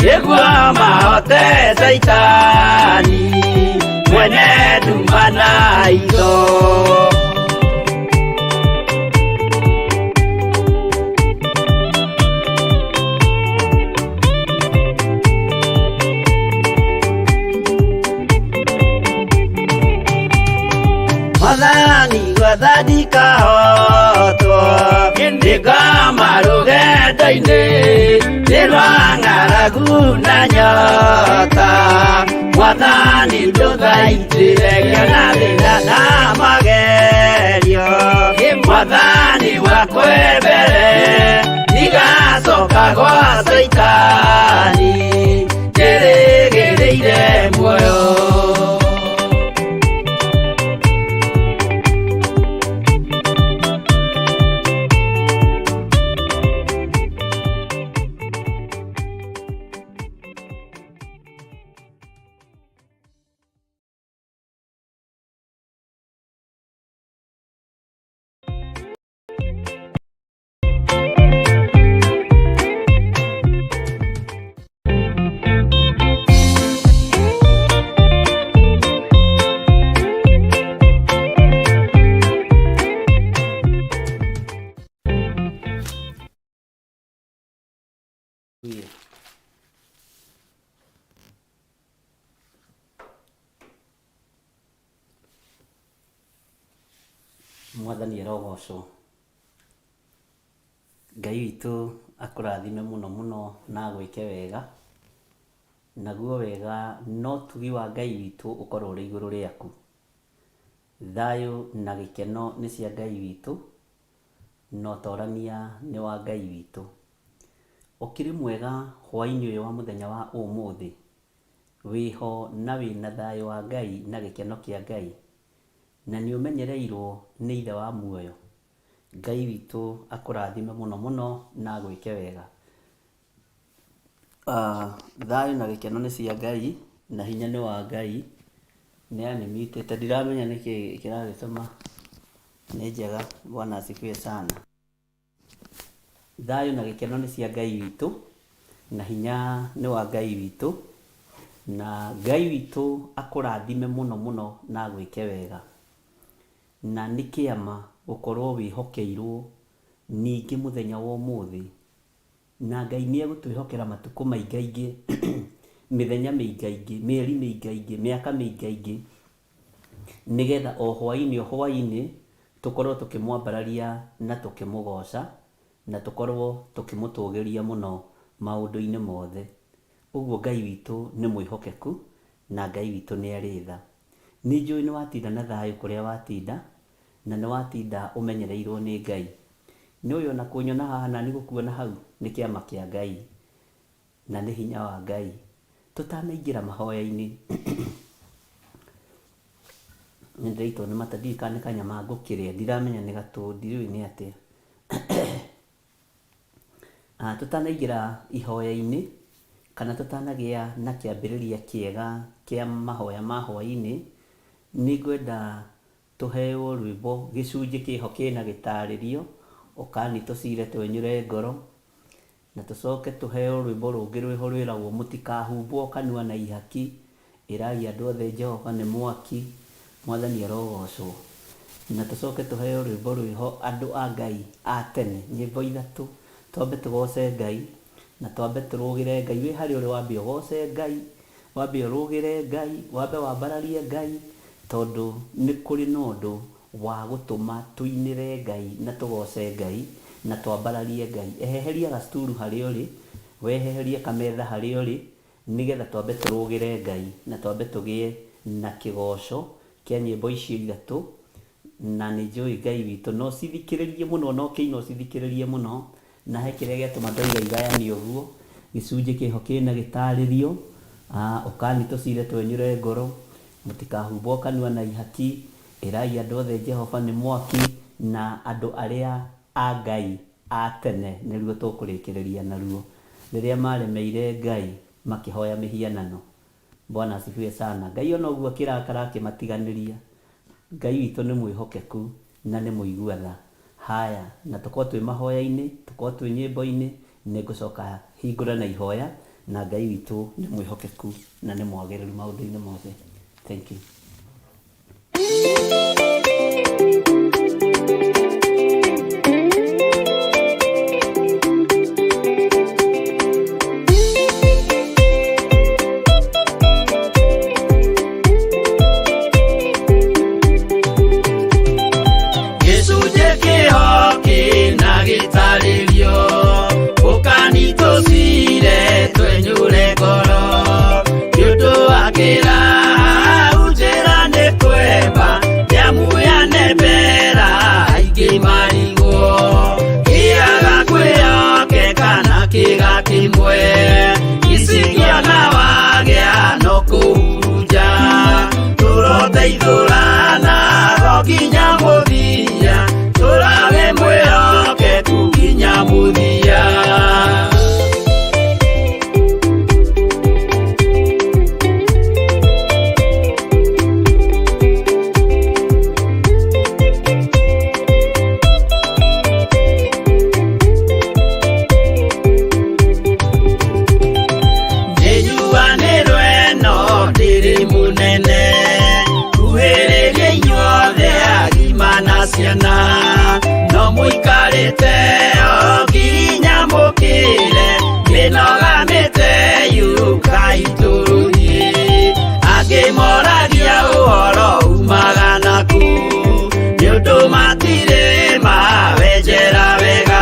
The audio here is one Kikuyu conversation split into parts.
Nĩguo mahote Caitani mwene nduma na itho. Mwathani gwatha ndikahotwo ndĩngoma rũgendo-inĩ nĩ rwa ng'aragu na nyota. Mwathani ndũthaitĩre ngĩona thĩna na magerio. Mwathani wakwe mbere ndigacoka gwa Caitani njĩrĩgĩrĩire muoyo. Hallelujah. Mwathani arogocwo. Ngai witũ akũrathime mũno mũno na agwĩke wega. Naguo wega na ũtugi wa Ngai witũ ũkorwo ũrĩ igũrũ rĩaku. Thayũ na gĩkeno nĩ cia Ngai witũ, na ũtorania nĩ wa Ngai witũ. Ũkĩrĩ mwega hwainĩ ũyũ wa mũthenya wa ũmũthĩ? Wĩho na wĩna thayũ wa Ngai na gĩkeno kĩa Ngai, na nĩ ũmenyereirwo nĩ Ithe wa muoyo? Ngai witũ akũrathime mũno mũno na agwĩke wega. Thayũ na gĩkeno nĩ cia Ngai, na hinya nĩ wa Ngai. Nĩ animitĩte, ndiramenya nĩkĩ kĩragĩtũma. Nĩ njega, Bwana asifiwe sana. Thayũ na gĩkeno nĩ cia Ngai witũ, na hinya nĩ wa Ngai witũ, na Ngai witũ akũrathime mũno mũno na agwĩke wega. Na nĩ kĩama gũkorwo wĩhokeirwo ningĩ mũthenya wa ũmũthĩ, na Ngai nĩ egũtwĩhokera matukũ maingaingĩ, mĩthenya mĩingaingĩ, mĩeri mĩingaingĩ, mĩaka mĩingaingĩ, nĩgetha o hwainĩ o hwainĩ tũkorwo tũkĩmwambararia na tũkĩmũgoca, na tũkorwo tũkĩmũtũgĩria mũno maũndũ-inĩ mothe. Ũguo Ngai witũ nĩ mwĩhokeku na Ngai witũ nĩ arĩ tha. Nĩ njũĩ nĩ watinda na thayũ kũrĩa watinda, na nĩ watinda ũmenyereirwo nĩ Ngai. Nĩ ũĩ ona kũnyona haha nani gũkuona hau nĩ kĩama kĩa Ngai na nĩ hinya wa Ngai. Tũtanaingĩra mahoya-inĩ, nĩ ndĩraitwo nĩ mata ndiũĩ kana nĩ kanyama ngũkĩrĩa, ndiramenya nĩ gatũ ndiũĩ nĩ atĩa. Tũtanaingĩra ihoya-inĩ kana tũtanagĩa na kĩambĩrĩria kĩega kĩa mahoya ma hwainĩ, nĩ ngwenda tũheo rwĩmbo gĩcunjĩ kĩho kĩna gĩtarĩrio, ũkani tũcire twenyũre ngoro, Na tũcoke tũheo rwĩmbo rũngĩ rwĩho rwĩragwo Mũtikahumbwo kanua na ihaki, ĩrai andũ othe Jehova nĩ mwaki, Mwathani arogocwo. Na tũcoke tũheo rwĩmbo rwĩho andũ a Ngai a tene, nyĩmbo ithatũ, twambe tũgoce Ngai, na twambe tũrũgĩre Ngai, wĩ harĩa ũrĩ wambe ũgoce Ngai, wambe ũrũgĩre Ngai, wambe wambararie Ngai, tondũ nĩ kũrĩ na ũndũ wa gũtũma tũinĩre Ngai na tũgooce Ngai na twambararie Ngai. Eheheria gacturu harĩa ũrĩ, weheherie kametha harĩa ũrĩ, nĩgetha twambe tũrũgĩre Ngai na twambe tũgĩe na kĩgooco kĩa nyĩmbo icio ithatũ, na nĩ njũĩ Ngai witũ no ũcithikĩrĩrie mũno, ona ũkĩina ũcithikĩrĩrie mũno, na he kĩrĩa gĩatũma ndoiga igayanio ũguo, gĩcunjĩ kĩho kĩna gĩtarĩrio, ũkani tũcire twenyũre ngoro, mũtikahumbwo kanua na ihaki, Ĩrai andũ othe Jehova nĩ mwaki, na andũ arĩa a Ngai a tene nĩruo tũkũrĩkĩrĩria naruo, rĩrĩa maremeire Ngai makĩhoya mĩhianano. Bwana asifiwe sana. Ngai ona ũguo akĩrakara akĩmatiganĩria. Ngai witũ nĩ mwĩhokeku na nĩ mũigua tha. Haya, na tũkorwo twĩ mahoya-inĩ, tũkorwo twĩ nyĩmbo-inĩ, nĩ ngũcoka hingũre na ihoya, Na Ngai witũ nĩ mwĩhokeku na nĩ mwagĩrĩru maũndũ-inĩ mothe. Thank you. Gĩcunjĩ kĩho kĩna gĩtarĩrio ũkani tũcire twenyũre ngoro nĩ ũndũ wa kĩrahau njĩra nĩ kwemba nĩamu yanembera aingĩ marigwo kĩaga kwĩyokeka na kĩga kĩmwe icikĩona wagĩa no kũhurunja tũroteithũrana go nginya mũthia tũrawe mwĩhokeku nginya mũthia. Nĩnjuanĩrwo ĩno ndĩrĩ mũnene kuhĩrĩria inyuothe agima na ciana no mũikarĩte o nginya mũkĩre mĩnoga mĩte yũkai tũrũthiĩ angĩ moragia ũhoro umaga naku nĩ ũndũ matirĩ mawenjera wega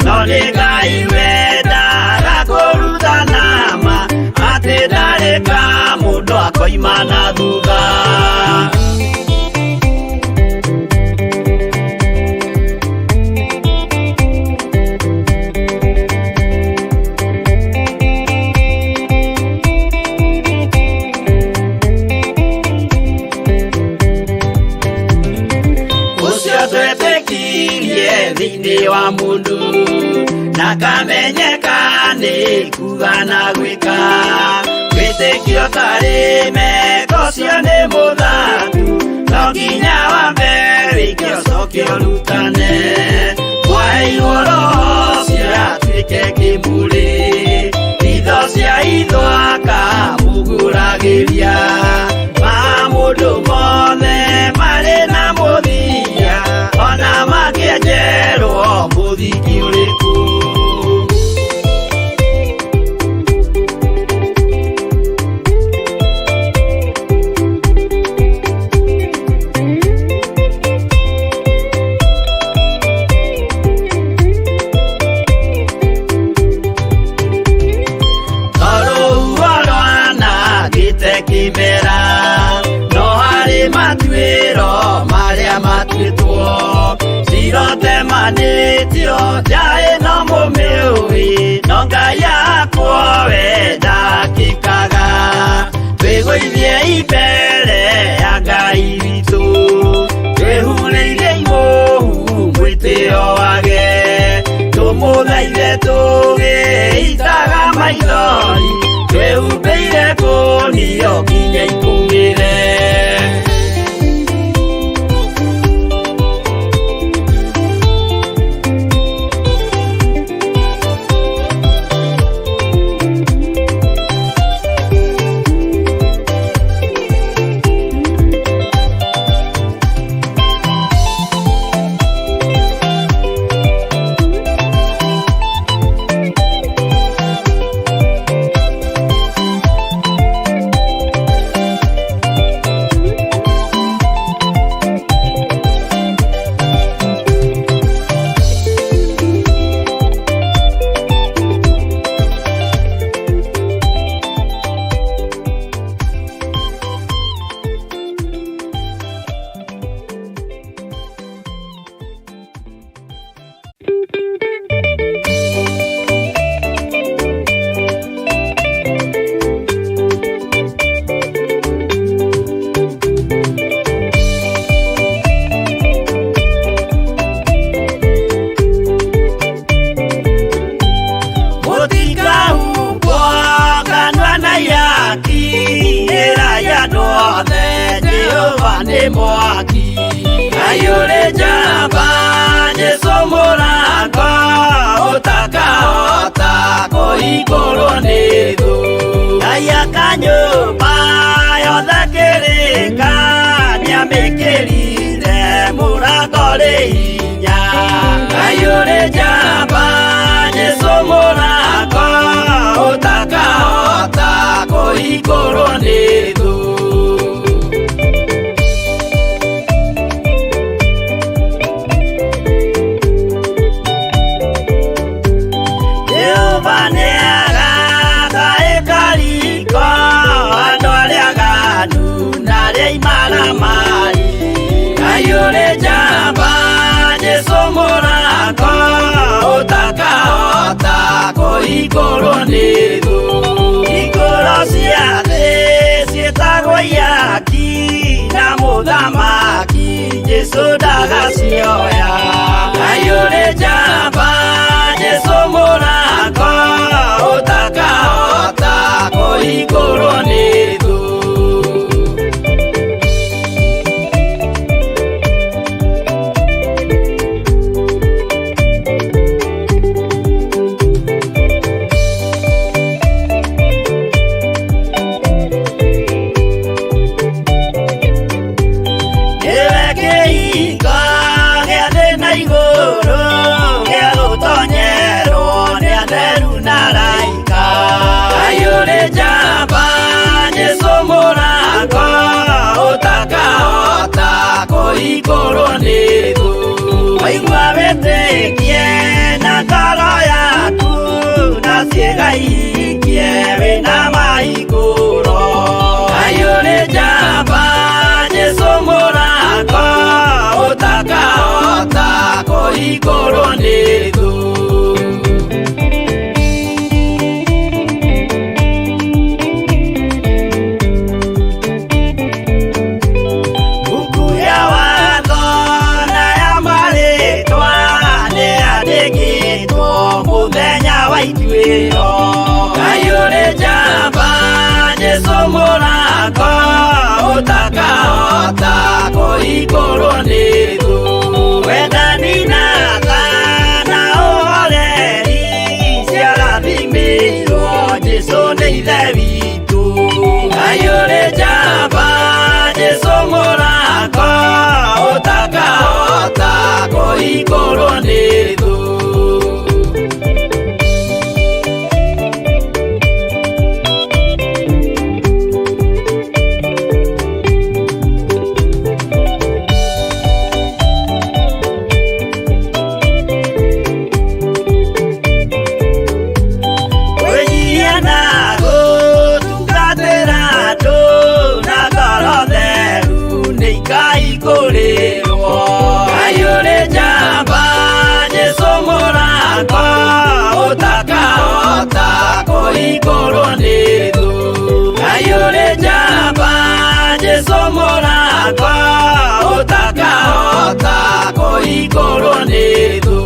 no nĩ Ngai wendaga kũrutana ma atĩ ndarĩ ka mũndũ akoima na thutha. Ũcio twetĩkirie thĩinĩ wa mũndũ na kamenyeka nĩ kuga na gwĩka wĩtĩkio tarĩ meko ũcio nĩ mũthatu no nginya wambe wĩke ũcoke ũrutane mwaheirwo roho ũcio atuĩke kĩmũrĩ itho cia itho akamũgũragĩria ma mũndũ mothe marĩ na mũthia ona makĩenjerwo mũthingi ũrĩkũ. Tondũ rwanangĩte kĩmera no harĩ matuĩro marĩa matuĩtwo cirotemanĩtio nja ĩno mũmĩũĩ no Ngai akwo we ndakĩkaga twĩgũithie imbere ya Ngai witũ twĩhurĩirie imũhu mwĩtĩo wage tũmũthaithe tũgĩitaga maithori twĩhumbĩire kũnio nginya ikũmĩre. Mũtikahumbwo kanua na ihaki ĩrai andũ othe Jehova nĩ mwaki Ngai ũrĩ njamba Jesũ mũrango ũtakahota kũhingũrwo nĩ Mũrango ũtakahota kũhingũrwo nĩ thũ. Hingũro cia thĩ ciĩtagwo ihaki na mũthamaki Jesũ ndagacioya. Ngai ũrĩ njamba, Jesũ mũrango ũtakahota kũhingũrwo nĩ thũ. Nĩwe kĩhingo gĩa thĩ na igũrũ gĩa gũtonyerwo nĩ atheru na araika. Ngai ũrĩ njamba, Jesũ mũrango ũtakahota kũhingũrwo nĩ thũ. Waigua wĩtĩkie na ngoro yaku na ciĩga ihingie wĩna mahingũro. Ngai ũrĩ njamba, Jesũ mũrango ũtakahota kũhingũrwo nĩ thũ. Buku ya watho na ya marĩtwa nĩyandĩkĩtwo mũthenya wa ituĩro. Ngai ũrĩ njamba, Jesũ mũrango ũtakahota kũhingũrwo nĩ thũ. Wendani na tha na ũhoreri ciarathimĩirwo Jesũ nĩ Ithe witũ. Ngai ũrĩ njamba, Jesũ mũrango ũtakahota kũhingũrwo nĩ thũ. Kwĩnyihia na gũtungatĩra andũ na ngoro theru nĩ ikahingũrĩrwo. Ngai ũrĩ njamba, Jesũ mũrango ũtakahota kũhingũrwo nĩ thũ. Ngai ũrĩ njamba, Jesũ mũrango ũtakahota kũhingũrwo nĩ thũ.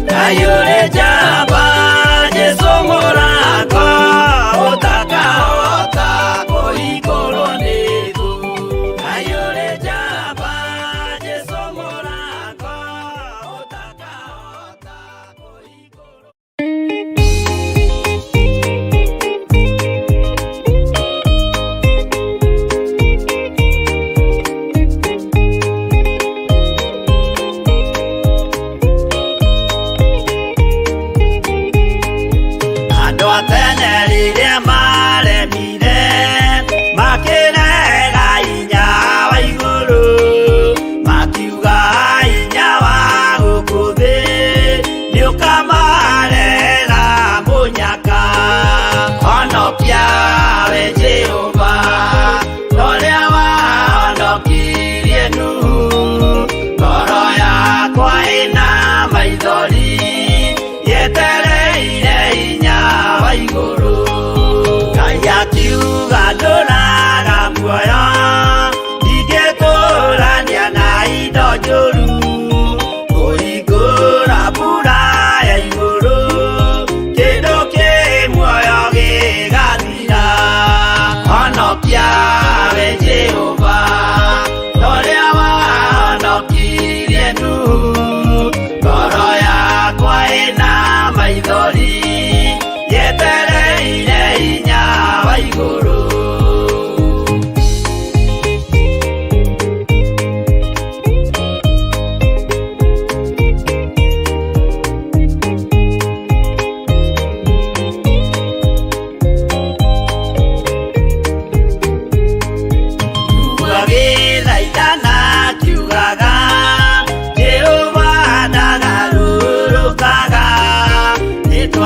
Ngai ũrĩ njamba, Jesũ mũrango ũtakahota kũhingũrwo nĩ thũ. Ngai ũrĩ njamba, Jesũ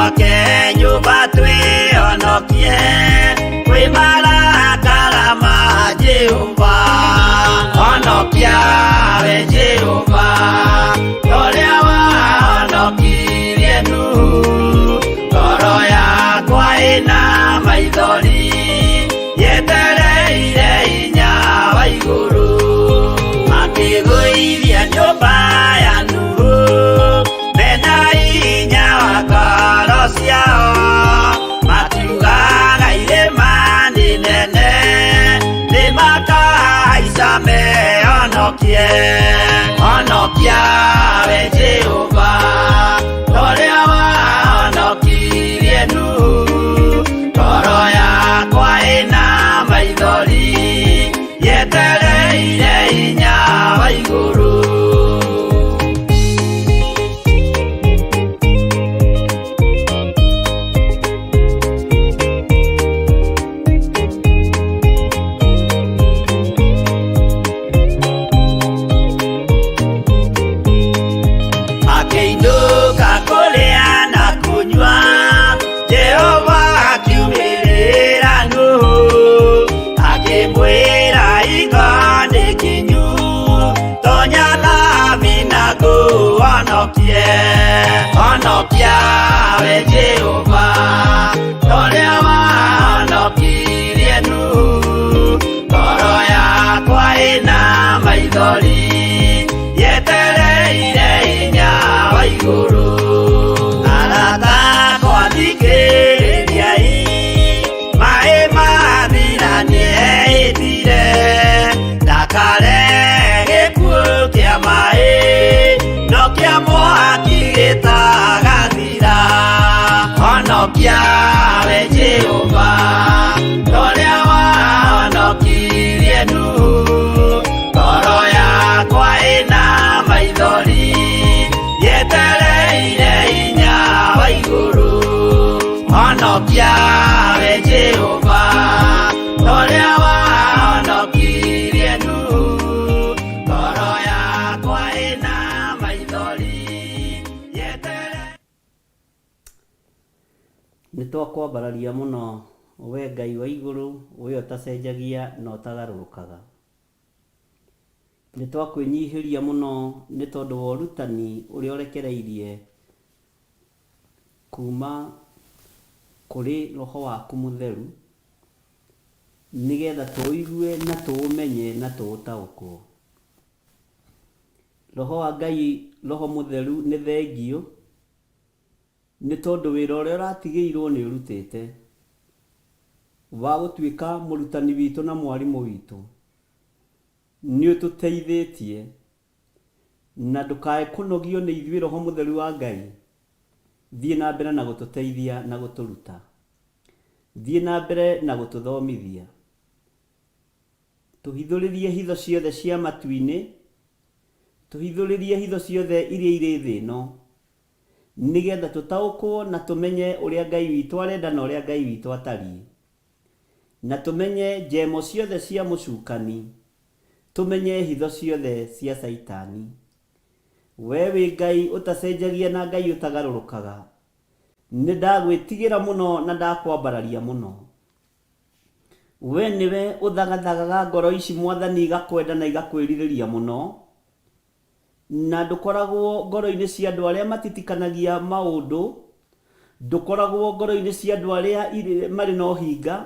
Twake nyũmba twĩhonokie kwĩ marakara ma Jehova. Honokia we Jehova, torĩa wahonokirie Nuhu. Ngoro yakwa ĩna maithori, yetereire hinya wa igũrũ. Makĩgũithia nyũmba ya Nuhu, mena hinya wa ngoro ciao. Matiugaga irĩma nĩ nene, nĩmakahaica mehonokie. Honokia we Jehova, torĩa wahonokirie Nuhu. Ngoro yakwa ĩna maithori, yetereire hinya wa igũrũ. Makĩinũka kũrĩa na kũnyua, Jehova akiumĩrĩra Nuhu, akĩmwĩra hingo nĩ kinyu, tonya thabina ngũhonokie. Honokia we Jehova, torĩa wahonokirie Nuhu. Ngoro yakwa ĩna maithori, yetereire hinya wa igũrũ. Arata akwa thikĩrĩriai, maĩ mathira nĩehĩtire, ndakarehe gĩkuũ kĩa maĩ, no kĩa mwaki gĩtagathira. Honokia we Jehova, torĩa wahonokirie Nuhu. Ngoro yakwa ĩna maithori, yetereire hinya wa igũrũ. Honokia we Jehova, torĩa wahonokirie Nuhu. Ngoro yakwa ĩna maithori, yetere Nĩ twakwambararia mũno we Ngai wa igũrũ, we ũtacenjagia na ũtagarũrũkaga. Nĩ twakwĩnyihĩria mũno nĩ tondũ wa ũrutani ũrĩa ũrekereirie kuma kũrĩ Roho waku Mũtheru, nĩgetha tũũigue na tũũmenye na tũũtaũkwo. Roho wa Ngai, Roho Mũtheru nĩ thengiũ, nĩ tondũ wĩra ũrĩa ũratigĩirwo nĩ ũrutĩte, wa gũtuĩka mũrutani witũ na mwarimũ witũ. Nĩ ũtũteithĩtie, na ndũkae kũnogio nĩ ithuĩ Roho Mũtheru wa Ngai. Thiĩ na mbere na gũtũteithia na gũtũruta. Thiĩ na mbere na gũtũthomithia. Tũhithũrĩrie hitho ciothe cia matu-inĩ, tũhithũrĩrie hitho ciothe iria irĩ thĩ ĩno, nĩgetha tũtaũkwo na tũmenye ũrĩa Ngai witũ arenda na ũrĩa Ngai witũ atariĩ. Na tũmenye njemo ciothe cia mũcukani, tũmenye hitho ciothe cia Caitani. We wĩ Ngai ũtacenjagia na Ngai ũtagarũrũkaga. Nĩ ndagwĩtigĩra mũno na ndakwambararia mũno. We nĩwe ũthagathagaga ngoro ici Mwathani igakwenda na igakwĩrirĩria mũno. Na ndũkoragwo ngoro-inĩ cia andũ arĩa matitikanagia maũndũ, ndũkoragwo ngoro-inĩ cia andũ arĩa marĩ na ũhinga.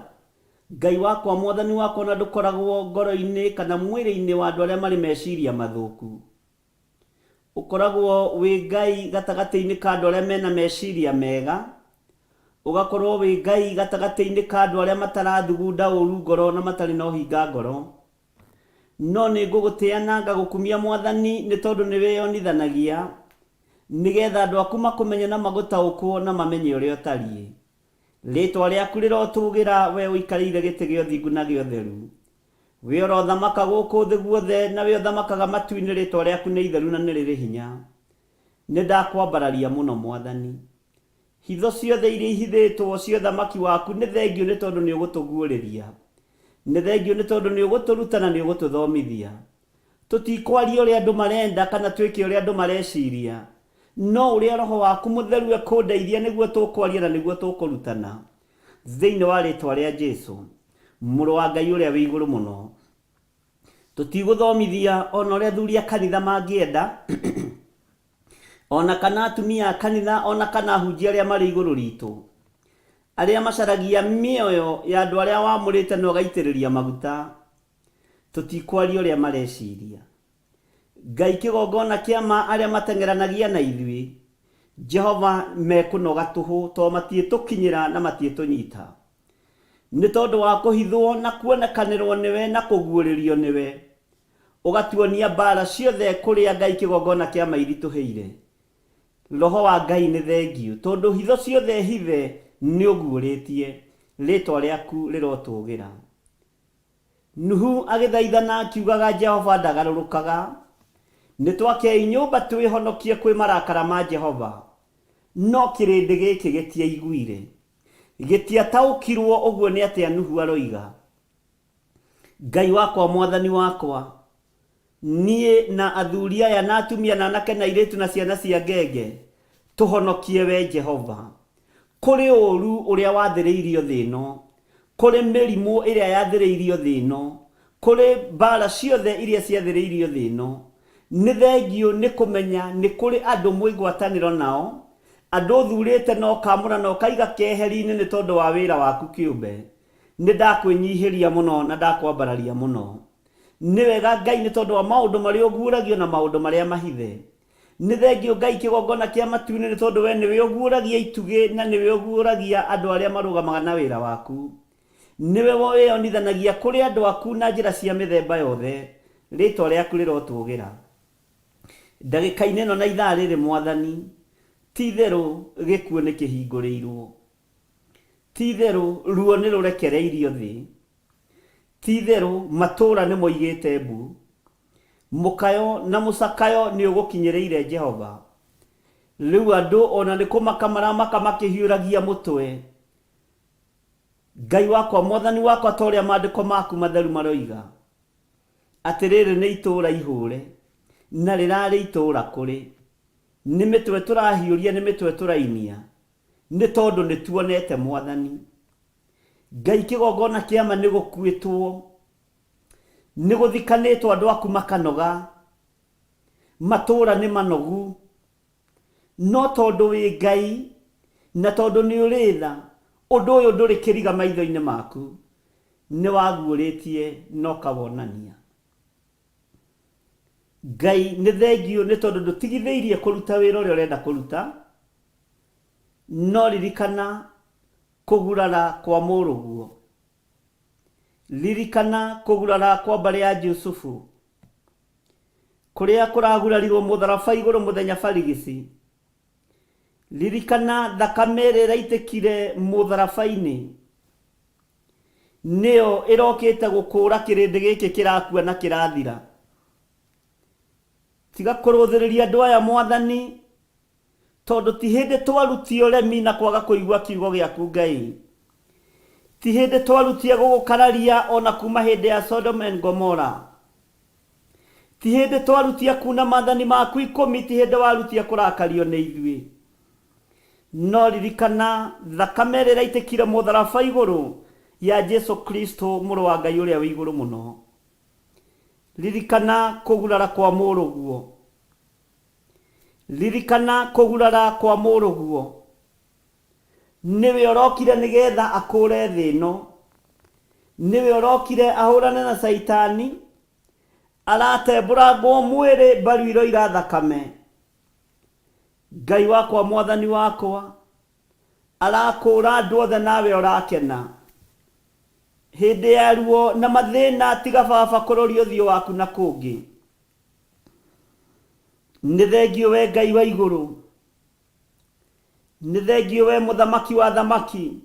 Ngai wakwa, Mwathani wakwa, na ndũkoragwo ngoro-inĩ kana mwĩrĩ-inĩ wa andũ arĩa marĩ meciria mathũku. Ũkoragwo wĩ Ngai gatagatĩ-inĩ ka andũ arĩa mena meciria mega, ũgakorwo wĩ Ngai gatagatĩ-inĩ ka andũ arĩa matarathugunda ũru ngoro na matarĩ na ũhinga ngoro. No nĩ ngũgũtĩa na ngagũkumia Mwathani, nĩ tondũ nĩ wĩyonithanagia, nĩgetha andũ aku makũmenye na magũtaũkwo na mamenye ũrĩa ũtariĩ. Rĩĩtwa rĩaku rĩrotũũgĩra, wee ũikarĩire gĩtĩ gĩa ũthingu na gĩa ũtheru. We ũrothamaka gũkũ thĩ guothe, na we ũthamakaga matu-inĩ, rĩĩtwa rĩaku nĩ itheru na nĩ rĩrĩ hinya. Nĩ ndakwambararia mũno Mwathani. Hitho ciothe iria ihithĩtwo cia ũthamaki waku nĩ thengiũ nĩ tondũ nĩ ũgũtũguũrĩria. Nĩ thengiũ nĩ tondũ nĩ ũgũtũruta na nĩ ũgũtũthomithia. Tũtikwaria ũrĩa andũ marenda kana twĩke ũrĩa andũ mareciria. No ũrĩa Roho waku Mũtheru ekũndeithia nĩguo tũkwaria na nĩguo tũkũrutana. Thĩinĩ wa rĩtwa rĩa Jesu, Mũrũ wa Ngai ũrĩa wĩ igũrũ mũno. Tũtigũthomithia ona ũrĩa athuri a kanitha mangĩenda, ona kana atumia a kanitha, ona kana ahunjia arĩa marĩ igũrũ ritũ, arĩa macaragia mĩoyo ya andũ arĩa wamũrĩte na ũgaitĩrĩria maguta. Tũtikwaria ũrĩa mareciria. Ngai kĩgongona kĩa ma arĩa mateng'eranagia na ithuĩ, Jehova mekũnoga tũhũ tondũ matiĩtũkinyĩra na matiĩtũnyita. Nĩ tondũ wa kũhithwo na kuonekanĩrwo nĩwe na kũguũrĩrio nĩwe, ũgatuonia mbaara ciothe kũrĩa Ngai kĩgongona kĩa ma iritũhĩire. Roho wa Ngai nĩ thengiũ tondũ hitho ciothe hithe nĩũguũrĩtie. Rĩtwa rĩaku rĩrotũgĩra. Nuhu agĩthaithana akiugaga Jehova ndagarũrũkaga. Nĩtwakei nyũmba twĩhonokie kwĩ marakara ma Jehova. No kĩrĩndĩ gĩkĩ gĩtiaiguire. Gĩtiataũkirwo ũguo nĩ atĩa Nuhu aroiga. Ngai wakwa Mwathani wakwa, niĩ na athuri aya na atumia na anake na airĩtu na ciana cia ngenge, tũhonokie wee Jehova. Kũrĩ ũũru ũrĩa wathĩrĩirio thĩ ĩno, kũrĩ mĩrimũ ĩrĩa yathĩrĩirio thĩ ĩno, kũrĩ mbaara ciothe iria ciathĩrĩirio thĩ ĩno. Nĩ thengiũ nĩ kũmenya nĩ kũrĩ andũ mwĩ ngwatanĩro nao, andũ ũthurĩte na ũkaamũra na ũkaiga keheri-inĩ nĩ tondũ wa wĩra waku kĩũmbe. Nĩ ndakwĩnyihĩria mũno na ndakwambararia mũno. Nĩ wega Ngai nĩ tondũ wa maũndũ marĩa ũguũragio na maũndũ marĩa mahithe. Nĩ thengiũ Ngai kĩgongona kĩa matu-inĩ nĩ tondũ wee nĩwe ũguũragia itugĩ na nĩwe ũguũragia andũ arĩa marũgamaga na wĩra waku. Nĩwe wĩyonithanagia kũrĩ andũ aku na njĩra cia mĩthemba yothe. Rĩĩtwa rĩaku rĩrotũũgĩra. Ndagĩka-inĩ ĩno na ithaa rĩrĩ Mwathani, ti-itherũ gĩkuũ nĩkĩhingũrĩirwo. Ti-itherũ ruo nĩrũrekereirio thĩ. Ti-itherũ matũũra nĩmoigĩte mbu. Mũkayo na mũcakayo nĩũgũkinyĩrĩire Jehova. Rĩu andũ o na nĩ kũmaka maramaka makĩhiũragia mũtwe. Ngai wakwa, Mwathani wakwa, ta ũrĩa maandĩko maku matheru maroiga, atĩ rĩrĩ nĩ itũũra ihũre, na rĩrarĩ itũũra kũrĩ. Nĩ mĩtwe tũrahiũria, nĩ mĩtwe tũrainia, nĩ tondũ nĩtuonete Mwathani. Ngai kĩgongona kĩa ma nĩgũkuĩtwo. Nĩ gũthikanĩtwo andũ aku makanoga, matũũra nĩ manogu, no tondũ wĩ Ngai na tondũ nĩ ũrĩ tha, ũndũ ũyũ ndũrĩ kĩriga maitho-inĩ maku, nĩ waguũrĩtie na ũkawonania. Ngai nĩ thengiũ nĩ tondũ ndũtigithĩirie kũruta wĩra ũrĩa ũrenda kũruta, no ririkana kũgurara kwa mũrũguo. Ririkana kũgurara kwa mbarĩ ya Jusufu, kũrĩa kũragurarirwo mũtharaba igũrũ mũthenya barigici. Ririkana thakame ĩrĩa ĩraitĩkire mũtharaba-inĩ, nĩyo ĩrokĩte gũkũũra kĩrĩndĩ gĩkĩ kĩrakua na kĩrathira. Tiga kũrũthĩrĩria andũ aya Mwathani, Tondũ ti hĩndĩ twarutie ũremi na kwaga kũigua kiugo gĩaku Ngai. Ti hĩndĩ twarutie gũgũkararia o na kuma hĩndĩ ya Sodom and Gomorrah. Ti hĩndĩ twarutie kuna maathani maku ikũmi, ti hĩndĩ warutie kũrakario nĩ ithuĩ. No ririkana thakame ĩrĩa ĩraitĩkire mũtharaba igũrũ ya Jesu Kristo mũrũ wa Ngai ũrĩa wĩ igũrũ mũno. Ririkana kũgurara kwa mũrũguo. Ririkana kũgurara kwa mũrũguo. Nĩwe ũrokire nĩgetha akũũre thĩ ĩno. Nĩwe ũrokire ahũrane na Caitani. Aratembũrangwo mwĩrĩ mbaru iroira thakame. Ngai wakwa Mwathani wakwa, arakũũra andũ othe nawe ũrakena. Hĩndĩ ya ruo na mathĩna tiga baba kũroria ũthiũ waku na kũngĩ. Nĩ thengiũ we Ngai wa igũrũ, nĩ thengiũ we mũthamaki wa athamaki.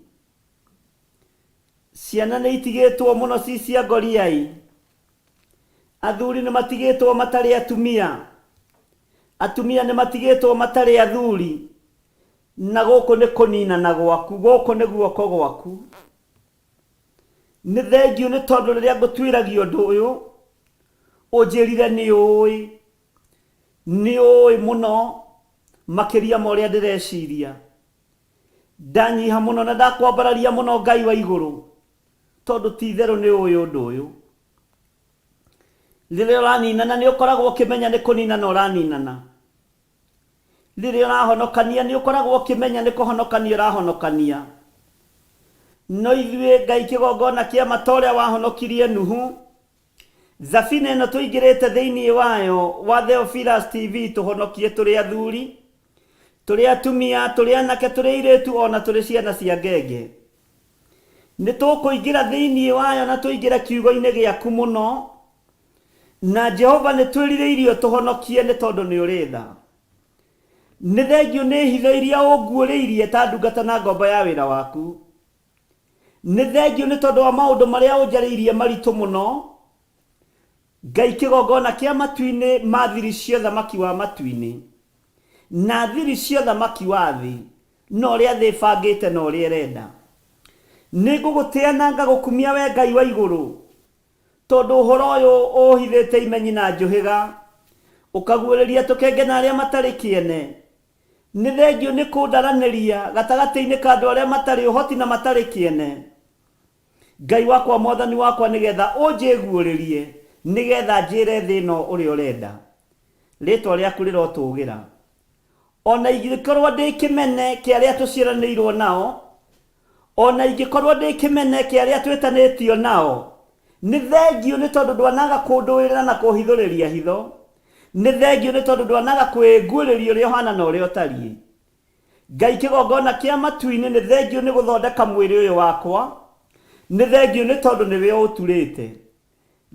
Ciana nĩ itigĩtwo mũno ci cia ngoriai, athuri nĩ matigĩtwo matarĩ atumia, atumia nĩ matigĩtwo matarĩ athuri, na gũkũ nĩ kũninana gwaku, gũkũ nĩ guoko gwaku. Nĩ thengiũ nĩ tondũ rĩrĩa ngũtuĩragia ũndũ ũyũ, ũnjĩrire nĩ ũĩ, nĩ ũĩ mũno, Makĩria ma ũrĩa ndĩreciria. Ndanyiha mũno na ndakwambararia mũno Ngai wa igũrũ, tondũ ti itherũ nĩ ũĩ ũndũ ũyũ. Rĩrĩa ũraninana nĩ ũkoragwo ũkĩmenya nĩ kũninana ũraninana. Rĩrĩa ũrahonokania nĩ ũkoragwo ũkĩmenya nĩ kũhonokania ũrahonokania. No ithuĩ Ngai kĩgongona kĩa ma ta ũrĩa wahonokirie Nuhu, Thabina ĩno tũingĩrĩte thĩinĩ wayo wa Theophilus TV tũhonokie tũrĩ athuri, tũrĩ atumia, tũrĩ anake, tũrĩ airĩtu ona tũrĩ ciana cia ngenge. Nĩ tũkũingĩra thĩinĩ wayo na tũingĩre kiugo-inĩ gĩaku mũno. Na Jehova nĩ twĩrirĩirie ũtũhonokie nĩ tondũ nĩ ũrĩ tha. Nĩ thengiũ nĩ hitho iria ũnguũrĩirie ta ndungata na ngombo ya wĩra waku. Nĩ thengiũ nĩ tondũ wa maũndũ marĩa ũnjarĩirie maritũ mũno, Ngai kĩgongona kĩa matu-inĩ ma thiri cia ũthamaki wa matu-inĩ, na thiri cia ũthamaki wa thĩ, na ũrĩa thĩ ĩbangĩte na ũrĩa ĩrenda. Nĩ ngũgũtĩa na ngagũkumia wee Ngai wa igũrũ, tondũ ũhoro ũyũ ũũhithĩte imenyi na njũhĩga, ũkaguũrĩria tũkenge na arĩa matarĩ kĩene. Nĩ thengiũ nĩ kũndaranĩria gatagatĩ-inĩ ka andũ arĩa matarĩ ũhoti na matarĩ kĩene, Ngai wakwa, Mwathani wakwa, nĩ getha ũnjĩguũrĩrie, nĩ getha njĩre thĩ ĩno ũrĩa ũrenda. Rĩĩtwa rĩaku rĩrotũũgĩra. O na ingĩkorũo ndĩ kĩmene kĩa arĩa tũciaranĩirũo nao, O na ingĩkorũo ndĩ kĩmene kĩa arĩa twĩtanĩtio nao, nĩ thengiũ nĩ tondũ ndwanaga kũndũĩrĩra na kũhithũrĩria hitho. Nĩ thengiũ nĩ tondũ ndwanaga kwĩnguũrĩria ũrĩa ũhaana na ũrĩa ũtariĩ. Ngai kĩgongona kĩa matu-inĩ, nĩ thengiũ nĩ gũthondeka mwĩrĩ ũyũ wakwa. Nĩ thengiũ nĩ tondũ nĩwe ũũturĩte.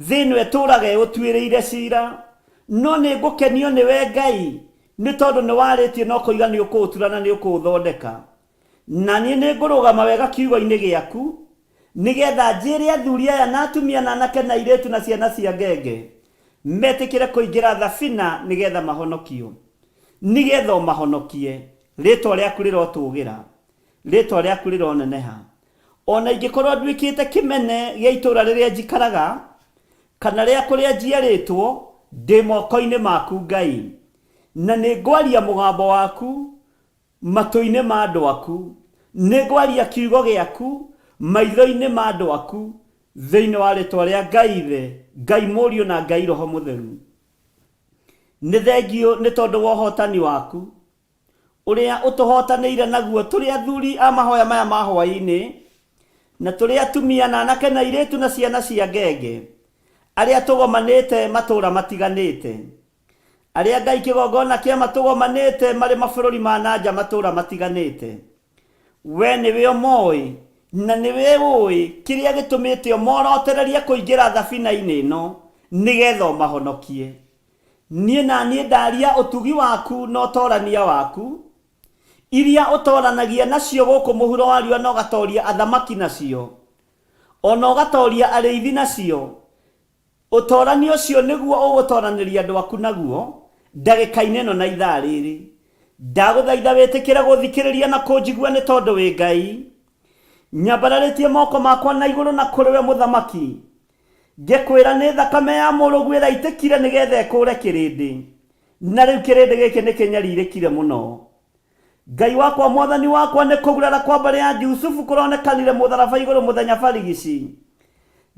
Thĩ ĩno ĩtũũraga ĩũtuĩrĩire ciira, no nĩngũkenio nĩwe, Ngai, nĩ tondũ nĩwarĩtie na ũkoiga nĩũkũũtura na nĩũkũũthondeka. Na niĩ nĩngũrũgama wega kiugo-inĩ gĩaku, nĩgeetha njĩĩre athuuri aya na atumia na anake na airĩtu na ciana cia ngenge, metĩkĩre kũingĩra thabina nĩgeetha mahonokio, nĩgeetha ũmahonokie. Rĩĩtwa rĩaku rĩrotũũgĩra, rĩĩtwa rĩaku rĩroneneha. O na ingĩkorwo nduĩkĩte kĩmene gĩa itũũra rĩrĩa njikaraga, kana rĩa kũrĩa njiarĩtwo, ndĩ moko-inĩ maku, Ngai, na nĩngwaria mũgambo waku matũ-inĩ ma andũ aku, nĩngwaria kiugo gĩaku maitho-inĩ ma andũ aku, thĩinĩ wa rĩĩtwa rĩa Ngai Ithe, Ngai Mũriũ, na Ngai Roho Mũtheru. Nĩ thengiũ nĩ tondũ wa ũhootani waku. Ũrĩa ũtũhootanĩire naguo tũrĩ athuri a mahoya maya ma hwaĩ-inĩ, na tũrĩ atumia na anake na airĩtu na ciana cia ngenge, arĩa tũgomanĩte matũũra matiganĩte, arĩa Ngai kĩgongona kĩa matũgomanĩte marĩ mabũrũri ma na nja matũũra matiganĩte. We nĩwe ũmoĩ, na nĩwe ũĩ kĩrĩa gĩtũmĩte ũmorotererie kũingĩra thabina-inĩ ĩno, nĩgetha ũmahonokie. Niĩ na niĩ ndaaria ũtugi waku na ũtoorania waku, iria ũtooranagia nacio gũkũ mũhuro wa riũa na ũgatooria athamaki nacio, o na ũgatooria arĩithi nacio. Ũtoorania ũcio nĩguo ũgũtooranĩria andũ aku naguo ndagĩka-inĩ ĩno na ithaa rĩrĩ. Ndagũthaitha wĩtĩkĩre gũthikĩrĩria na kũnjigua nĩ tondũ wĩ Ngai. Nyambararĩtie moko makwa na igũrũ na kũrĩ we Mũthamaki, Ngĩkwĩra nĩ thakame ya mũrũguo ĩraitĩkire nĩgetha ĩkũũre kĩrĩndĩ, na rĩu kĩrĩndĩ gĩkĩ nĩkĩnyarirĩkire mũno. Ngai wakwa, Mwathani wakwa, nĩ kũgurara kwa mbarĩ ya Jusufu kũronekanire mũtharaba igũrũ mũthenya barigici,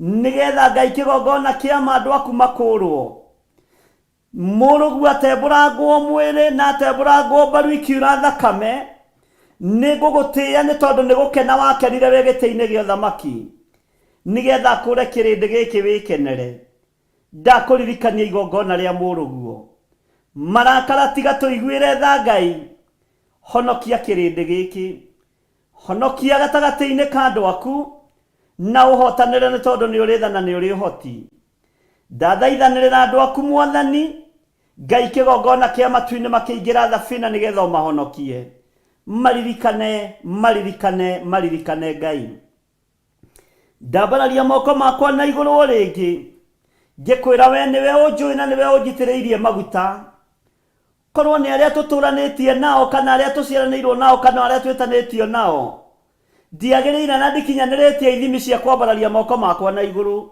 nĩgetha Ngai kĩgongona kĩa ma andũ aku makũũrwo. Mũrũguo atembũrangwo mwĩrĩ na atembũrangwo mbaru ikiura thakame, nĩngũgũtĩĩa nĩ tondũ nĩ gũkena wakenire wĩ gĩtĩ-inĩ gĩa ũthamaki, nĩgetha akũũre kĩrĩndĩ gĩkĩ wĩkenere. Ndakũririkania igongona rĩa mũrũguo. Marakara tiga tũiguĩre tha Ngai, honokia kĩrĩndĩ gĩkĩ. Honokia gatagatĩ-inĩ ka andũ aku, na ũhootanĩre nĩ tondũ nĩ ũrĩ tha na nĩ ũrĩ ũhoti. Ndathaithanĩrĩra andũ aku Mwathani, Ngai kĩgongona kĩa matu-inĩ makĩingĩra thabina nĩgetha ũmahonokie. Maririkane, maririkane, maririkane Ngai. Ndambararia moko makwa na igũrũ o rĩngĩ, ngĩkwĩra we nĩwe ũnjũĩ na nĩwe ũnjitĩrĩirie maguta. Korwo nĩ arĩa tũtũranĩtie nao kana arĩa tũciaranĩirwo nao kana arĩa twĩtanĩtio nao, ndiagĩrĩire na ndikinyanĩrĩtie ithimi cia kwambararia moko makwa na igũrũ.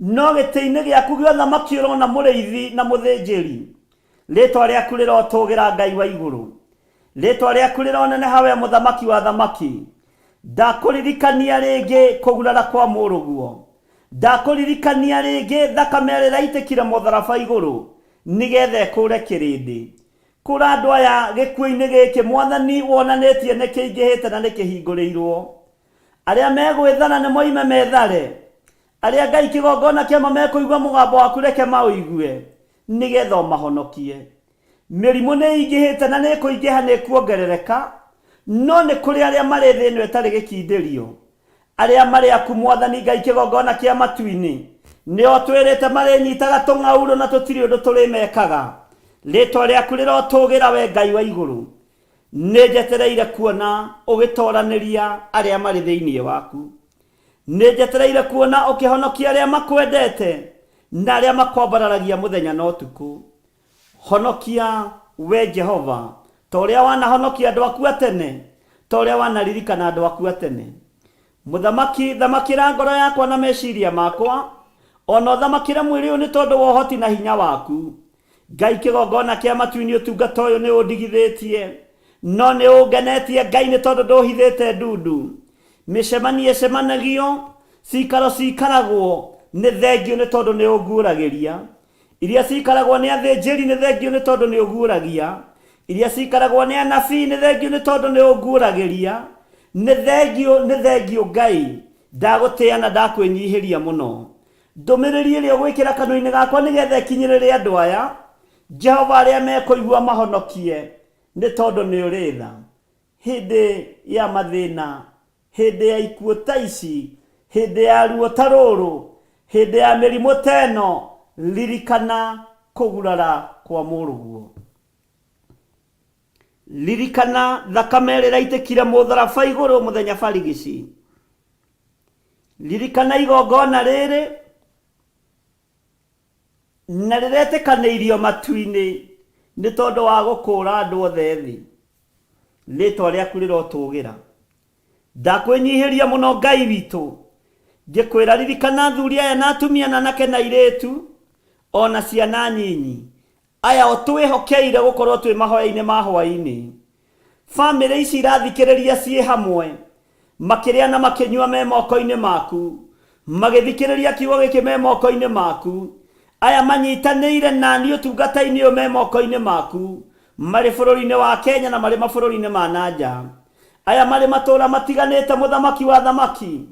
No gĩtĩ-inĩ gĩaku gĩa ũthamaki ũrona mũrĩithi na mũthĩnjĩri. Rĩĩtwa rĩaku rĩrotũũgĩra Ngai wa igũrũ. Rĩtwa rĩaku rĩroneneha we mũthamaki wa thamaki. Ndakũririkania rĩngĩ kũgurara kwa mũrũguo. Ndakũririkania rĩngĩ thakame ĩrĩa ĩraitĩkire mũtharaba igũrũ nĩgetha ĩkũũre kĩrĩndĩ. Kũra andũ aya gĩkuũ-inĩ gĩkĩ Mwathani wonanĩtie nĩ kĩingĩhĩte na nĩ kĩhingũrĩirwo. Arĩa megwĩthara nĩ moime methare. Arĩa Ngai kĩgongona kĩama mekũigua mũgambo waku reke maũigue nĩgetha ũmahonokie. Mĩrimũ nĩ ĩingĩhĩte na nĩ ĩkũingĩha nĩ ĩkuongerereka, no nĩ kũrĩ arĩa marĩ thĩ ĩno ĩtarĩ gĩkindĩrio. Arĩa marĩ aku Mwathani Ngai kĩgongona kĩa matu-inĩ, nĩo twĩrĩte marĩnyitaga tũng'aurũ na tũtirĩ ũndũ tũrĩmekaga. Rĩtwa rĩaku rĩrotũgĩra we Ngai wa igũrũ. Nĩ njetereire kuona ũgĩtoranĩria arĩa marĩ thĩinĩ waku. Nĩ njetereire kuona ũkĩhonokia arĩa makwendete na arĩa makwambararagia mũthenya na ũtukũ. Honokia, we Jehova, ta ũrĩa wanahonokia andũ aku a tene, ta ũrĩa wanaririkana andũ aku a tene. Mũthamaki, thamakĩra ngoro yakwa na meciria makwa, o na ũthamakĩre mwĩrĩ ũyũ nĩ tondũ wa ũhoti na hinya waku. Ngai kĩgongona kĩa matu-inĩ ũtungata ũyũ nĩ ũndigithĩtie, no nĩ ũngenetie Ngai nĩ tondũ ndũhithĩte ndundu. Mĩcemanio ĩcemanagio, cikaro cikaragwo, nĩ thengiũ nĩ tondũ nĩ ũnguũragĩria. Iria cikaragwo nĩ athĩnjĩri nĩ thengiũ nĩ tondũ nĩ ũguũragia. Iria cikaragwo nĩ anabii nĩ thengiũ nĩ tondũ nĩ ũnguũragĩria. Nĩ thengiũ, nĩ thengiũ Ngai. Ndagũtĩa na ndakwĩnyihĩria mũno. Ndũmĩrĩri ĩrĩa ũgwĩkĩra kanua-inĩ gakwa nĩgetha ĩkinyĩrĩre andũ aya, Jehova arĩa mekũigua mahonokie, nĩ tondũ nĩ ũrĩ tha. Hĩndĩ ya mathĩna, hĩndĩ ya ikuũ ta ici, hĩndĩ ya ruo ta rũrũ, hĩndĩ ya mĩrimũ ta ĩno, ririkana kũgurara kwa mũrũguo. Ririkana thakame ĩrĩa ĩraitĩkire mũtharaba igũrũ mũthenya barigici. Ririkana igongona rĩrĩ na rĩretĩkanĩirio matu-inĩ nĩ tondũ wa gũkũũra andũ othe thĩ. Rĩtwa rĩaku rĩrotũgĩra. Ndakwĩnyihĩria mũno Ngai witũ, ngĩkwĩra ririkana athuri aya na atumia na anake na airĩtu, o na ciana nyinyi, aya ũtwĩhokeire gũkorwo twĩ mahoya-inĩ ma hwaĩ-inĩ. Famĩlĩ ici irathikĩrĩria ciĩ hamwe, makĩrĩa na makĩnyua me moko-inĩ maku, magĩthikĩrĩria kiugo gĩkĩ me moko-inĩ maku. Aya manyitanĩire naniĩ ũtungata-inĩ ũyũ me moko-inĩ maku, marĩ bũrũri-inĩ wa Kenya na marĩ mabũrũri-inĩ ma na nja. Aya marĩ matũũra matiganĩte mũthamaki wa athamaki.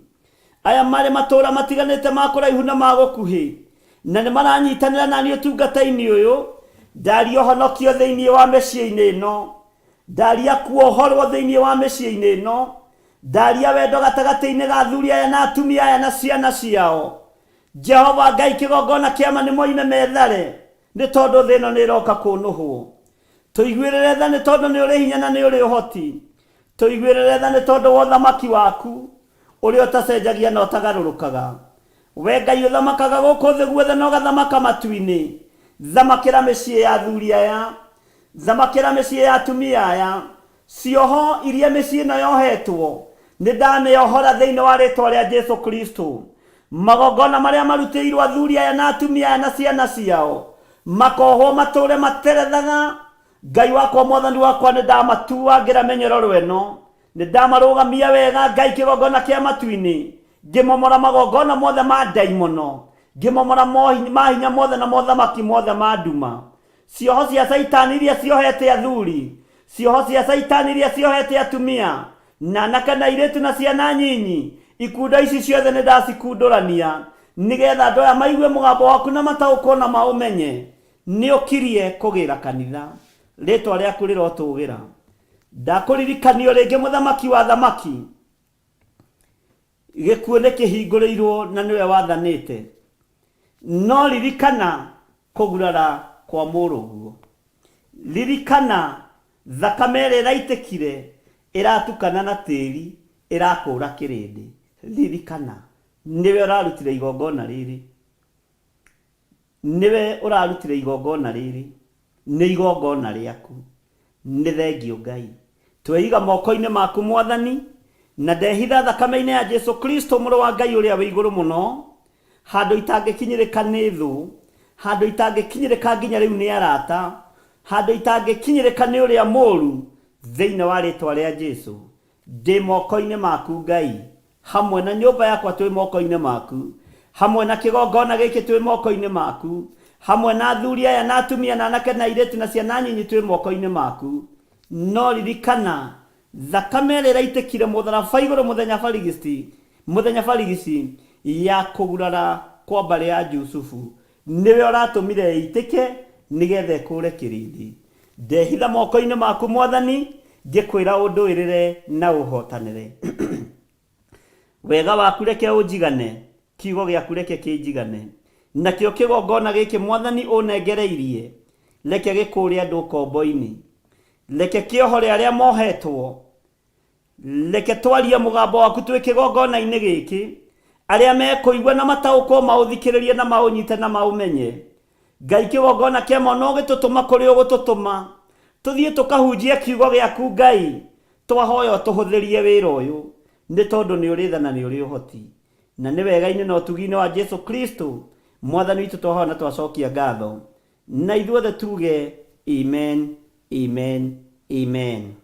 Aya marĩ matũũra matiganĩte ma kũraihu na ma gũkuhĩ, na nĩ maranyitanĩra naniĩ ũtungata-inĩ ũyũ. Ndaria ũhonokio thĩinĩ wa mĩciĩ-inĩ ĩno. Ndaria kuohorwo thĩinĩ wa mĩciĩ-inĩ ĩno. Ndaria wendo gatagatĩ-inĩ ga athuri aya na atumia aya na ciana ciao. Jehova Ngai kĩgongona kĩa ma nĩ moime methare, nĩ tondũ thĩ ĩno nĩ ĩroka kũnũhwo. Tũiguĩrĩre tha nĩ tondũ nĩ ũrĩ hinya na nĩ ũrĩ ũhoti. Tũiguĩrĩre tha nĩ tondũ wa ũthamaki waku, ũrĩa ũtacenjagia na ũtagarũrũkaga. We Ngai ũthamakaga gũkũ thĩ guothe na ũgathamaka matu-inĩ. Thamakĩra mĩciĩ ya athuri aya. Thamakĩra mĩciĩ ya atumia aya. Cioho iria mĩciĩ ĩno yohetwo, nĩ ndamĩohora thĩinĩ wa rĩtwa rĩa Jesu Kristo. Magongona marĩa marutĩirwo athuri aya na atumia aya na ciana ciao, makohwo matũre materethaga. Ngai wakwa Mwathani wakwa nĩ ndamatuangĩra mĩnyororo ĩno. Nĩ ndamarũgamia wega Ngai kĩgongona kĩa matu-inĩ, ngĩmomora magongona mothe ma ndaimono, ngĩmomora mahinya mothe na mothamaki mothe ma nduma. Cioho cia Caitani iria ciohete athuri, cioho cia Caitani iria ciohete atumia, na anake na airĩtu na ciana nyinyi, ikundo ici ciothe nĩ ndacikundũrania, nĩgetha andũ aya maigue mũgambo waku na mataũkwo na maũmenye. Nĩ ũkirie kũgĩra kanitha. Rĩtwa rĩaku rĩrotũgĩra. Ndakũririkanio rĩngĩ mũthamaki wa athamaki, gĩkuũ nĩ kĩhingũrĩirwo na nĩwe wathanĩte. No ririkana kũgurara kwa mũrũguo. Ririkana thakame ĩrĩa ĩraitĩkire ĩratukana na tĩri ĩrakũra kĩrĩndĩ. Ririkana nĩwe ũrarutire igongona rĩrĩ. Nĩwe ũrarutire igongona rĩrĩ, nĩ igongona rĩaku. Nĩ thengiũ Ngai. Tweiga moko-inĩ maku Mwathani, na ndehitha thakame-inĩ ya Jesu Kristo mũrũ wa Ngai ũrĩa wĩ igũrũ mũno, handũ itangĩkinyĩrĩka nĩ thũ, handũ itangĩkinyĩrĩka nginya rĩu nĩ arata, handũ itangĩkinyĩrĩka nĩ ũrĩa mũru. Thĩinĩ wa rĩtwa rĩa Jesu, ndĩ moko-inĩ maku Ngai, hamwe na nyũmba yakwa twĩ moko-inĩ maku, hamwe na kĩgongona gĩkĩ twĩ moko-inĩ maku, hamwe na athuri aya na atumia na anake na airĩtu na ciana nyinyi twĩ moko-inĩ maku. No ririkana thakame ĩrĩa ĩraitĩkire mũtharaba igũrũ mũthenya barigici, mũthenya barigici ya kũgurara kwa mbarĩ ya Jusufu, nĩwe ũratũmire ĩitĩke nĩgetha ĩkũre kĩrĩndĩ. Ndehitha moko-inĩ maku Mwathani, ngĩkwĩra ũndũĩrĩre na ũhotanĩre. Wega waku reke ũnjigane, kiugo gĩaku reke kĩnjigane. Nakĩo kĩgongona gĩkĩ Mwathani ũnengereirie, reke gĩkũũre andũ ũkombo-inĩ. Reke kĩohore arĩa mohetwo. Reke twarie mũgambo waku twĩ kĩgongona-inĩ gĩkĩ, arĩa mekũigua na mataũkwo maũthikĩrĩrie na maũnyite na maũmenye. Ngai kĩgongona kĩa ma no gĩtũtũma kũrĩa ũgũtũtũma, tũthiĩ tũkahunjie kiugo gĩaku Ngai, twahoya ũtũhũthĩrie wĩra ũyũ, nĩ tondũ nĩ ũrĩ tha na nĩ ũrĩ ũhoti. Na nĩ wega-inĩ na ũtugi-inĩ wa Jesu Kristo, Mwathani witũ twahoya na twacokia ngatho. Na ithuothe tuge, Amen, Amen, Amen.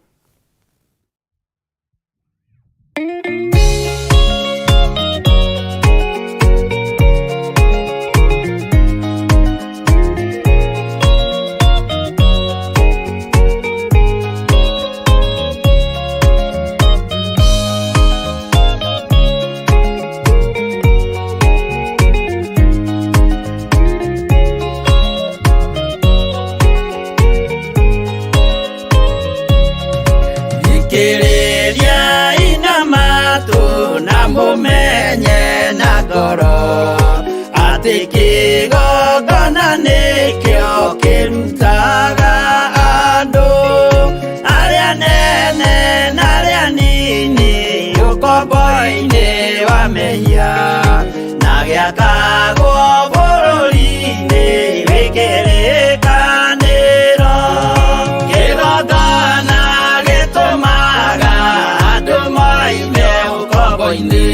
Thikĩrĩriai na matũ na mũmenye na ngoro atĩ kĩgongona nĩkĩo kĩrutaga andũ arĩa nene na arĩa nini ũkombo-inĩ wa mehia na gĩakagwo bũrũri-inĩ wĩ kĩrĩkanĩro. Kĩgongona gĩtũmaga andũ moime ũkombo-inĩ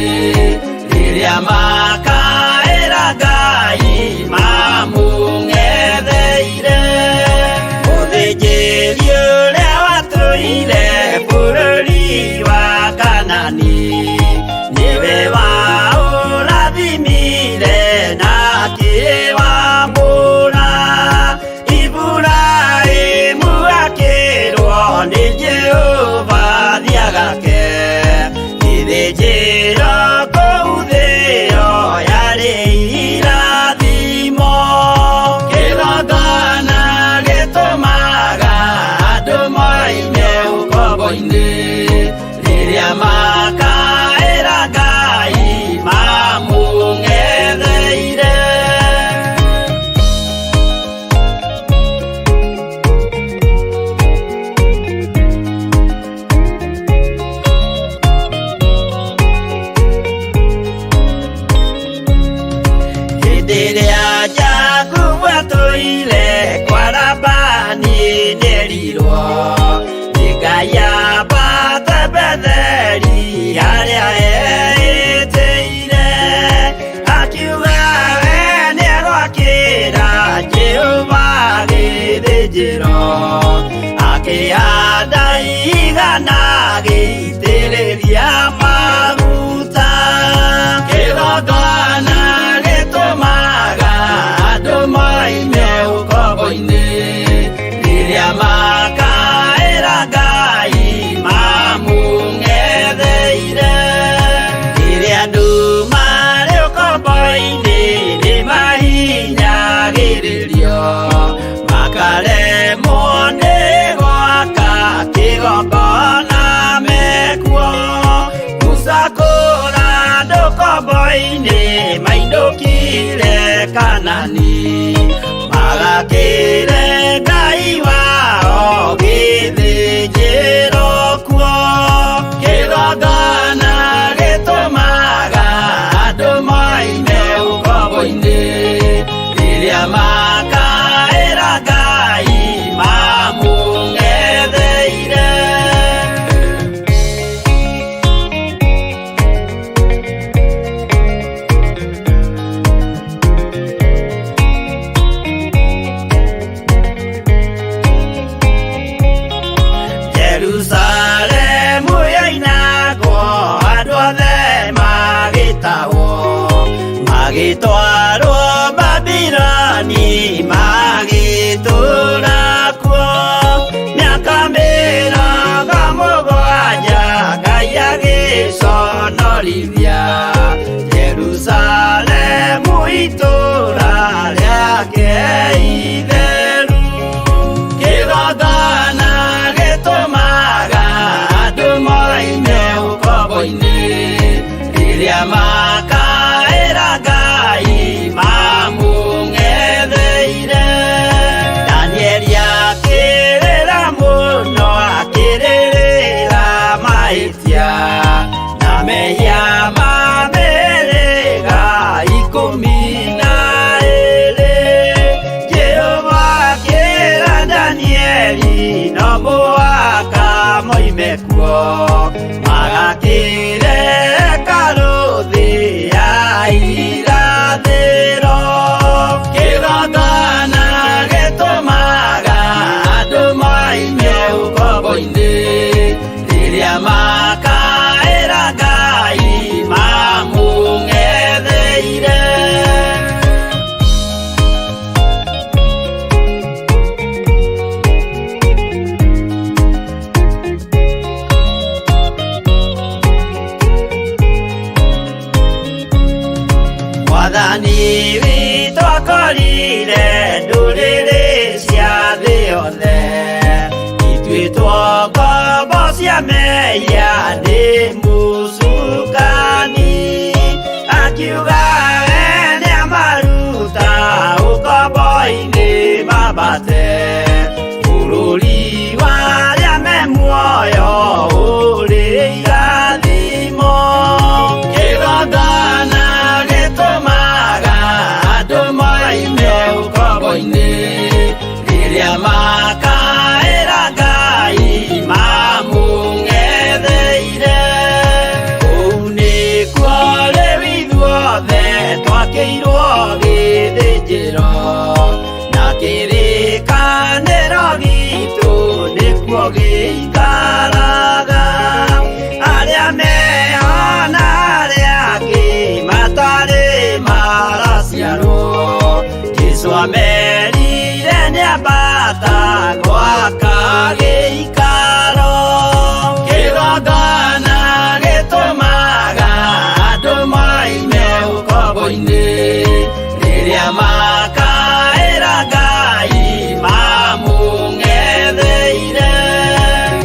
rĩrĩa makaĩra Ngai mamũng'etheire. Mũthĩnjĩri ũrĩa watũire bũrũri wa Kanani nĩwe waũrathimire na akĩwambũra. Iburahĩmu akĩrwo nĩ Jehova thiagake gĩthĩnjĩro kũu thĩo yarĩ irathimo. Kĩgongona gĩtũmaga andũ moime ũkombo-inĩ rĩrĩa makaĩra Ngai mamũng'etheire. Hĩndĩ ĩrĩa Jakubu atũire kwa Labani nĩerirwo nĩ Ngai ambate Betheli harĩa eĩtĩire. Akiuga we nĩegwakĩra Jehova gĩthĩnjĩro, akĩhanda igana agĩitĩrĩria maguta. Kĩgongona gĩtũmaga andũ moime ũkombo-inĩ rĩrĩa makaĩra Ngai mamũng'etheire. Rĩrĩa andũ marĩ ũkombo-inĩ nĩmahinyagĩrĩrio, makaremwo nĩ gwaka kĩgongona mekuo. Musa kũra andũ ũkombo-inĩ mainũkire Kanani, magakĩre Ngai wao gĩthĩnjĩro kuo. Kĩgongona gĩtũmaga andũ moime ũkombo-inĩ rĩrĩa makaĩra Ngai mamũng'etheire. Agĩconorithia Jerusalemu itũũra rĩake itheru. Kĩgongona gĩtũmaga andũ moime ũkombo-inĩ, rĩrĩa makaĩra Ngai mamũng'etheire. Danieli akĩrĩra mũno, akĩrĩrĩra mahĩtia na mehia ma mĩhĩrĩga 12. Jehova akĩra Danieli no mũhaka moime kuo, magakĩre hekarũ thĩ ya irathĩro. Kĩgongona gĩtũmaga andũ moime ũkombo-inĩ, rĩrĩa makaĩra Ngai mamũng'etheire. Mwathani witũ akorire ndũrĩrĩ cia thĩ yothe ituĩtwo ngombo cia mehia nĩ mũcukani, akiuga we nĩamaruta ũkombo-inĩ mambate bũrũri wa arĩa me muoyo ũrĩ irathimo. Kĩgongona gĩtũmaga andũ moime ũkombo-inĩ, rĩrĩa makaĩra Ngai mamũng'etheire. Kũu nĩkuo rĩu ithuothe twakĩirwo gĩthĩnjĩro, na kĩrĩkanĩro gitũ nĩkuo gĩikaraga. Arĩa meho na arĩa angĩ matarĩ maraciarwo, Jesũ amerire nĩambata gwaka gĩikaro. Kĩgongona gĩtũmaga andũ moime ũkombo-inĩ, rĩrĩa makaĩra Ngai mamũng'etheire.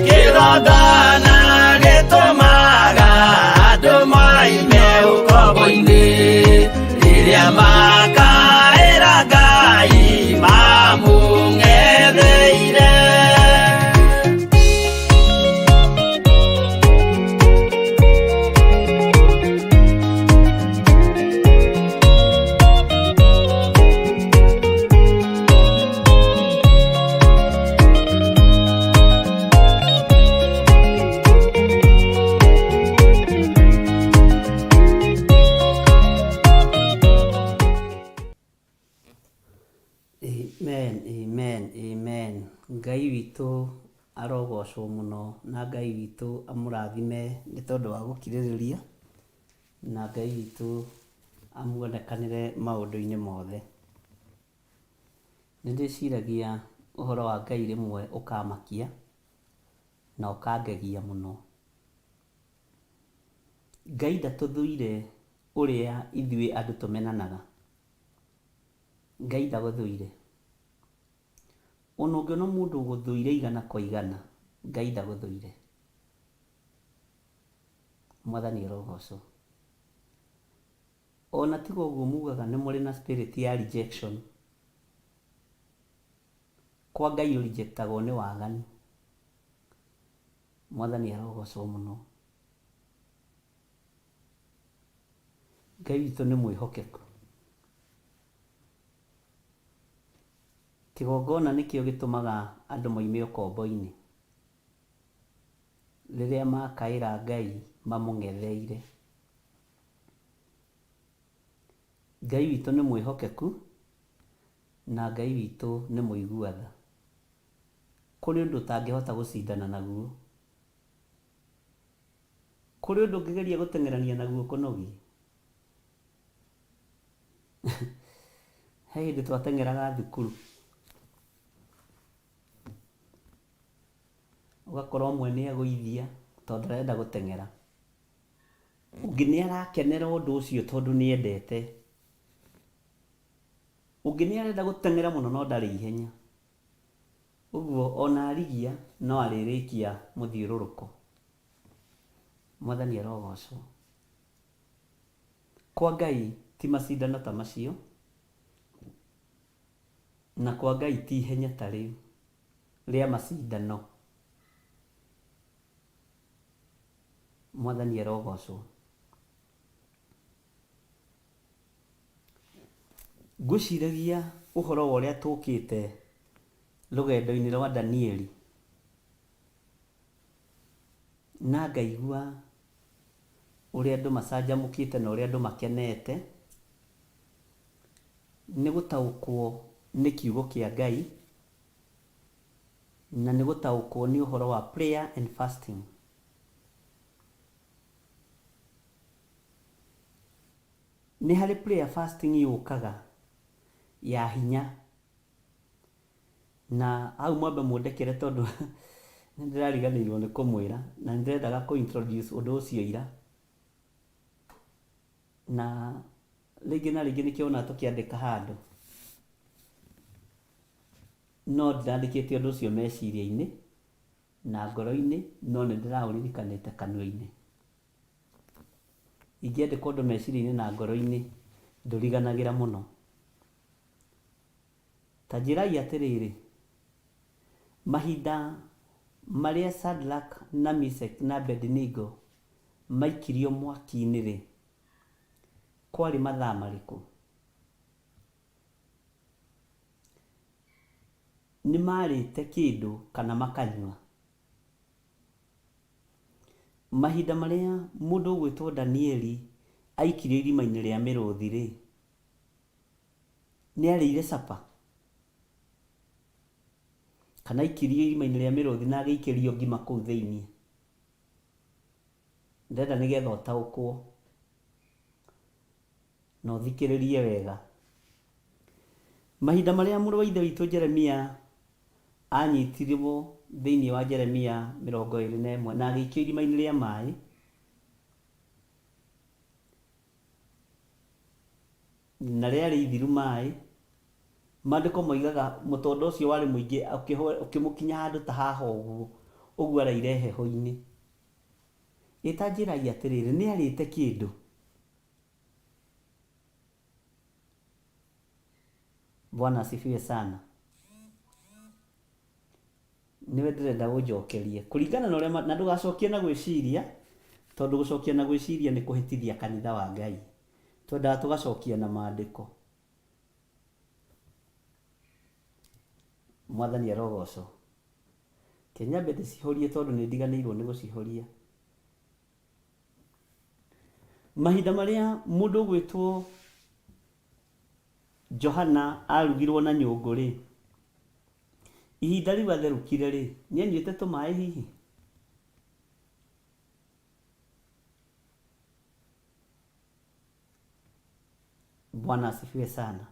Kĩgongona gĩtũmaga andũ moime ũkombo-inĩ, rĩrĩa makaĩra Ngai mamũng'etheire. Amen, amen, amen. Ngai witũ arogocwo mũno na Ngai witũ amũrathime nĩ tondũ wa gũkirĩrĩria, na Ngai witũ amuonekanĩre maũndũ-inĩ mothe. Nĩ ndĩciragia ũhoro wa Ngai rĩmwe ũkamakia na ũkangegia mũno. Ngai ndatũthũire ũrĩa ithuĩ andũ tũmenanaga. Ngai ndagũthũire. Ona ũngĩona mũndũ ũgũthũire igana kwa igana, Ngai ndagũthũire. Mwathani arogocwo. Ona tiga ũguo mugaga nĩ mũrĩ na spirit ya rejection. Kwa Ngai ũrejectagwo nĩ waganu. Mwathani arogocwo mũno. Ngai witũ nĩ mwĩhokeku. Kĩgongona nĩkĩo gĩtũmaga andũ moime ũkombo-inĩ, rĩrĩa makaĩra Ngai mamũng'etheire. Ngai witũ nĩ mwĩhokeku na Ngai witũ nĩ mũigua tha. Kũrĩ ũndũ ũtangĩhota gũcindana naguo. Kũrĩ ũndũ ũngĩgeria gũteng'erania naguo ũkũnogie. He hĩndĩ twateng'eraga thukuru, ũgakora ũmwe nĩ agũithia tondũ arenda gũteng'era. Ũngĩ nĩ arakenera ũndũ ũcio tondũ nĩ endete. Ũngĩ nĩ arenda gũteng'era mũno no ndarĩ ihenya. Ũguo ona arigia no arĩrĩkia mũthiũrũrũko. Mwathani arogocwo. Kwa Ngai ti macindano ta macio, na kwa Ngai ti ihenya ta rĩu rĩa macindano. Mwathani arogocwo. Ngwĩciragia ũhoro wa ũrĩa tũkĩte rũgendo-inĩ rwa Danieli, na ngaigua ũrĩa andũ macanjamũkĩte na ũrĩa andũ makenete nĩ gũtaũkwo nĩ kiugo kĩa Ngai, na nĩ gũtaũkwo nĩ ũhoro wa prayer and fasting. Nĩ harĩ prayer fasting yũkaga ya hinya, na hau mwambe mũndekere tondũ nĩ ndĩrariganĩirwo nĩ kũmwĩra na nĩ ndĩrendaga kũ introduce ũndũ ũcio ira, na rĩngĩ na rĩngĩ nĩkĩo wonaga tũkĩandĩka handũ, no ndirandĩkĩte ũndũ ũcio meciria-inĩ na ngoro-inĩ, no nĩ ndĩraũririkanĩte kanua-inĩ. Ingĩandĩka ũndũ meciria-inĩ na ngoro-inĩ, ndũriganagĩra mũno. Ta njĩrai atĩrĩrĩ, mahinda marĩa Shadrach na Meshach na Abednego maikirio mwaki-inĩ-rĩ, kwarĩ mathaa marĩkũ? Nĩ maarĩte kĩndũ kana makanyua? Mahinda marĩa mũndũ ũgwĩtwo Danieli aikirio irima-inĩ rĩa mĩrũthi-rĩ, nĩ arĩire capa? Kana aikirio irima-inĩ rĩa mĩrũthi na agĩikĩrio ngima kũu thĩinĩ? Ndĩrenda nĩgetha ũtaũkwo na ũthikĩrĩrie wega. Mahinda marĩa mũrũ wa Ithe witũ Jeremia aanyitirwo thĩinĩ wa Jeremia 21 na agĩikio irima-inĩ rĩa maĩ, na rĩarĩ ithiru maĩ, maandĩko moigaga mũtondo ũcio warĩ mũingĩ ũkĩmũkinya handũ ta haha ũguo, ũguo araire heho-inĩ. Ĩ ta njĩrai atĩrĩrĩ, nĩ arĩte kĩndũ? Bwana asifiwe sana. Nĩwe ndĩrenda ũnjokerie kũringana na ũrĩa na ndũgacokie na gwĩciria, tondũ gũcokia na gwĩciria nĩ kũhĩtithia kanitha wa Ngai. Twendaga tũgacokia na maandĩko. Mwathani arogocwo. Reke nyambe ndĩcihorie tondũ nĩ ndiganĩirwo nĩ gũcihoria. Mahinda marĩa mũndũ ũgwĩtwo Johana arugirwo na nyũngũ-rĩ, ihinda rĩu atherũkire-rĩ, nĩanyuĩte tũmaĩ hihi? Bwana asifiwe sana.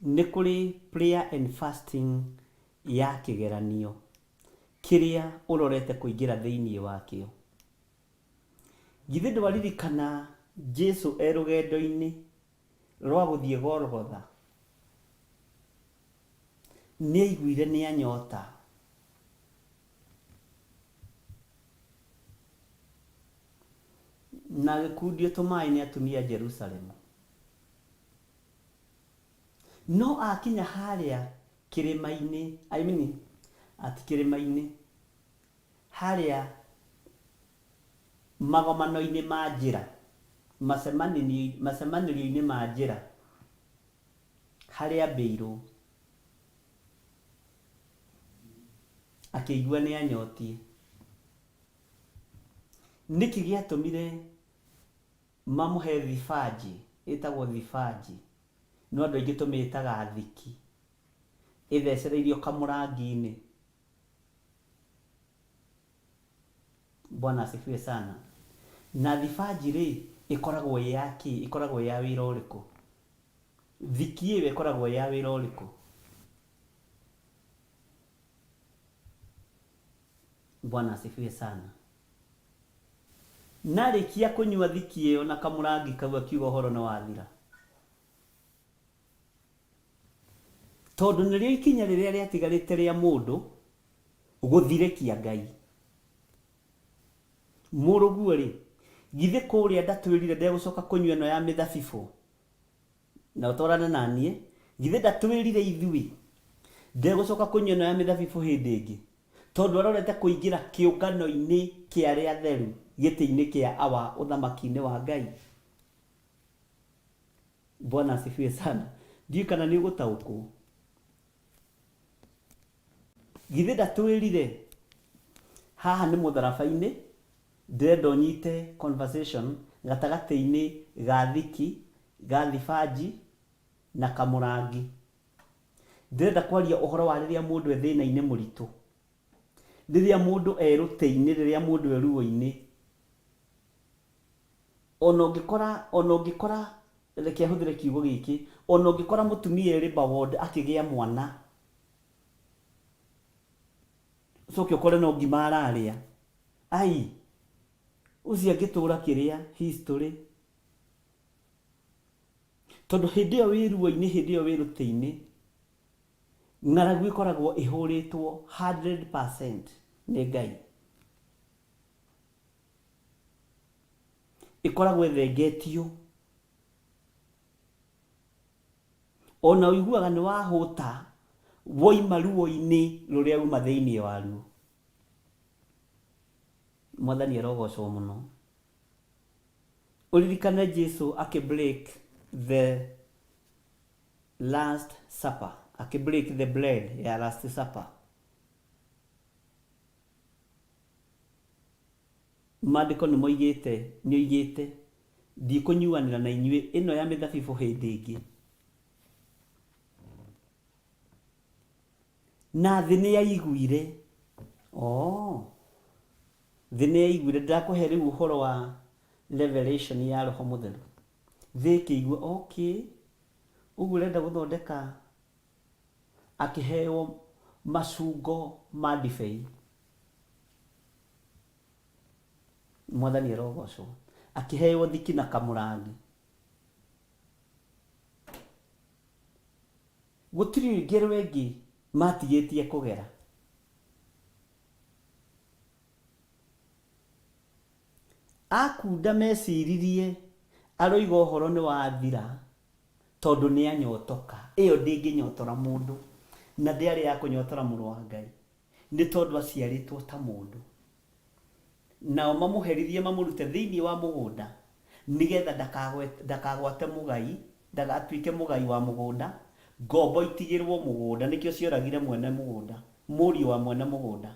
Nĩ kũrĩ prayer and fasting ya kĩgeranio kĩrĩa ũrorete kũingĩra thĩinĩ wakĩo. Githĩ ndwaririkana Jesu e rũgendo-inĩ rwa gũthiĩ Golgotha nĩaiguire nĩanyota? Na agĩkundio tũmaĩ nĩ atumia a Jerusalemu. No akinya harĩa kĩrĩma-inĩ, I mean, ati kĩrĩma-inĩ, harĩa magomano-inĩ ma njĩra, macemanĩrio-inĩ ma njĩra, harĩa ambĩirwo, akĩigua nĩ anyotiĩ. Nĩkĩ gĩatũmire mamũhe thibanji, ĩtagwo thibanji, no andũ aingĩ tũmĩtaga thiki, ĩthecereirio kamũrangi-inĩ? Bwana asifiwe sana. Na thibanji rĩ, ĩkoragwo ĩ ya kĩ? Ĩkoragwo ĩ ya wĩra ũrĩkũ? Thiki ĩyo ĩkoragwo ĩ ya wĩra ũrĩkũ? Bwana asifiwe sana. Na arĩkia kũnyua thiki ĩyo na kamũrangi kau akiuga ũhoro nĩ wathira. Tondũ nĩrĩo ikinya rĩrĩa rĩatigarĩte rĩa mũndũ gũthirĩkia Ngai. Mũrũguo-rĩ, githĩ kũrĩa ndatwĩrire ndegũcoka kũnyua ĩno ya mĩthabibũ? Na ũtwarane na niĩ, githĩ ndatwĩrire ithuĩ ndegũcoka kũnyua ĩno ya mĩthabibũ hĩndĩ ĩngĩ? Tondũ arorete kũingĩra kĩũngano-inĩ kĩa arĩa atheru, gĩtĩ-inĩ kĩa Awa ũthamaki-inĩ wa Ngai. Bwana asifiwe sana. Ndiũĩ kana nĩ ũgũtaũkwo. Githĩ ndatwĩrire haha nĩ mũtharaba-inĩ, ndĩrenda ũnyite conversation gatagatĩ-inĩ ga thiki, ga thibanji na kamũrangi. Ndĩrenda kwaria ũhoro wa rĩrĩa mũndũ e thĩna-inĩ mũritũ, rĩrĩa mũndũ e rũtĩ-inĩ, rĩrĩa mũndũ e ruo-inĩ. Ona ũngĩkora, ona ũngĩkora, reke hũthĩre kiugo gĩkĩ, ona ũngĩkora mũtumia e labour ward akĩgĩa mwana, ũcoke ũkore no ngima ararĩa, ai, ũcio angĩtũra kĩrĩa, history. Tondũ hĩndĩ ĩyo wĩ ruo-inĩ, hĩndĩ ĩyo wĩ rũtĩ-inĩ, ng'aragu ĩkoragwo ĩhũrĩtwo 100% nĩ Ngai. Ĩkoragwo ĩthengetio. Ona ũiguaga nĩ wahũta woima ruo-inĩ rũrĩa uma thĩinĩ waruo. Mwathani arogocwo mũno. Ũririkane Jesu akĩ break the last supper, akĩ break the bread ya last supper. Maandĩko nĩ moigĩte, nĩ oigĩte, Ndikũnyuanĩra na inyuĩ ĩno ya mĩthabibũ hĩndĩ ĩngĩ. Na thĩ nĩ yaiguire. Oh. Thĩ nĩ yaiguire. Ndĩrakũhe rĩu ũhoro wa revelation ya Roho Mũtheru. Thĩ ĩkĩigua, okay, ũguo ũrenda gũthondeka, akĩheo macungo ma ndibei. Mwathani arogocwo. Akĩheo thiki na kamũrangi. Gũtirĩ ngero ĩngĩ matigĩtie kũgera. Akunda meciririe aroiga ũhoro nĩ wathira tondũ nĩ anyotoka. Ĩyo ndĩngĩnyotora mũndũ na ndĩarĩ ya kũnyotora mũrũ wa Ngai. Nĩ tondũ aciarĩtwo ta mũndũ. Nao mamũherithie mamũrute thĩinĩ wa mũgũnda, nĩ getha ndakagwate mũgai, ndagatuĩke mũgai wa mũgũnda, ngombo itigĩrũo mũgũnda, nĩkĩo cioragire mwene mũgũnda, mũriũ wa mwene mũgũnda.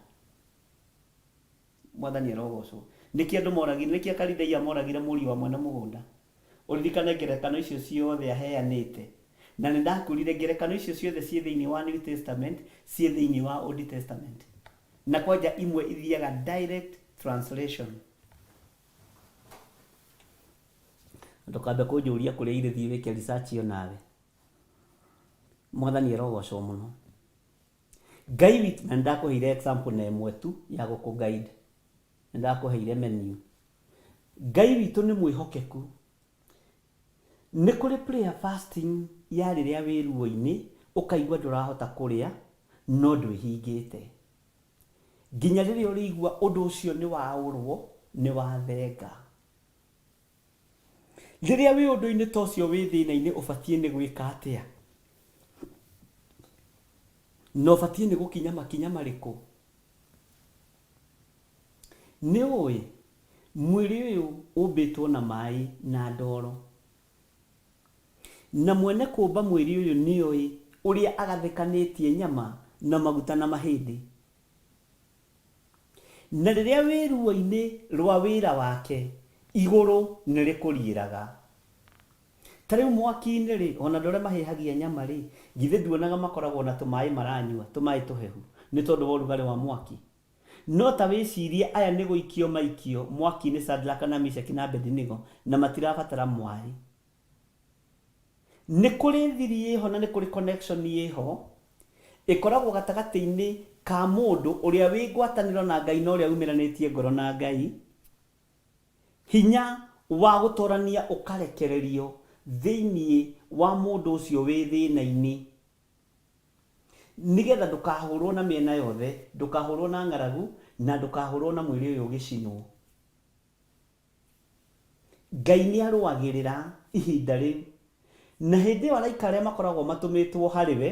Mwathani arogocwo. Nĩkĩ andũ moragire, nĩkĩ Akalidei moragire mũriũ wa mwene mũgũnda? Ũririkane ngerekano icio ciothe aheanĩte. Na nĩ ndakwĩrire ngerekano icio ciothe ciĩ thĩinĩ wa New Testament, ciĩ thĩinĩ wa Old Testament. Na kwanja imwe ithiaga direct translation. Ndũkambe kũnjũria kũrĩa irĩ thiĩ wĩke research ĩyo nawe. Mwathani arogocwo mũno. Ngai witũ, na nĩ ndakũheire example na ĩmwe tu ya gũkũ guide. Nĩ ndakũheire menu. Ngai witũ nĩ mwĩhokeku. Nĩ kũrĩ prayer fasting ya rĩrĩa wĩ ruo-inĩ ũkaigua ndũrahota kũrĩa no ndwĩhingĩte. Nginya rĩrĩa ũrĩigua ũndũ ũcio nĩ waũrwo, nĩ wathenga. Rĩrĩa wĩ ũndũ-inĩ ta ũcio wĩ thĩna-inĩ ũbatiĩ nĩ gwĩka atĩa? Na ũbatiĩ nĩ gũkinya makinya marĩkũ? Nĩ ũĩ, mwĩrĩ ũyũ ũmbĩtwo na maĩ na ndoro. Na mwene kũũmba mwĩrĩ ũyũ nĩoĩ ũrĩa agathĩkanĩtie nyama na maguta na mahĩndĩ. Na rĩrĩa wĩ ruo-inĩ rwa wĩra wake, igũrũ nĩrĩkũriĩraga. Ta rĩu mwaki-inĩ-rĩ, o na andũ arĩa mahĩhagia nyama-rĩ, githĩ nduonaga makoragwo na tũmaĩ maranyua, tũmaĩ tũhehu, nĩ tondũ wa ũrugarĩ wa mwaki? No ta wĩcirie, aya nĩ gũikio maikio mwaki-inĩ Shadraka na Meshaki na Abedinego, na matirabatara maĩ. Nĩ kũrĩ thiri ĩho na nĩ kũrĩ connection ĩho, ĩkoragwo gatagatĩ-inĩ ka mũndũ ũrĩa wĩ ngwatanĩro na Ngai na ũrĩa umĩranĩtie ngoro na Ngai. Hinya wa gũtorania ũkarekererio thĩinĩ wa mũndũ ũcio wĩ thĩna-inĩ, nĩgetha ndũkahũrwo na mĩena yothe, ndũkahũrwo na ng'aragu, na ndũkahũrwo na mwĩrĩ ũyũ ũgĩcinwo. Ngai nĩ arũagĩrĩra ihinda rĩu. Na hĩndĩ ĩyo araika arĩa makoragwo matũmĩtwo harĩ we,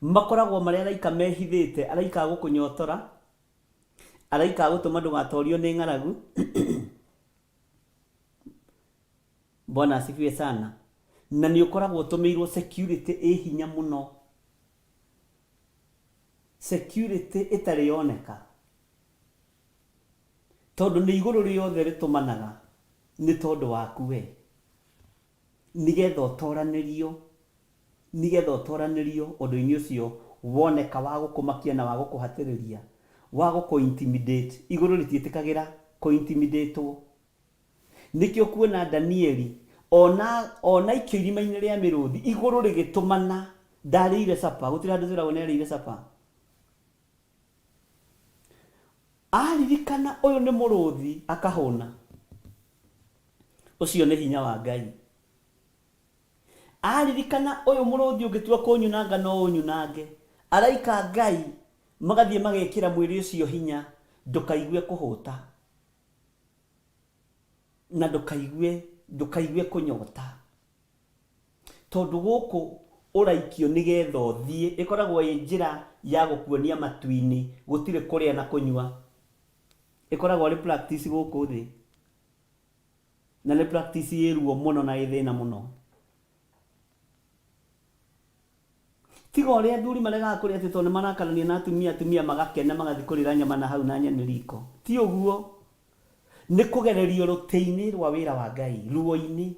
makoragwo marĩ araika mehithĩte, araika a gũkũnyotora, araika a gũtũma ndũgatorio nĩ ng'aragu. Bwana asifiwe sana. Na nĩ ũkoragwo ũtũmĩirwo security ĩ hinya mũno, security ĩtarĩ yoneka, tondũ nĩ igũrũ rĩothe rĩtũmanaga nĩ tondũ waku we, nĩgetha ũtoranĩrio, nĩgetha ũtoranĩrio ũndũ-inĩ ũcio woneka wa gũkũmakia na wa gũkũhatĩrĩria, wa gũkũ intimidate. Igũrũ rĩtiĩtĩkagĩra kũ intimidate-wo. Nĩkĩo kuona Danieli ona ona aikio irima-inĩ rĩa mĩrũthi, igũrũ rĩgĩtũmana, ndarĩire supper, gũtirĩ handũ twĩragwo nĩ arĩire supper. Aririkana ũyũ nĩ mũrũthi akahũna. Ũcio nĩ hinya wa Ngai. Aririkana ũyũ mũrũthi ũngĩtua kũnyunanga no ũnyunange. Araika a Ngai magathiĩ magekĩra mwĩrĩ ũcio hinya ndũkaigue kũhũta na ndũkaigue ndũkaigue kũnyota. Tondũ gũkũ ũraikio nĩgetha ũthiĩ, ĩkoragwo ĩ njĩra ya gũkuonia matu-inĩ gũtirĩ kũrĩa na kũnyua. Ĩkoragwo arĩ practice gũkũ thĩ. Na nĩ practice ĩ ruo mũno na ĩ thĩna mũno. Tiga ũrĩa athuri maregaga kũrĩa atĩ tondũ nĩ marakarania na atumia, atumia magakena magathiĩ kũrĩra nyama na hau na nyeni riko. Ti ũguo. Nĩ kũgererio rũtĩ-inĩ rwa wĩra wa Ngai, ruo-inĩ.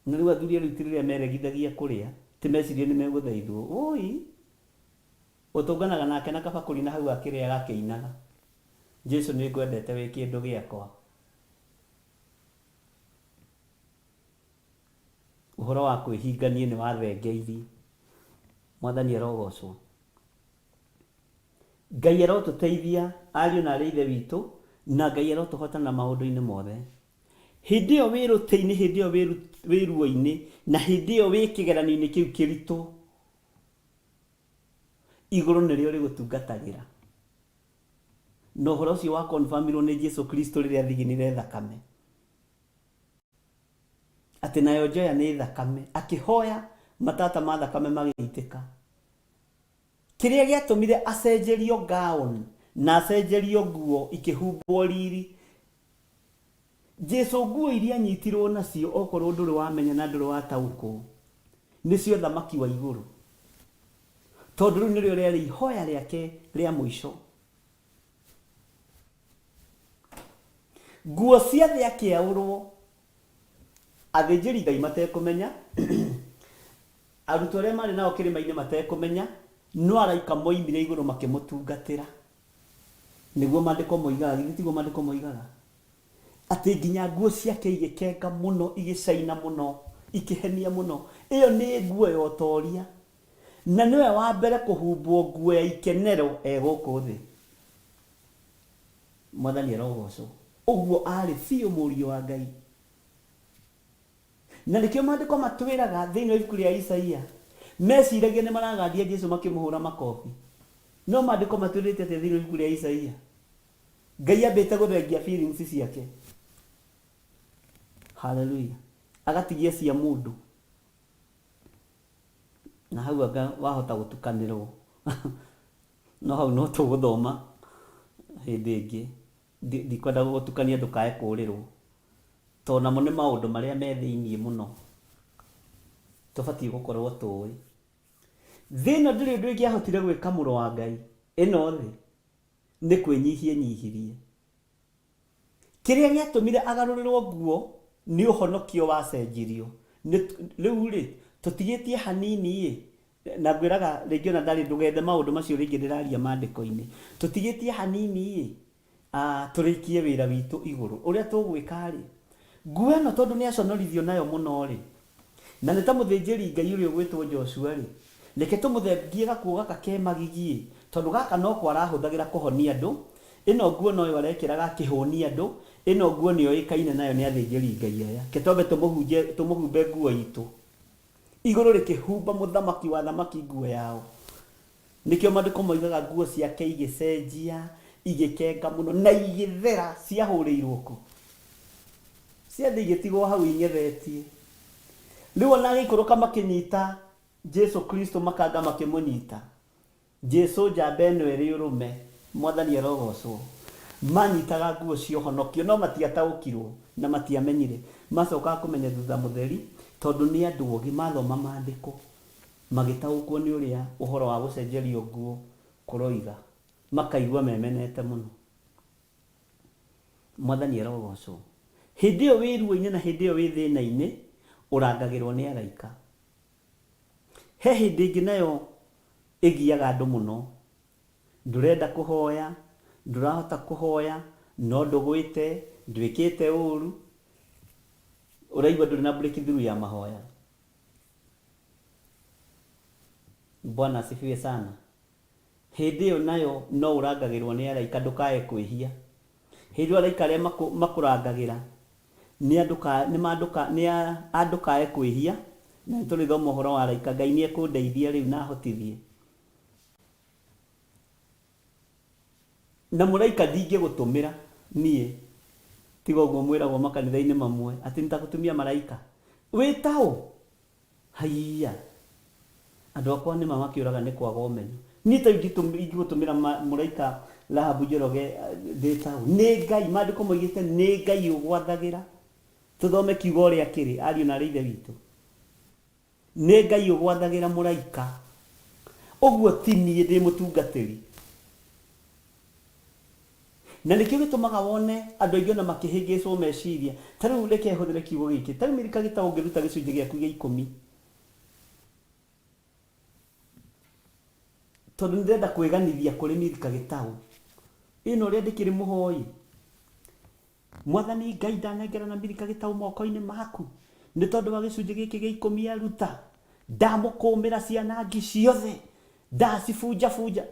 Na rĩu athuri a rĩu ti rĩrĩa meregithagia kũrĩa, ti mecirie nĩ megũthaithwo. Wũi! Ũtũnganaga nake na kabakũri na hau akĩrĩaga akĩinaga. Jesu nĩ ngwendete wĩ kĩndũ gĩakwa. Ũhoro wa kwĩhinga niĩ nĩ wathengeirie. Mwathani arogocwo. Ngai arotũteithia ariũ na arĩ ithe witũ, na Ngai arotũhotana maũndũ-inĩ mothe. Hĩndĩ ĩyo wĩ rũtĩ-inĩ, hĩndĩ ĩyo wĩ ruo-inĩ, na hĩndĩ ĩyo wĩ kĩgeranio-inĩ kĩu kĩritũ, igũrũ nĩrĩo rĩgũtungatagĩra. Na ũhoro ũcio wa confirm-irwo nĩ Jesu Kristo rĩrĩa athiginire thakame. Atĩ nayo njoya nĩ thakame. Akĩhoya matata ma thakame magĩitĩka. Kĩrĩa gĩatũmire acenjerio gown na acenjerio nguo ikĩhumbwo riri. Jesu nguo iria anyitirwo nacio okorwo ndũrĩ wamenya na ndũrĩ wataũkwo, nĩcio ũthamaki wa igũrũ. Tondũ rĩu nĩrĩo rĩarĩ ihoya rĩake rĩa mũico. Nguo cia thĩ akĩaũrwo, athĩnjĩri Ngai matekũmenya, arutwo arĩa maarĩ nao kĩrĩma-inĩ matekũmenya, no araika moimire igũrũ makĩmũtungatĩra. Nĩguo maandĩko moigaga, githĩ tiguo maandĩko moigaga? Atĩ nginya nguo ciake igĩkenga mũno, igĩcaina mũno, ikĩhenia mũno. Ĩyo nĩ nguo ya ũtoria. Na nĩwe wa mbere kũhumbwo nguo ya ikenero e gũkũ thĩ. Mwathani arogocwo. Ũguo aarĩ biũ Mũriũ wa Ngai. Na nĩkĩo maandĩko matwĩraga thĩinĩ wa ibuku rĩa Isaia, meciragia nĩ maragandia Jesu makĩmũhũra makobi. No maandĩko matwĩrĩte atĩa thĩinĩ wa ibuku rĩa Isaia? Ngai ambĩte gũthengia feelings ciake. Hallelujah. Agatigia cia mũndũ. Na hau anga wahota gũtukanĩrwo. No hau no tũgũthoma hĩndĩ ĩngĩ. Ndikwenda gũgũtukania ndũkae kũrĩrwo. Tondũ namo nĩ maũndũ marĩa me thĩiniĩ mũno tũbatiĩ gũkorwo tũĩ. Thĩ ĩno ndĩrĩ ũndũ ĩngĩahotire gwĩka mũrũ wa Ngai, ĩno thĩ, nĩ kwĩnyihia enyihirie. Kĩrĩa gĩatũmire agarũrĩrwo nguo nĩ ũhonokio wacenjirio. Rĩu-rĩ, tũtigĩtie hanini-ĩ, na ngwĩraga rĩngĩ ona ndarĩ ndũgethe maũndũ macio rĩngĩ ndĩraria maandĩko-inĩ. Tũtigĩtie hanini-ĩ, tũrĩkie wĩra witũ igũrũ. Ũrĩa tũgwĩka-rĩ, nguo ĩno tondũ nĩ aconorithio nayo mũno-rĩ, na nĩ ta mũthĩnjĩri Ngai ũrĩa ũgwĩtwo Joshua-rĩ, reke tũmũthengie gakuo gaka ke magigi-ĩ, Tondũ gaka noko arahũthagĩra kũhonia andũ, ĩno nguo noyo arekĩraga akĩhũnia andũ, ĩno nguo nĩyo ĩkaine nayo nĩ athĩnjĩri Ngai aya. Reke twambe tũmũhunje, tũmũhumbe nguo itũ. Igũrũ rĩkĩhumba mũthamaki wa athamaki nguo yao. Nĩkĩo maandĩko moigaga nguo ciake igĩcenjia, igĩkenga mũno, na igĩthera. Ciahũrĩirwo kũ? Ciathiĩ igĩtigwo hau ing'ethetie. Rĩu ona agĩikũrũka makĩnyita Jesu Kristo makanga makĩmũnyita. Jesu njamba ĩno ĩrĩ ũrũme, Mwathani arogocwo. Manyitaga nguo cia ũhonokio no matiataũkirwo na matiamenyire. Macokaga kũmenya thutha mũtheri tondũ nĩ andũ ogĩ mathoma maandĩko magĩtaũkwo nĩ ũrĩa ũhoro wa gũcenjerio nguo kũroiga, makaigua memenete mũno. Mwathani arogocwo. Hĩndĩ ĩyo wĩ ruo-inĩ na hĩndĩ ĩyo wĩ thĩna-inĩ, ũrangagĩrwo nĩ araika. He hĩndĩ ĩngĩ nayo ĩgiaga andũ mũno. Ndũrenda kũhoya, ndũrahota kũhoya, no ndũgwĩte, ndwĩkĩte ũru, ũraigua ndũrĩ na breakthrough ya mahoya. Bwana asifiwe sana. Hĩndĩ ĩyo nayo no ũrangagĩrwo nĩ araika ndũkae kwĩhia. Hĩndĩ ĩyo araika arĩa makũrangagĩra nĩ a nĩ a ndũkae kwĩhia, na nĩ tũrĩthoma ũhoro wa araika. Ngai nĩ ekũndeithia rĩu na ahotithie. Na mũraika ndingĩgũtũmĩra niĩ, tiga ũguo mwĩragwo makanitha-inĩ mamwe atĩ nĩ ta gũtumia maraika. Wĩ ta ũ? Haiya! Andũ akwa nĩma makĩũraga nĩ kwaga ũmenyo. Niĩ ta ingĩgũtũmĩra mũraika Rahabu Njoroge ndĩ ta ũ? Nĩ Ngai, maandĩko moigĩte nĩ Ngai ũgwathagĩra. Tũthome kiugo ũrĩa kĩrĩ, ariũ na aarĩ a Ithe witũ. Nĩ Ngai ũgwathagĩra mũraika. Ũguo ti niĩ ndĩ mũtungatĩri. Na nĩkĩo gĩtũmaga wone andũ aingĩ ona makĩhĩngĩcwo meciria. Ta rĩu reke hũthĩre kiugo gĩkĩ, ta rĩu Milika Gĩtaũ ũngĩruta gĩcunjĩ gĩaku gĩa ikũmi, tondũ nĩ ndĩrenda kwĩganithia kũrĩ Milika Gĩtaũ, ĩ na ũrĩa ndĩkĩrĩ mũhoi. Mwathani Ngai ndanengerana Milika Gĩtaũ moko-inĩ maku, nĩ tondũ wa gĩcunjĩ gĩkĩ gĩa ikũmi aruta, ndamũkũmĩra cianangi ciothe, ndacibunjabunja.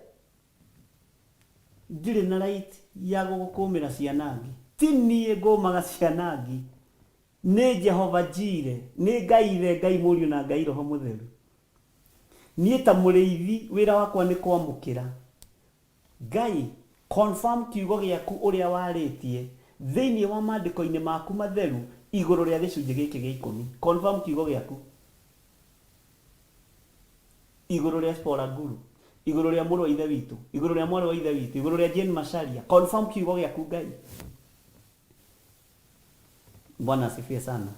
Ndirĩ na right ya gũgũkũmĩra ciana ngi. Ti niĩ ngũmaga ciana ngi. Nĩ Jehova Jireh, nĩ Ngai Ithe, Ngai Mũriũ na Ngai Roho Mũtheru. Niĩ ta mũrĩithi wĩra wakwa nĩ kwamũkĩra. Ngai, confirm kiugo gĩaku ũrĩa warĩtie thĩinĩ wa mandĩko-inĩ maku matheru igũrũ rĩa gĩcunjĩ gĩkĩ gĩa ikũmi. Confirm kiugo gĩaku. Igũrũ rĩa Spora Guru, igũrũ rĩa mũrũ wa ithe witũ, igũrũ rĩa mwarĩ wa ithe witũ, igũrũ rĩa Jane Macharia. Confirm kiugo gĩaku Ngai. Bwana asifiwe sana.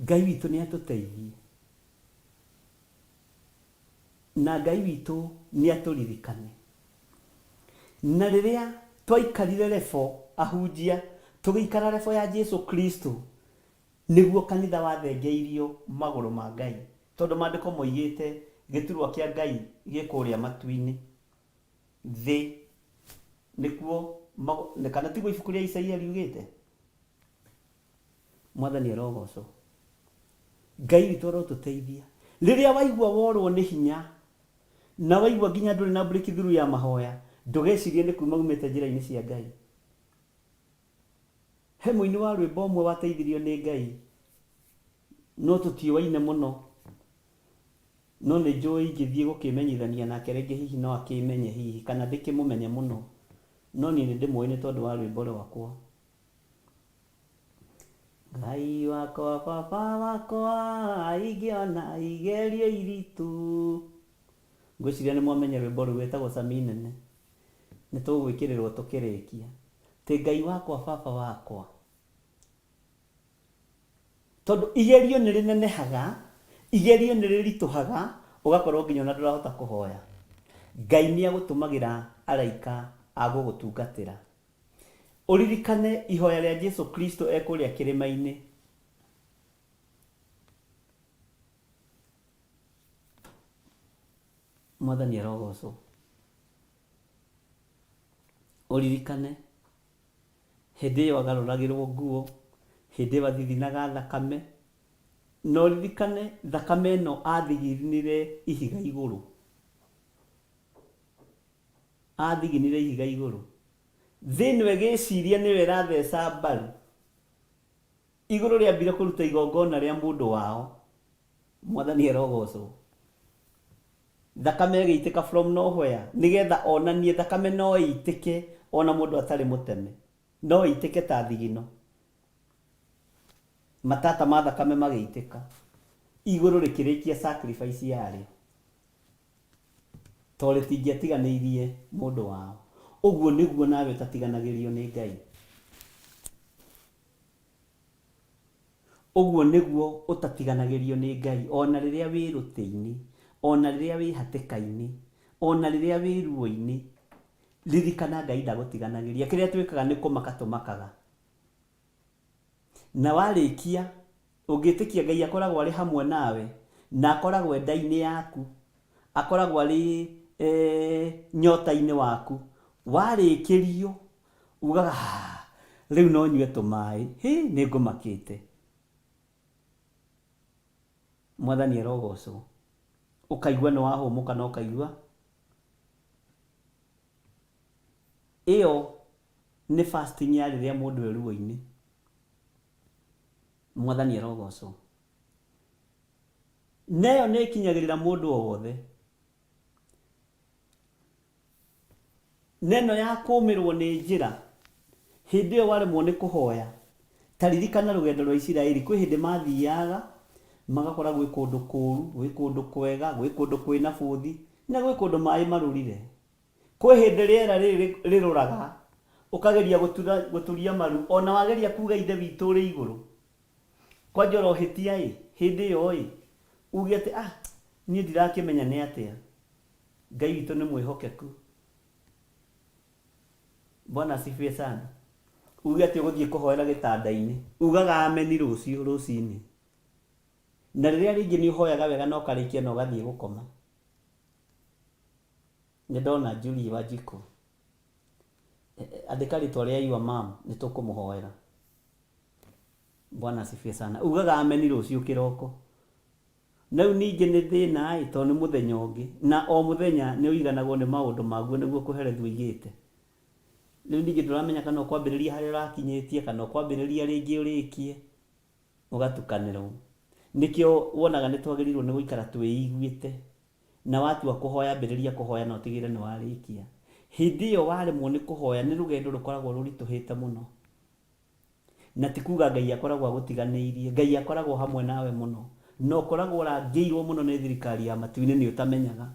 Ngai witũ nĩ atũteithie. Na Ngai witũ nĩ atũririkane. Na rĩrĩa twaikarire rebo, ahunjia, tũgĩikara rebo ya Jesu Kristo, nĩguo kanitha wathengeirio magũrũ ma Ngai. Tondũ maandĩko moigĩte gĩturwa kĩa Ngai gĩ kũrĩa matu-inĩ. Thĩ nĩkuo, kana tiguo ibuku rĩa Isaia riugĩte? Mwathani arogocwo. Ngai witũ arotũteithia. Rĩrĩa waigua worwo nĩ hinya, na waigua nginya ndũrĩ na breakthrough ya mahoya, ndũgecirie nĩ kuma umĩte njĩra-inĩ cia Ngai. He mũini wa rwĩmbo ũmwe wateithirio nĩ Ngai, no tũtiũaine mũno, no nĩ njũĩ ingĩthiĩ gũkĩmenyithania nake rĩngĩ hihi no akĩmenye hihi, kana ndĩkĩmũmenye mũno, no niĩ nĩ ndĩmũĩ nĩ tondũ wa rwĩmbo rwakwa. Ngai wakwa baba wakwa ingĩona igerio iritũ. Ngwĩciria nĩ mwamenya rwĩmbo rũu rwĩtagwo Sami Nene. Nĩ tũgwĩkĩrĩrwo tũkĩrĩkia. Tĩ Ngai wakwa baba wakwa. Tondũ igerio nĩ rĩnenehaga, igerio nĩ rĩritũhaga, ũgakorwo nginya ona ndũrahota kũhoya. Ngai nĩ agũtũmagĩra araika a gũgũtungatĩra. Ũririkane ihoya rĩa Jesu Kristo e kũrĩa kĩrĩma-inĩ. Mwathani arogocwo. Ũririkane hĩndĩ ĩyo agarũragĩrwo nguo, hĩndĩ ĩyo athithinaga thakame. Na ũririkane thakame ĩno athiginire ihiga igũrũ. Athiginire ihiga igũrũ. Thĩ ĩno ĩgĩciria nĩyo ĩratheca mbaru. Igũrũ rĩambire kũruta igongona rĩa mũndũ wao. Mwathani arogocwo. Thakame ĩgĩitĩka from nowhere nĩgetha onanie thakame no ĩitĩke ona mũndũ atarĩ mũteme. No ĩitĩke ta thigino. Matata ma thakame magĩitĩka. Igũrũ rĩkĩrĩkia sacrifice yarĩo. Tondũ rĩtingĩatiganĩirie mũndũ wao. Ũguo nĩguo nawe ũtatiganagĩrio nĩ Ngai. Ũguo nĩguo ũtatiganagĩrio nĩ Ngai o na rĩrĩa wĩ rũtĩ-inĩ, o na rĩrĩa wĩ hatĩka-inĩ, o na rĩrĩa wĩ ruo-inĩ. Ririkana Ngai ndagũtiganagĩria. Kĩrĩa twĩkaga nĩ kũmaka tũmakaga. Na warĩkia, ũngĩtĩkia Ngai akoragwo arĩ hamwe nawe, na akoragwo e nda-inĩ yaku, akoragwo arĩ nyota-inĩ waku, warĩkĩrio, ugaga haa, rĩu no nyue tũmaĩ, hĩ nĩ ngũmakĩte. Mwathani arogocwo. Ũkaigua nĩ wahũmũka na ũkaigua ĩyo nĩ fasting ya rĩrĩa mũndũ e ruo-inĩ. Mwathani arogocwo. Na ĩyo nĩ ĩkinyagĩrĩra mũndũ o wothe. Na ĩno ya kũmĩrwo nĩ njĩra, hĩndĩ ĩyo waremwo nĩ kũhoya, ta ririkana rũgendo rwa Isiraeli, kwĩ hĩndĩ mathiaga magakora gwĩ kũndũ kũru, gwĩ kũndũ kwega, gwĩ kũndũ kwĩna bũthi, na gwĩ kũndũ maĩ marũrire. Kwĩ hĩndĩ rĩera rĩrĩ rĩrũraga, ũkageria gũturia maru, o na wageria kuga Ithe witũ ũrĩ igũrũ, kwanja ũrohĩtia-ĩ, hĩndĩ ĩyo-ĩ, uge atĩ ah, niĩ ndirakĩmenya nĩ atĩa. Ngai witũ nĩ mwĩhokeku. Bwana asifiwe sana. Uge atĩ ũgũthiĩ kũhoera gĩtanda-inĩ, ugaga ameni rũciũ rũcinĩ. Na rĩrĩa rĩngĩ nĩ ũhoyaga wega na ũkarĩkia na ũgathiĩ gũkoma. Nĩ ndona Julie Wanjikũ. Andĩka rĩtwa rĩa your mom, nĩ tũkũmũhoera. Bwana asifiwe sana. Ugaga ameni rũciũ kĩroko. Na rĩu ningĩ nĩ thĩna-ĩ, tondũ nĩ mũthenya ũngĩ, na o mũthenya nĩ ũiganagwo nĩ maũndũ maguo nĩguo kũherethwo oigĩte. Rĩu ningĩ ndũramenya kana ũkwambĩrĩria harĩa ũrakinyĩtie, kana ũkwambĩrĩria rĩngĩ ũrĩkie, ũgatukanĩrwo. Nĩkĩo wonaga nĩ twagĩrĩirwo nĩ gũikara twĩiguĩte, na watua kũhoya ambĩrĩria kũhoya na ũtigĩrĩre nĩ warĩkia. Hĩndĩ ĩyo waremwo nĩ kũhoya nĩ rũgendo rũkoragwo rũritũhĩte mũno. Na ti kuuga Ngai akoragwo agũtiganĩirie, Ngai akoragwo hamwe nawe mũno, na ũkoragwo ũrangĩirwo mũno nĩ thirikari ya matu-inĩ nĩ ũtamenyaga.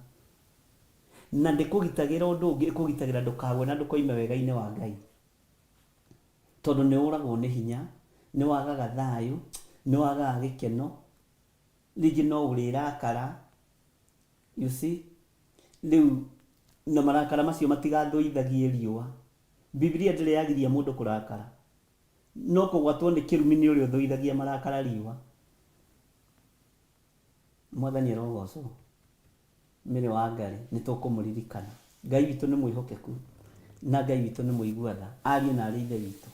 Na ndĩkũgitagĩra ũndũ ũngĩ, ĩkũgitagĩra ndũkagwe na ndũkoime wega-inĩ wa Ngai. Tondũ nĩ ũragwo nĩ hinya, nĩ wagaga thayũ, nĩ wagaga gĩkeno, rĩngĩ no ũrĩrakara, you see? Rĩu na marakara macio matigathũithagie riũa. Bibilia ndĩrĩ yagiria mũndũ kũrakara, no kũgwatwo nĩ kĩrumi nĩ ũrĩa ũthũithagia marakara riũa. Mwathani arogocwo. Mary Wangari, nĩ tũkũmũririkana. Ngai witũ nĩ mwĩhokeku na Ngai witũ nĩ mũigua tha, ariũ na arĩ ithe witũ.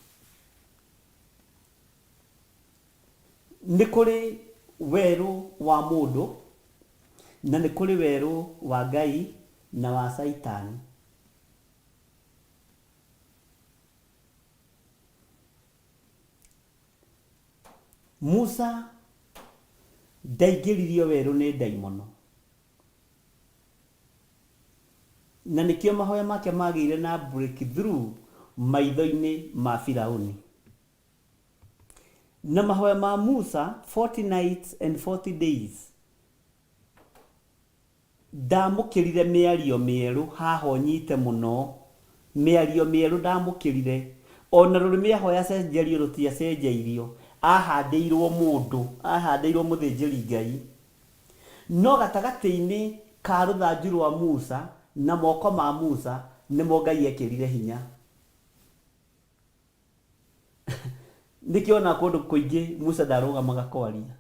Nĩ kũrĩ werũ wa mũndũ na nĩ kũrĩ werũ wa Ngai na wa Caitani. Musa ndaingĩririo werũ nĩ ndaimono. Na nĩkĩo mahoya make magĩire na breakthrough maitho-inĩ ma Firauni. Na mahoya ma Musa 40 nights and 40 days Ndamũkĩrire mĩario mĩerũ haha ũnyite mũno Mĩario mĩerũ ndamũkĩrire Ona rũrĩmĩ ahoya acenjerio rũtiacenjeirio Ahandĩirwo mũndũ Ahandĩirwo mũthĩnjĩri Ngai No gatagatĩ-inĩ ka rũthanju rwa Musa Na moko ma Musa Nĩmo Ngai ekĩrire hinya Nĩkĩo ona kũndũ kũingĩ Musa ndarũgamaga kwaria.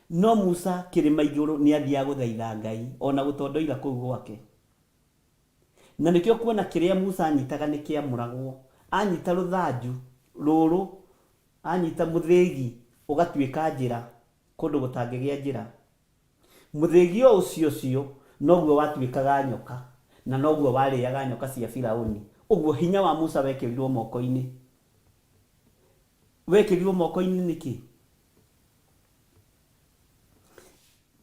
No Musa kĩrĩma igũrũ nĩathiaga gũthaitha Ngai, o na gũtondoira kũu gwake. Na nĩkĩo ũkuona kĩrĩa Musa anyitaga nĩkĩamũragwo. Anyita rũthanju rũrũ, anyita mũthĩgi ũgatuĩka njĩra. Kũndũ gũtangĩgĩa njĩra. Mũthĩgi o ũcio ũcio noguo watuĩkaga nyoka, na noguo warĩaga nyoka cia Firauni. Ũguo hinya wa Musa wekĩrirwo moko-inĩ. Wekĩrirwo moko-inĩ nĩkĩ?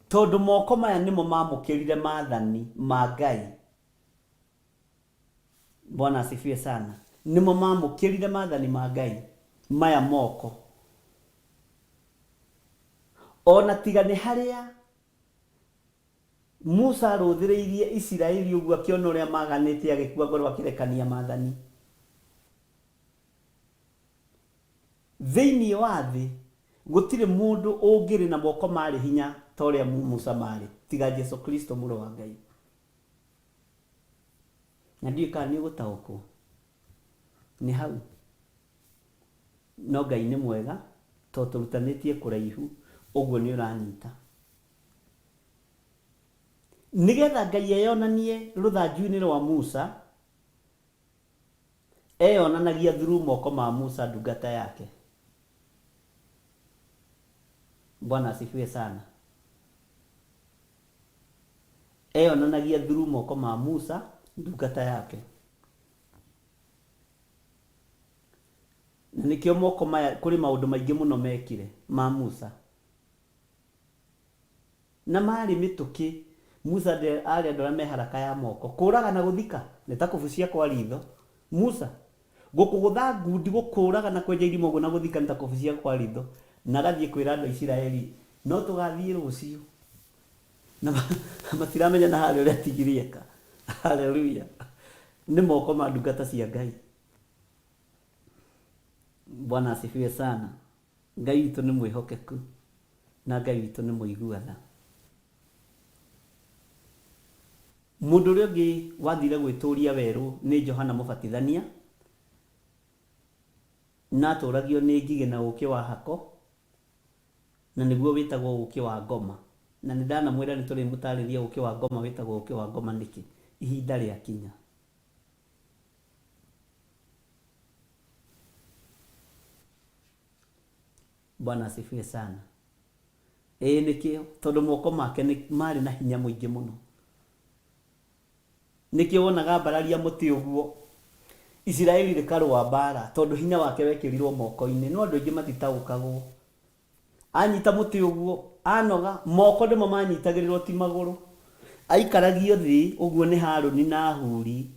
Tondũ moko maya nĩmo mamũkĩrire maathani ma Ngai. Bwana asifiwe sana. Nĩmo mamũkĩrire maathani ma Ngai, maya moko. O na tiga nĩ harĩa Musa arũthĩrĩirie Isiraeli ũguo akĩona ũrĩa maganĩte agĩkua ngoro akĩrekania maathani. Thĩinĩ wa thĩ gũtirĩ mũndũ ũngĩrĩ na moko marĩ hinya ta ũrĩa Musa marĩ tiga Jesu Kristo mũrũ wa Ngai. Na ndiũĩ kana nĩ ũgũtaũkwo nĩ hau. No Ngai nĩ mwega to tũrutanĩtie kũraihu ũguo nĩ ũranyita. Nĩgetha Ngai eyonanie rũthanju-inĩ rwa Musa, eyonanagia through moko ma Musa ndungata yake. Bwana asifiwe sana. Eyonanagia through moko ma Musa ndungata yake. Na nĩkĩo moko maya kũrĩ maũndũ maingĩ mũno mekire ma Musa. Na marĩ mĩtũkĩ. Musa arĩ andũ arĩa me haraka ya moko. Kũraga na gũthika nĩ ta kũbucia kwa ritho. Musa, gũkũgũtha ngundi, gũkũraga na kwenja irima ũguo na gũthika nĩ ta kũbucia kwa ritho. Na agathiĩ kwĩra andũ a Isiraeli, no tũgathiĩ rũciũ. Na matiramenya na harĩa ũrĩa atigire eka. Haleluya. Nĩ moko ma ndungata cia Ngai. Bwana asifiwe sana. Ngai witũ nĩ mwĩhokeku na Ngai witũ nĩ mũigua tha. Mũndũ ũrĩa ũngĩ wathire gwĩtũria werũ nĩ Johana Mũbatithania, na atũragio nĩ ngigĩ na ũkĩ wa hako, na nĩguo wĩtagwo ũkĩ wa ngoma. Na nĩ ndanamwĩra nĩ tũrĩmũtarĩria ũkĩ wa ngoma wĩtagwo ũkĩ wa ngoma nĩkĩ ihinda rĩakinya. Bwana asifiwe sana. Ĩĩ nĩkĩo, tondũ moko make nĩ marĩ na hinya mũingĩ mũno. Nĩkĩo wonaga ambararia mũtĩ ũguo, Isiraeli rĩkarũa mbara, tondũ hinya wake wekĩrirwo moko-inĩ. No andũ aingĩ matitaũkagwo. Anyita mũtĩ ũguo, anoga, moko nĩmo manyitagĩrĩrwo ti magũrũ. Aikaragio thĩ ũguo nĩ Harũni na Huri.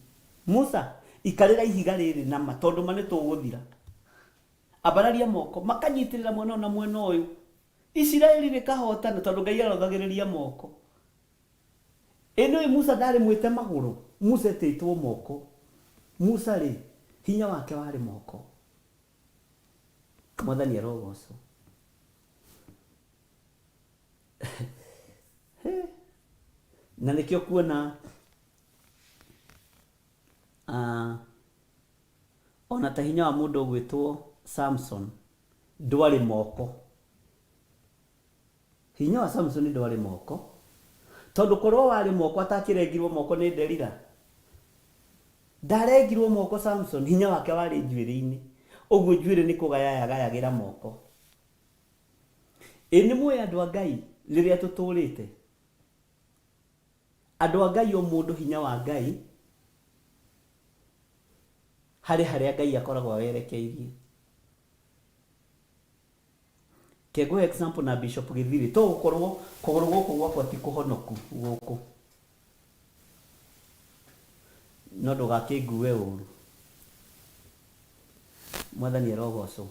Musa, ikarĩra ihiga rĩrĩ na ma, tondũ ma nĩtũgũthira. Ambararia moko, makanyitĩrĩra mwena ũyũ na mwena ũyũ. Isiraeli rĩkahotana tondũ Ngai arothagĩrĩria moko. Ĩ nĩũĩ Musa ndarĩ mwĩte magũrũ? Musa etĩtwo moko. Musa-rĩ, hinya wake warĩ moko. Mwathani arogocwo. Na nĩkĩo kuona ah, ona ta hinya wa mũndũ ũgwĩtwo Samson ndwarĩ moko. Hinya wa Samson ndwarĩ moko, tondũ korwo warĩ moko atakĩrengirwo moko nĩ Delila. Ndarengirwo moko Samson, hinya wake warĩ njuĩrĩ-inĩ. Ũguo njuĩrĩ nĩ kũgaya yagayagĩra moko. Ĩ nĩ mũĩ andũ a Ngai rĩrĩa tũtũrĩte? Andũ a Ngai o mũndũ hinya wa Ngai harĩ harĩa Ngai akoragwo awerekeirie. Ke ngũhe example na Bishop Gĩthirĩ, to gũkorwo kũgũrũ gũkũ gwakwa ti kũhonoku gũkũ, no ndũgakĩngue ũru. Mwathani arogocwo.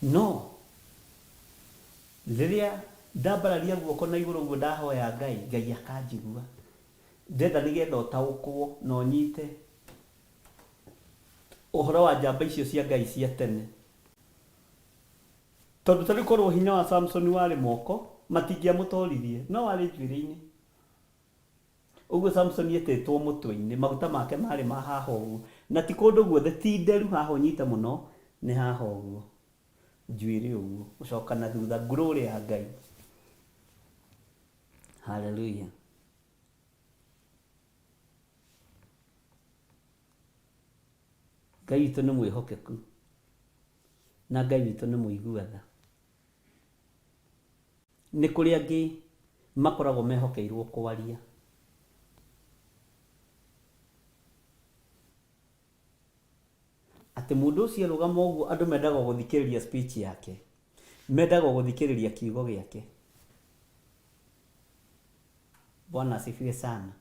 No rĩrĩa ndambararia guoko na igũrũ ũguo ndahoya Ngai, Ngai akanjigua. Ndĩrenda nĩgetha ũtaũkwo na ũnyite ũhoro wa njamba icio cia Ngai cia tene. Tondũ ta rĩu korwo hinya wa Samsoni warĩ moko, matingĩamũtoririe, no warĩ njuĩrĩ-inĩ. Ũguo Samsoni etĩtwo mũtwe-inĩ, maguta make marĩ ma haha ũguo, na ti kũndũ guothe, ti nderu haha ũnyite mũno, nĩ haha ũguo, njuĩrĩ ũguo, gũcoka na thutha, glory ya Ngai. Hallelujah. Ngai witũ nĩ mwĩhokeku na Ngai witũ nĩ mũigua tha. Nĩ kũrĩ angĩ makoragwo mehokeirwo kwaria. Atĩ mũndũ ũcio arũgama ũguo andũ mendaga o gũthikĩrĩria speech yake. Mendaga o gũthikĩrĩria kiugo gĩake. Bwana asifiwe sana.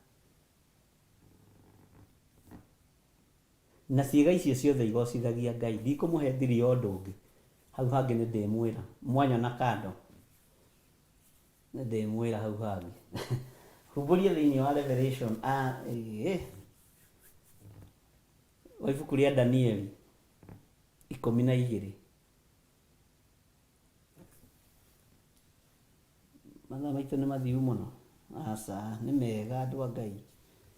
Na ciĩga icio ciothe igocithagia Ngai. Ndikũmũhe thiri ya ũndũ ũngĩ. Hau hangĩ nĩ ndĩmwĩra. Mwanyona kando, nĩ ndĩmwĩra hau hangĩ. Humbũria thĩinĩ wa Revelation, ah, ĩĩ, wa ibuku rĩa Danieli 12. Mathaa maitũ nĩ mathiu mũno? Aca, nĩ mega andũ a Ngai.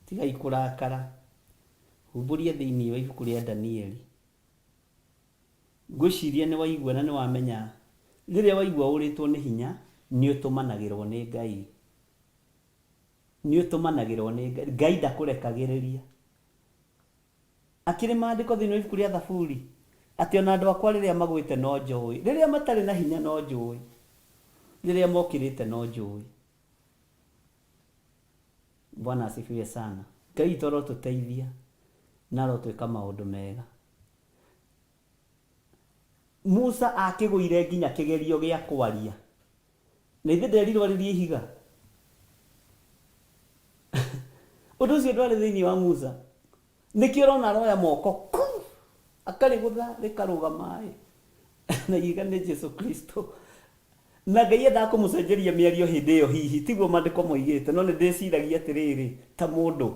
Tigai kũrakara. Humbũria thĩinĩ wa ibuku rĩa Danieli. Ngwĩciria nĩ waigua na nĩ wamenya rĩrĩa waigua ũrĩtwo nĩ hinya nĩ ũtũmanagĩrwo nĩ Ngai. Nĩ ũtũmanagĩrwo nĩ Ngai. Ngai ndakũrekagĩrĩria. Akĩrĩ maandĩko thĩinĩ wa ibuku rĩa Thaburi, atĩ o na andũ akwa rĩrĩa magwĩte no njũĩ, rĩrĩa matarĩ na hinya no njũĩ, rĩrĩa mokĩrĩte no njũĩ. Bwana asifiwe sana. Ngai witũ arotũteithia na arotwĩka maũndũ mega. Musa akĩgũire nginya kĩgerio gĩa kwaria. Na ithe nderirwo arĩrie ihiga. Ũndũ ũcio ndwarĩ thĩinĩ wa Musa. Nĩkĩo ũrona aroya moko ku akarĩgũtha rĩkarũga maĩ. Na ihiga nĩ Jesu Kristo. Na Ngai endaga kũmũcenjeria mĩario hĩndĩ ĩyo hihi, tiguo maandĩko moigĩte, no nĩ ndĩciragia atĩrĩrĩ, ta mũndũ,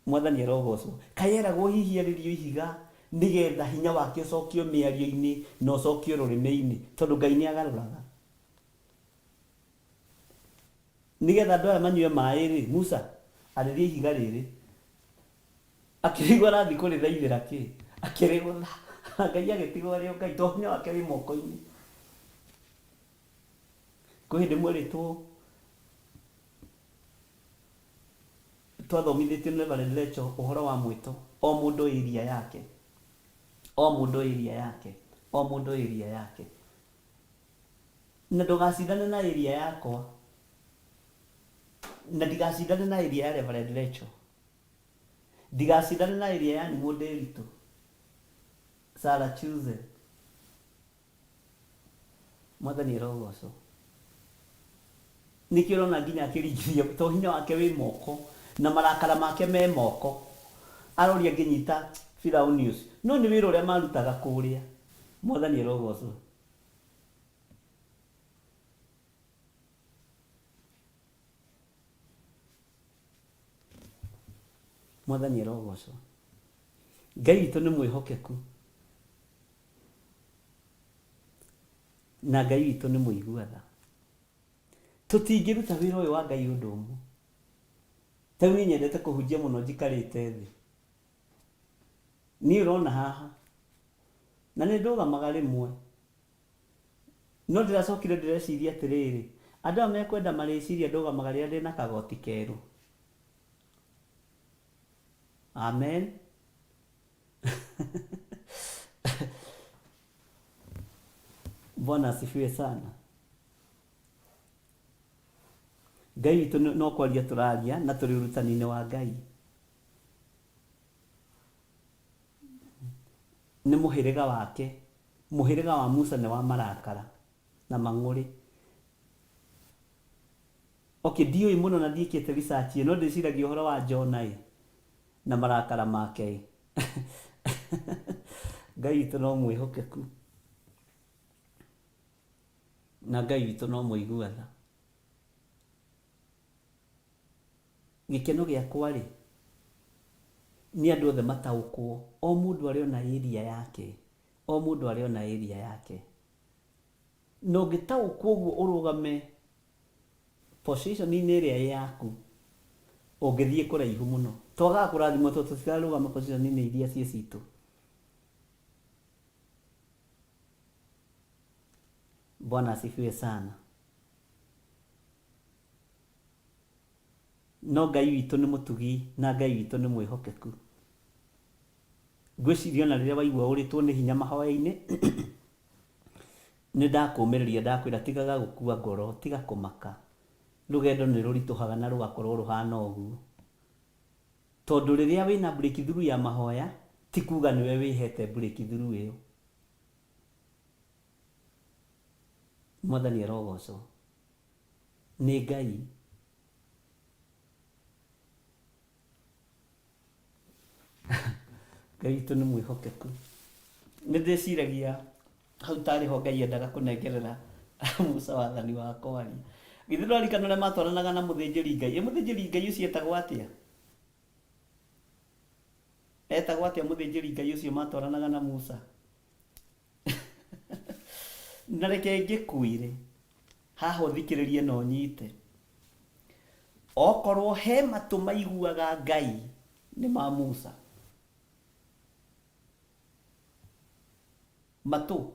Mwathani arogocwo. Kaĩ eragwo hihi arĩrio ihiga nĩgetha hinya wake ũcokio mĩario-inĩ na ũcokio rũrĩmĩ-inĩ, tondũ Ngai nĩ agarũraga. Nĩgetha andũ aya manyue maĩ-rĩ, Musa, arĩria ihiga rĩrĩ. Akĩrĩigua arathiĩ kũrĩthaithĩra kĩ? Akĩrĩgũtha. Na Ngai agĩtigwo arĩ o Ngai, tondũ hinya wake wĩ moko-inĩ. Kwĩ hĩndĩ mwerĩtwo Twathomithĩtio nĩ Reverend Lecho ũhoro wa mwĩto, o mũndũ area yake, o mũndũ area yake, o mũndũ area yake. Na ndũgacindane na area yakwa, na ndigacindane na area ya Reverend Lecho, ndigacindane na area ya Nimũ Ndĩritũ, Sarah Chuze. Mwathani arogocwo. Nĩkĩo ũrona nginya akĩringithia to hinya wake wĩ moko na marakara make me moko. Aroria ngĩnyita Firauni ũcio. No nĩ wĩra ũrĩa marutaga kũrĩa. Mwathani arogocwo. Mwathani arogocwo. Ngai witũ nĩ mwĩhokeku. Na Ngai witũ nĩ mũigua tha. Tũtingĩruta wĩra ũyũ wa Ngai ũndũ ũmwe. Ta rĩu niĩ nyendete kũhunjia mũno njikarĩte thĩ. Niĩ ũrona haha, na nĩ ndũgamaga rĩmwe, no ndĩracokire ndĩreciria atĩrĩrĩ, andũ aya mekwenda marĩciria ndũgamaga rĩrĩa ndĩna kagoti kerũ. Amen. Bwana asifiwe sana. Ngai witũ no kwaria tũraria na tũrĩ ũrutani-inĩ wa Ngai. Nĩ mũhĩrĩga wake. Mũhĩrĩga wa Musa nĩ wa marakara na mang'ũrĩ. Okay, ndiũĩ mũno na ndiĩkĩte research no ndĩciragia ũhoro wa Jona ĩ na marakara make ĩ. Ngai witũ no mwĩhokeku na Ngai witũ no mũigua tha. Gĩkeno gĩakwa rĩ, nĩ andũ othe mataũkwo, o mũndũ arĩ ona area yake, o mũndũ arĩ ona area yake. Na ũngĩtaũkwo ũguo ũrũgame position-inĩ ĩrĩa ĩ yaku, ũngĩthiĩ kũraihu mũno. Twagaga kũrathimwo tondũ tũtirarũgama position-inĩ iria ciĩ citũ. Bwana asifiwe sana. No Ngai witũ nĩ mũtugi na Ngai witũ nĩ mwĩhokeku. Ngwĩciria ona rĩrĩa waigua ũrĩtwo nĩ hinya mahoya-inĩ, Nĩ ndakũmĩrĩria ndakwĩra tigaga gũkua ngoro, tiga kũmaka. Rũgendo nĩ rũritũhaga na rũgakorwo rũhana ũguo. Tondũ rĩrĩa wĩna breakthrough ya mahoya, ti kuga nĩwe wĩhete breakthrough ĩyo. Mwathani arogocwo. Nĩ Ngai. Ngai witũ nĩ mwĩhokeku. Nĩ ndĩciragia hau tarĩ ho Ngai endaga kũnengerera Musa wathani wa kwaria. Githĩ ndũraririkana ũrĩa matwaranaga na mũthĩnjĩri Ngai? Ĩ mũthĩnjĩri Ngai ũcio etagwo atĩa? Etagwo atĩa mũthĩnjĩri Ngai ũcio matwaranaga na Musa? Na reke ngĩkwĩre haha ũthikĩrĩrie na ũnyite. Okorwo he matũ maiguaga Ngai nĩ ma Musa. Matũ.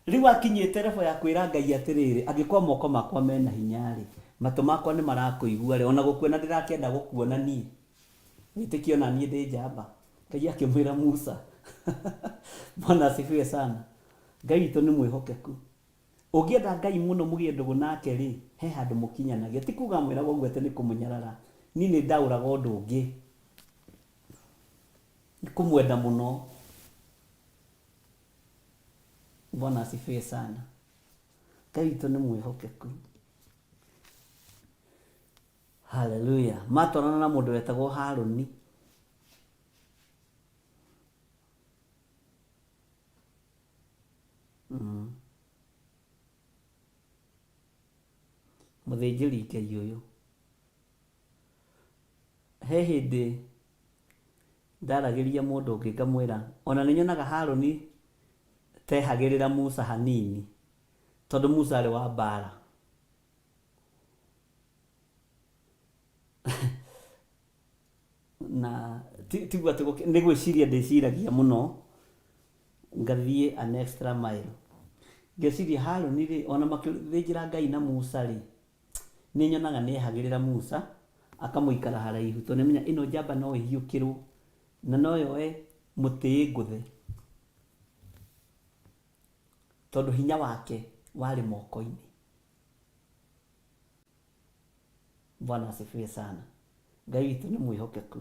Rĩu akinyĩte level ya kwĩra Ngai atĩrĩrĩ, angĩkorwo moko makwa mena hinya-rĩ, matũ makwa nĩ marakũigua-rĩ, ona gũkuona ndĩrakĩenda gũkuona niĩ. Wĩtĩkie ona niĩ ndĩ njamba. Ngai akĩmwĩra Musa. Bwana asifiwe sana. Ngai witũ nĩ mwĩhokeku. Ũngĩenda Ngai mũno mũgĩe ndũgũ nake rĩ, he handũ mũkinyanagia. Ti kuga mwĩraga ũguo atĩ nĩ kũmũnyarara. Niĩ nĩ ndaũraga ũndũ ũngĩ. Nĩ kũmwenda mũno. Bwana asifiwe sana. Ngai witũ nĩ mwĩhokeku. Haleluya. Matwarana na mũndũ wetagwo Harũni. Mũthĩnjĩri Ngai ũyũ. He hĩndĩ ndaragĩria mũndũ ũngĩ ngamwĩra, ona nĩ nyonaga Harũni tehagĩrĩra Musa hanini, tondũ Musa arĩ wa mbara. Na tiguo atĩ nĩ gwĩciria ndĩciragia mũno, ngathiĩ an extra mile. Ngeciria Harũni rĩ, ona makĩthĩnjĩra Ngai na Musa rĩ, nĩ nyonaga nĩ ehagĩrĩra Musa, akamũikara haraihu, tondũ nĩ amenya ĩno njamba no ĩhiũkĩrwo, na no yoe mũtĩ ĩngũthe. Tondũ hinya wake warĩ moko-inĩ. Bwana asifiwe sana. Ngai witũ nĩ mwĩhokeku.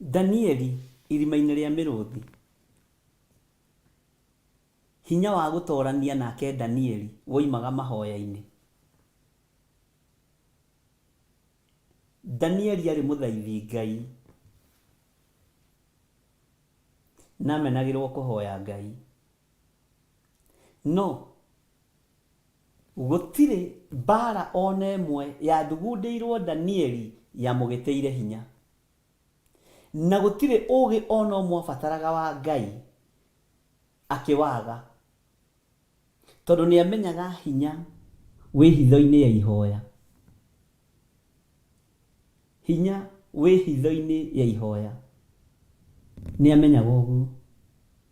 Danieli irima-inĩ rĩa mĩrũthi. Hinya wa gũtorania nake Danieli woimaga mahoya-inĩ. Danieli arĩ mũthaithi Ngai. Na amenagĩrwo kũhoya Ngai. No gũtirĩ mbaara o na ĩmwe yathugundĩirwo Danieli yamũgĩtĩire hinya. Na gũtirĩ ũũgĩ o na ũmwe abataraga wa Ngai akĩwaga, tondũ nĩamenyaga hinya wĩ hitho-inĩ ya ihoya. Hinya wĩ hitho-inĩ ya ihoya. Nĩamenyaga ũguo.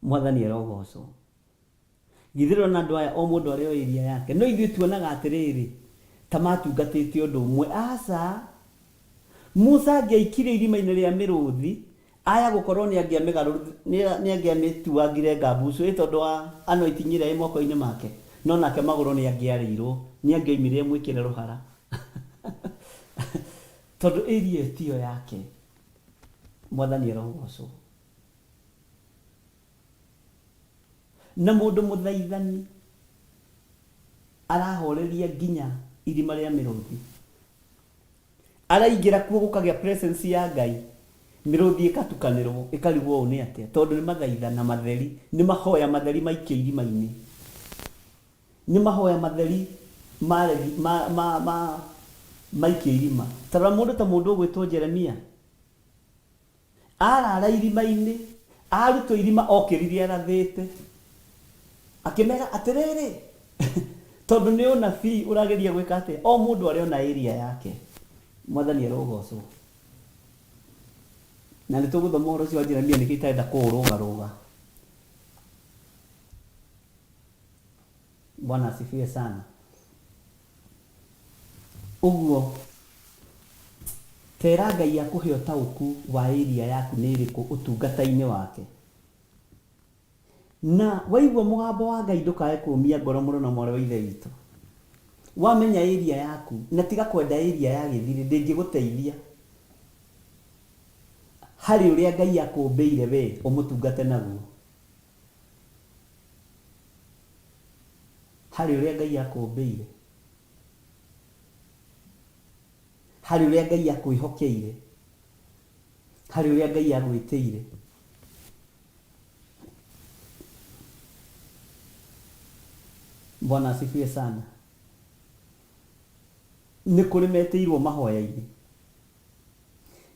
Mwathani arogocwo. Githĩ ndũrona andũ aya o mũndũ arĩ o area yake? No ithuĩ tuonaga atĩrĩrĩ, ta matungatĩte ũndũ ũmwe. Aca! Musa angĩaikirio irima-inĩ rĩa mĩrũthi, aya gũkorwo nĩ angĩamĩtuangire ngambucu, ĩ tondũ wa anointing ĩrĩa ĩ moko-inĩ make, no nake magũrũ nĩ angĩarĩirwo, nĩ angĩoimire amwĩkĩre rũhara. Tondũ area ĩyo tiyo yake. Mwathani arogocwo. Na mũndũ mũthaithani arahoreria nginya irima rĩa mĩrũthi. Araingĩra kuo gũkagĩa presence ya Ngai, mĩrũthi ĩkatukanĩrwo, ĩkarigwo ũũ nĩ atĩa, tondũ nĩ mathaithana matheri, nĩ mahoya matheri maikio irima-inĩ. Nĩ mahoya matheri maikio irima. Ta rora mũndũ ta mũndũ ũgwĩtwo Jeremia. Arara irima-inĩ, arutwo irima okĩrire arathĩte. Akĩmera atĩrĩrĩ, tondũ nĩ ũnabii ũrageria gwĩka atĩa? O mũndũ arĩ ona area yake. Mwathani arogocwo. Na nĩ tũgũthoma ũhoro ũcio wa Jeremia nĩkĩo itarenda kũũrũgarũga. Bwana asifiwe sana. Ũguo, tera Ngai akũhe ũtaũku wa area yaku nĩ ĩrĩkũ ũtungata-inĩ wake. Na waigua mũgambo wa Ngai ndũkae kũmia ngoro mũno na mwarĩ wa ithe witũ. Wamenya area yaku na tiga kwenda area ya gĩthirĩ ndĩngĩgũteithia harĩ ũrĩa Ngai akũmbĩire we ũmũtungate naguo. Harĩ ũrĩa Ngai akũmbĩire, harĩ ũrĩa Ngai akwĩhokeire, harĩ ũrĩa Ngai agwĩtĩire. Bwana asifiwe sana. Nĩ kũrĩ metĩirwo mahoya-inĩ,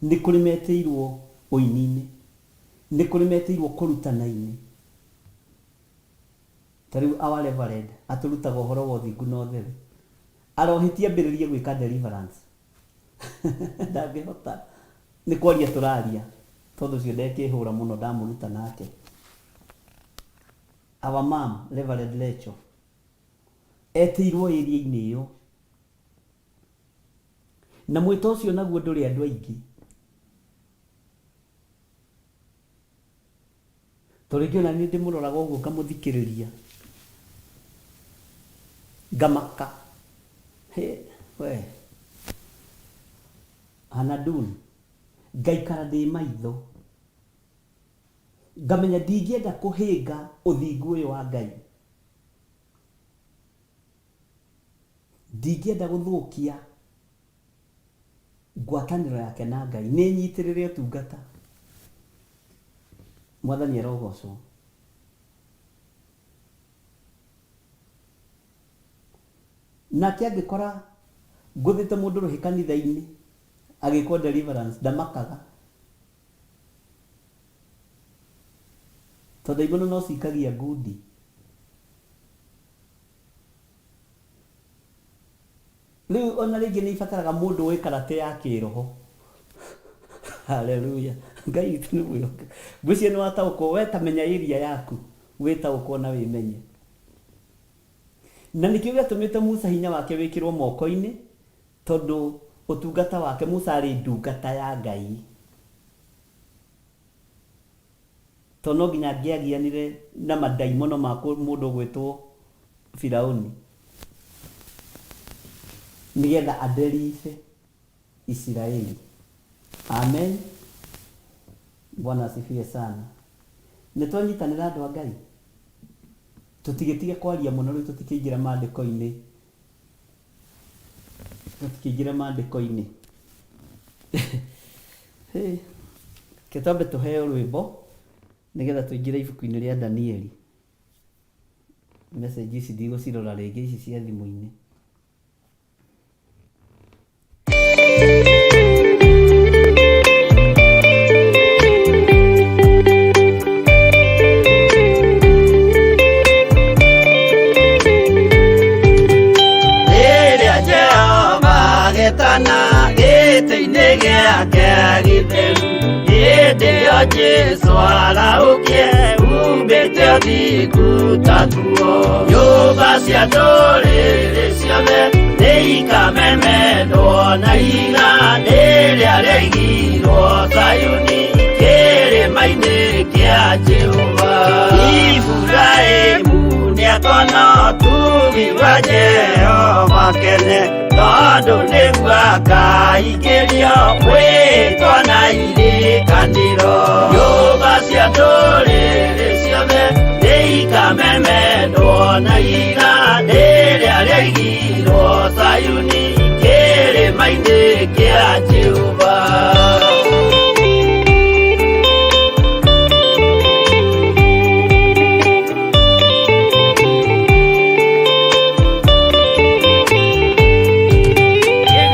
nĩ kũrĩ metĩirwo ũini-inĩ, nĩ kũrĩ metĩirwo kũrutana-inĩ. Ta rĩu our reverend atũrutaga ũhoro wa ũthingu na ũtheru. Arohĩtia ambĩrĩrie gwĩka deliverance. Ndangĩhota. Nĩ kwaria tũraria. Tondũ ũcio ndekĩhũra mũno ndamũruta nake. Our mom, Reverend Lecho, etĩirwo area-inĩ ĩyo. Na mwĩto ũcio naguo ndũrĩ andũ aingĩ. To rĩngĩ ona niĩ ndĩmũroraga ũguo ngamũthikĩrĩria ngamaka. Hĩ we Hanadun, ngaikara ndĩ maitho ngamenya ndingĩenda kũhĩnga ũthingu ũyũ wa Ngai, ndingĩenda gũthũkia ngwatanĩro yake na Ngai, nĩ nyitĩrĩre ũtungata. Mwathani arogocwo. Nake angĩkora ngũthĩte mũndũ rũhĩ kanitha-inĩ agĩkwo deliverance ndamakaga. Tondũ ndaimono no cikagia ngundi. Rĩu ona rĩngĩ nĩ ibataraga mũndũ ũĩ karate ya kĩroho. Haleluya. Ngai witũ nĩ mwĩhokeku. Ngwĩciria nĩ wataũkwo, we ta menya area yaku, wĩtaũkwo na wĩmenye. Na nĩkĩo gĩatũmĩte Musa hinya wake wĩkĩrwo moko-inĩ, tondũ ũtungata wake, Musa arĩ ndungata ya Ngai. Tondũ no nginya angĩagianire na mandaimono ma mũndũ ũgwĩtwo Firauni nĩgetha adelive Isiraeli. Amen. Bwana asifiwe sana. Nĩ twanyitanĩra andũ a Ngai? Tũtigĩtige kwaria mũno rĩu tũtikĩingĩra maandĩko-inĩ. Tũtikĩingĩre maandĩko-inĩ. Reke twambe tũheo rwĩmbo nĩgetha tũingĩre ibuku-inĩ rĩa Danieli. Message ici ndigũcirora rĩngĩ ici cia thimũ-inĩ. Rĩrĩa Jehova agetana gĩtĩ-inĩ gĩake gĩtheru, hĩndĩ ĩyo Jesũ arahũkie umbĩte ũthingu ta nguo. Nyũmba cia ndũrĩrĩ ciothe nĩikamemendwo na ihiga rĩrĩa rĩaigirwo Zayuni kĩrĩma-inĩ kĩa Jehova. Iburahĩmu nĩakona ũtugi wa Jehova kene, tondũ nĩguo akaingĩrio mwĩtwa na irĩkanĩro. Nyũmba cia ndũrĩrĩ ciothe nĩikamemendwo na ihiga rĩrĩa rĩaigirwo Zayuni kĩrĩma-inĩ kĩa Jehova.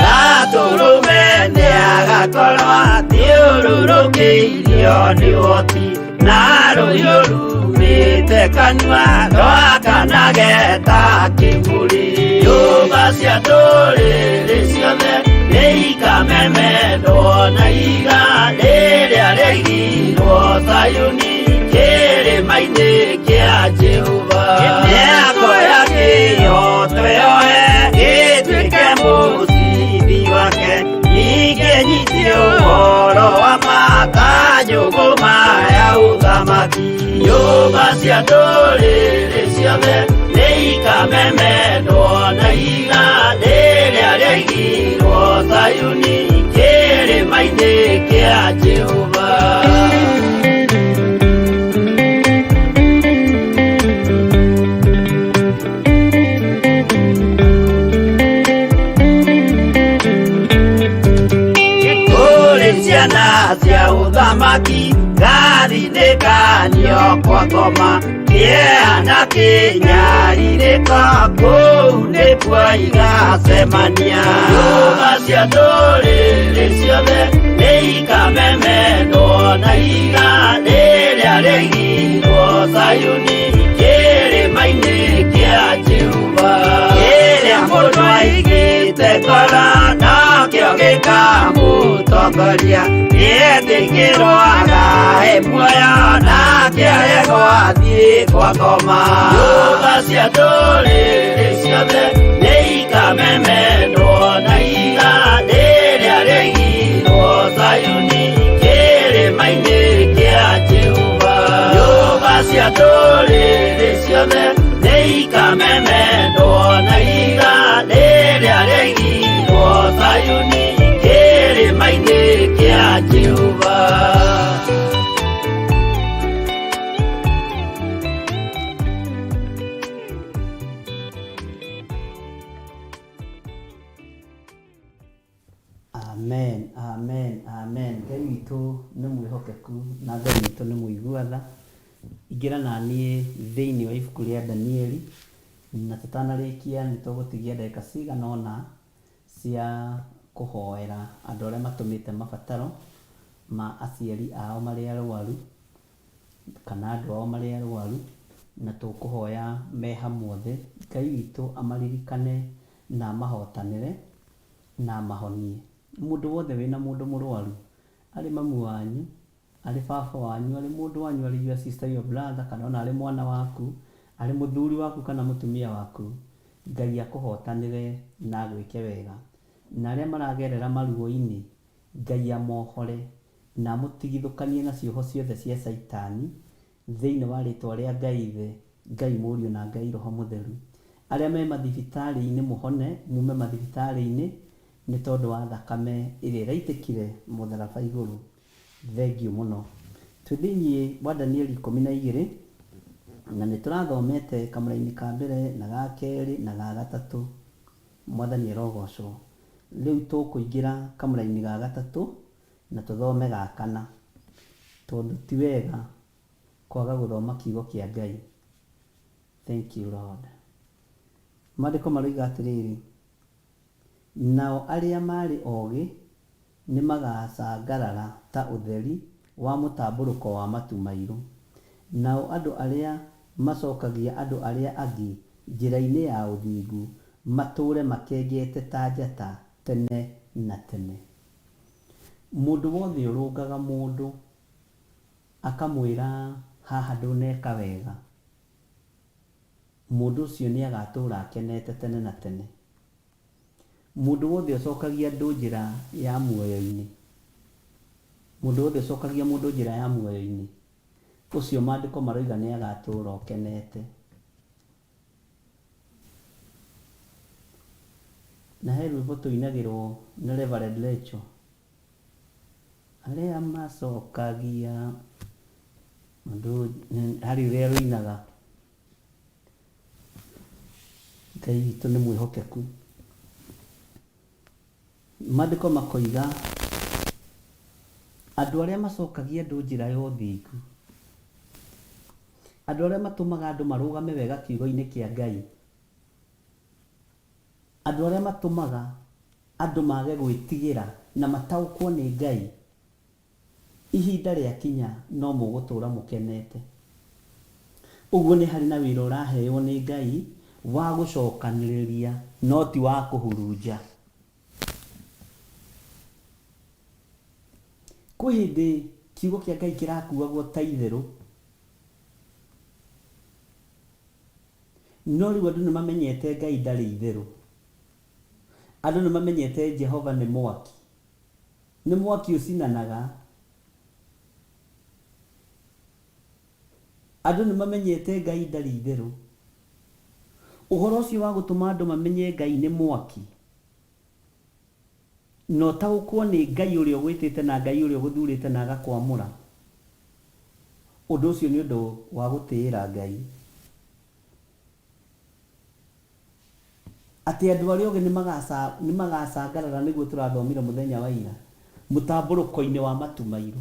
Gatũrũme nĩagakorwo athiũrũrũkĩirio nĩ ũhoti, na rũhiũ rumĩte kanua rwakanage ta kĩmũrĩ. Nyũmba cia ndũrĩrĩ ciothe nĩikamemendwo na ihiga rĩrĩa rĩaigirwo Zayuni kĩrĩma-inĩ kĩa Jehova. Mĩako ya kĩhooto yoe ĩtuĩke mũcibi wake, ningĩ nyite ũhoro wa ma ta njũgũma ya ũthamaki. ũthamaki. Nyũmba cia ndũrĩrĩ ciothe nĩ ikamemendwo na ihiga rĩrĩa rĩaigirwo Zayuni kĩrĩma-inĩ kĩa Jehova. Kũrĩ ciana cia ũthamaki ngarinĩkanio kwa ngoma kĩeha na kĩnyarirĩko kũu nĩkuo igacemania. Nyũmba cia ndũrĩrĩ ciothe nĩ ikamemendwo na ihiga rĩrĩa rĩaigirwo Zayuni kĩrĩma-inĩ kĩa Jehova. Kĩrĩa mũndũ aigĩte ngoro nakĩo gĩkamũtongoria, nĩetĩkĩrwo agae muoyo nake aregwo athiĩ kwa ngoma. Nyũmba cia ndũrĩrĩ ciothe nĩ ikamemendwo na ihiga rĩrĩa rĩaigirwo Zayuni kĩrĩma-inĩ kĩa Jehova. Nyũmba cia ndũrĩrĩ ciothe nĩ ikamemendwo na ihiga rĩrĩa rĩaigirwo Zayuni kĩrĩma-inĩ kĩa Jehova. Amen, amen, amen. Ngai witũ nĩ mwĩhokeku na Ngai witũ nĩ mũigua tha. Ingĩra na niĩ thĩinĩ wa ibuku rĩa Danieli, na tũtanarĩkia nĩ tũgũtigia ndagĩka cigana ũna cia kũhoera andũ arĩa matũmĩte mabataro ma aciari ao marĩ arwaru, kana andũ ao marĩ arwaru, na tũkũhoya me hamwe othe, Ngai witũ amaririkane na amahotanĩre na amahonie. Mũndũ wothe wĩna mũndũ mũrwaru, arĩ mamu wanyu, arĩ baba wanyu, arĩ mũndũ wanyu, arĩ your sister, your brother, kana ona arĩ mwana waku, arĩ mũthuri waku kana mũtumia waku, Ngai akũhotanĩre na agwĩke wega. Na arĩa maragerera maruo-inĩ, Ngai amohore na amũtigithũkanie na cioho ciothe cia Caitani, thĩinĩ wa rĩtwa rĩa Ngai Ithe, Ngai Mũriũ na Ngai Roho Mũtheru. Arĩa me mathibitarĩ-inĩ mũhone, mume mathibitarĩ-inĩ nĩ tondũ wa thakame ĩrĩa ĩraitĩkire mũtharaba igũrũ. Thengiũ mũno. Twĩ thĩinĩ wa Danieli 12, na nĩ tũrathomete kamũraini ka mbere na ga kerĩ na ga gatatũ. Mwathani arogocwo. Rĩu tũkũingĩra kamũraini ga gatatũ na tũthome ga kana, tondũ ti wega kwaga gũthoma kiugo kĩa Ngai. Thank you Lord. Maandĩko maroiga atĩrĩrĩ, nao arĩa marĩ ogĩ nĩmagacangarara ta ũtheri wa mũtambũrũko wa matu mairũ, nao andũ arĩa macokagia andũ arĩa angĩ njĩra-inĩ ya ũthingu matũũre makengete ta njata tene na tene. Mũndũ wothe ũrũngaga mũndũ akamwĩra haha ndũneka wega, mũndũ ũcio nĩagatũũra akenete tene na tene. Mũndũ wothe ũcokagia andũ njĩra ya muoyo-inĩ, mũndũ wothe ũcokagia mũndũ njĩra ya muoyo-inĩ, ũcio maandĩko maroiga nĩagatũũra ũkenete. Na he rwĩmbo tũinagĩrwo nĩ Reverend Rachel, arĩa macokagia mũndũ, harĩ ũrĩa rũinaga. Ngai witũ nĩ mwĩhokeku. Maandĩko makoiga andũ arĩa macokagia andũ njĩra ya ũthingu, andũ arĩa matũmaga andũ marũgame wega kiugo-inĩ kĩa Ngai, andũ arĩa matũmaga andũ mage gwĩtigĩra na mataũkwo nĩ Ngai, Ihinda rĩakinya no mũgũtũũra mũkenete. Ũguo nĩ harĩ na wĩra ũraheo nĩ Ngai wa gũcokanĩrĩria no ti wa kũhurunja. Kwĩ hĩndĩ kiugo kĩa Ngai kĩrakuagwo ta itherũ, no rĩu andũ nĩ mamenyete Ngai ndarĩ itherũ. Andũ nĩ mamenyete Jehova nĩ mwaki. Nĩ mwaki ũcinanaga. Andũ nĩ mamenyete Ngai ndarĩ itherũ. Ũhoro ũcio wa gũtũma andũ mamenye Ngai nĩ mwaki, na ũtaũkwo nĩ Ngai ũrĩa ũgwĩtĩte na Ngai ũrĩa ũgũthurĩte na agakwamũra, ũndũ ũcio nĩ ũndũ wa gũtĩĩra Ngai. Atĩ andũ arĩa ogĩ nĩ magacangarara nĩguo tũrathomire mũthenya wa ira, mũtambũrũko-inĩ wa matu mairũ.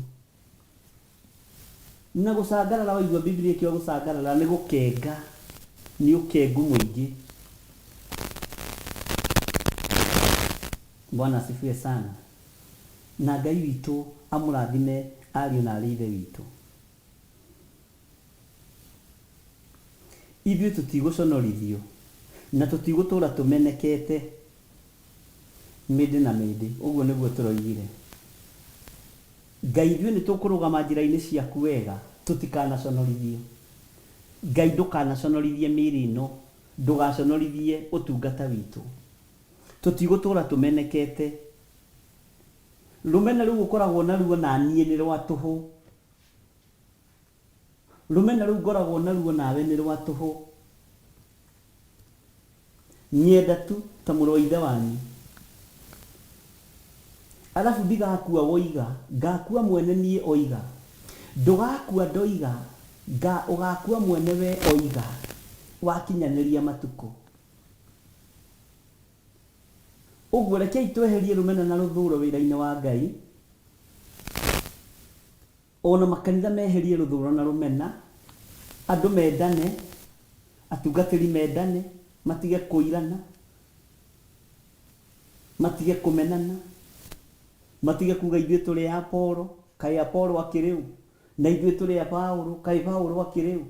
Na gũcangarara waigua Bibilia ĩkiuga gũcangarara nĩ gũkenga, nĩ ũkengu mũingĩ. Bwana asifiwe sana. Na Ngai witũ amũrathime ariũ na arĩ ithe witũ. Ithuĩ tũtigũconorithio na tũtigũtũra tũmenekete mĩndĩ na mĩndĩ, ũguo nĩguo tũroigire. Ngai ithuĩ nĩtũkũrũgama njĩra-inĩ ciaku wega, tũtikanaconorithio. Ngai ndũkanaconorithie mĩĩrĩ ĩno, ndũgaconorithie ũtungata witũ. Tũtigũtũra tũmenekete. Rũmena rũu ũkoragwo naruo na niĩ nĩ rwa tũhũ. Rũmena rũu ngoragwo naruo nawe nĩ rwa tũhũ. Nyenda tu ta mũrũ wa ithe wanyu. Arabu ndigakua woiga, ngakua mwene niĩ oiga. Ndũgakua ndoiga, nga ũgakua mwene we oiga, wakinyanĩria matukũ. Ũguo rekei tweherie rũmena na rũthũũro wĩra-inĩ wa Ngai. O na makanitha meherie rũthũũro na rũmena, andũ mendane, atungatĩri mendane, matige kũirana, matige kũmenana, matige kuga ithuĩ tũrĩ a Apolo, kaĩ Apolo akĩrĩ ũ? Na ithuĩ tũrĩ a Paulo, kaĩ Paulo akĩrĩ ũ?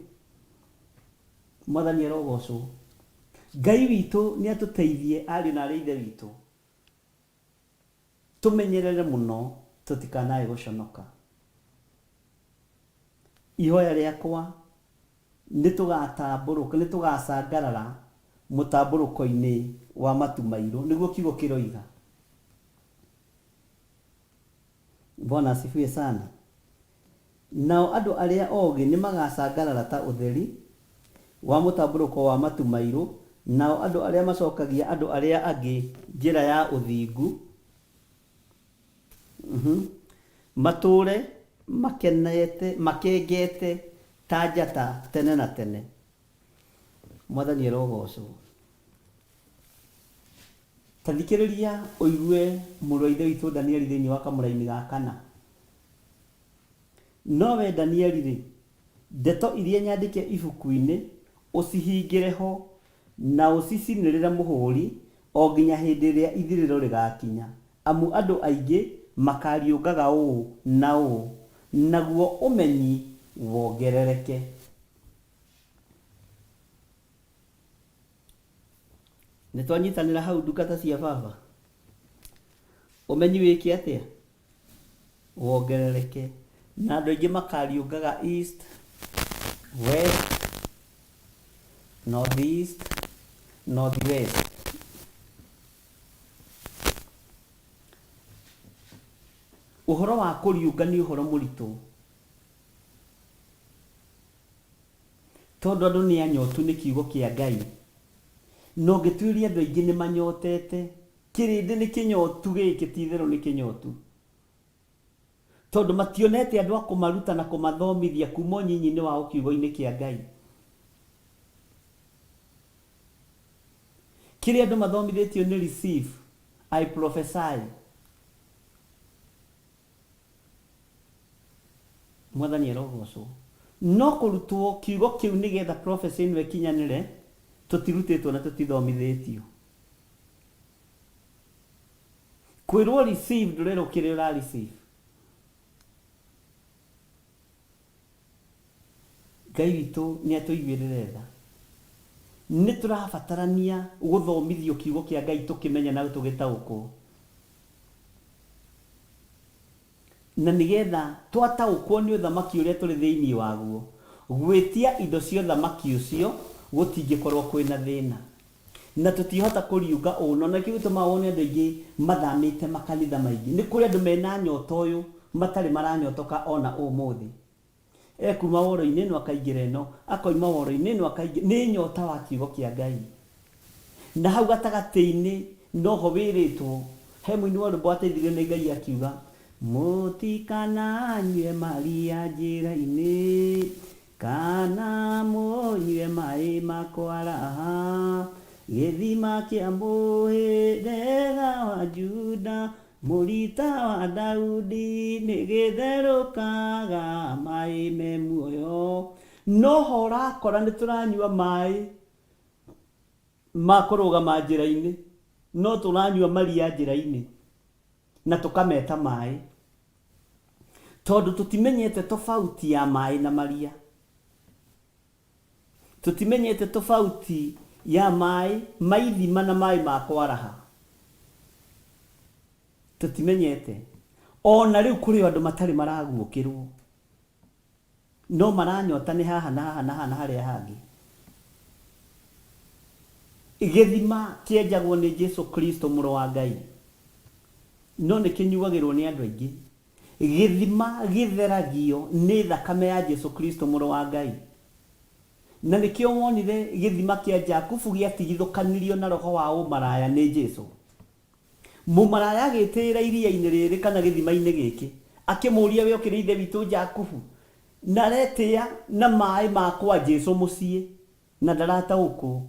Mwathani arogocwo. Ngai witũ nĩ atũteithie ariũ na arĩ ithe witũ. Tũmenyerere mũno tũtikanae gũconoka. Ihoya rĩakwa nĩ tũgatambũrũka, nĩ tũgacangarara mũtambũrũko-inĩ wa matu mairũ, nĩguo kiugo kĩroiga. Bwana asifiwe sana. Nao andũ arĩa ogĩ nĩmagacangarara ta ũtheri wa mũtambũrũko wa matu mairũ, nao andũ arĩa macokagia andũ arĩa angĩ njĩra ya ũthingu, matũũre makenete, makengete ta njata tene na tene. Mwathani arogocwo. Ta thikĩrĩria ũigue mũrũ wa Ithe witũ Danieli thĩinĩ wa kamũraini ga kana. No wee Danieli-rĩ, ndeto iria nyandĩke ibuku-inĩ ũcihingĩre ho, na ũcicinĩrĩre mũhũri, o nginya hĩndĩ ĩrĩa ithirĩro rĩgakinya, amu andũ aingĩ makariũngaga ũũ na ũũ, naguo ũmenyi wongerereke. Nĩ twanyitanĩra hau ndungata cia baba? Ũmenyi wĩke atĩa? Wongerereke. Na andũ aingĩ makariũngaga east, west, north east, north west. Ũhoro wa kũriũnga nĩ ũhoro mũritũ. Tondũ andũ nĩ anyotu nĩ kiugo kĩa Ngai. Na ũngĩtuĩria andũ aingĩ nĩ manyotete. Kĩrĩndĩ nĩ kĩnyotu gĩkĩ ti itherũ nĩ kĩnyotu. Tondũ mationete andũ a kũmaruta na kũmathomithia kuma ũnyinyi-inĩ wao kiugo-inĩ kĩa Ngai. Kĩrĩa andũ mathomithĩtio nĩ receive, I prophesy. Mwathani arogocwo. No kũrutwo kiugo kĩu nĩgetha prophecy ĩno ĩkinyanĩre, tũtirutĩtwo na tũtithomithĩtio. Kwĩrwo receive ndũrerwo kĩrĩa ũra receive. Ngai witũ nĩ atũiguĩrĩre tha. Nĩ tũrabatarania gũthomithio kiugo kĩa Ngai tũkĩmenye na tũgĩtaũkwo. Na nĩgetha twataũkwo nĩ ũthamaki ũrĩa tũrĩ thĩinĩ waguo, gwĩtia indo cia ũthamaki ũcio gũtingĩkorwo kwĩna thĩna. Na tũtihota kũriũnga ũũ na nĩkĩo gĩtũmaga wone andũ aingĩ mathamĩte makanitha maingĩ. Nĩ kũrĩ andũ mena nyota ũyũ matarĩ maranyotoka ona ũmũthĩ. Ekuma woro-inĩ ĩno akaingĩra ĩno, akoima woro-inĩ ĩno akaingĩra, nĩ nyota wa kiugo kĩa Ngai. Na hau gatagatĩ-inĩ noho wĩrĩtwo, he mũini wa rwĩmbo wateithirio nĩ Ngai akiuga, Mũtikananyue maria njĩra-inĩ, kana mũnyue maĩ ma kwaraha, gĩthima kĩa mũhĩrĩga wa Juda, mũrita wa Daudi, nĩ gĩtherũkaga maĩ me muoyo. Noho ũrakora nĩ tũranyua maĩ ma kũrũgama njĩra-inĩ, no tũranyua maria njĩra-inĩ na tũkameta maĩ, tondũ tũtimenyete tofauti ya maĩ na maria. Tũtimenyete tofauti ya maĩ ma ithima na maĩ ma kwaraha. Tũtimenyete. Ona rĩu kũrĩ o andũ matarĩ maraguũkĩrwo. No maranyota nĩ haha na haha na haha na harĩa hangĩ. Gĩthima kĩenjagwo nĩ Jesu Kristo mũrũ wa Ngai, no nĩ kĩnyuagĩrwo nĩ andũ aingĩ. Gĩthima gĩtheragio nĩ thakame ya Jesu Kristo mũrũ wa Ngai. Na nĩkĩo wonire gĩthima kĩa Jakubu gĩatigithũkanirio na roho wa ũmaraya nĩ Jesu. Mũmaraya agĩtĩĩra iria-inĩ rĩrĩ kana gĩthima-inĩ gĩkĩ, akĩmũũria, We ũkĩrĩ ithe witũ Jakubu? Na aretĩĩa na maaĩ ma kwa Jesu mũciĩ, na ndarataũkwo.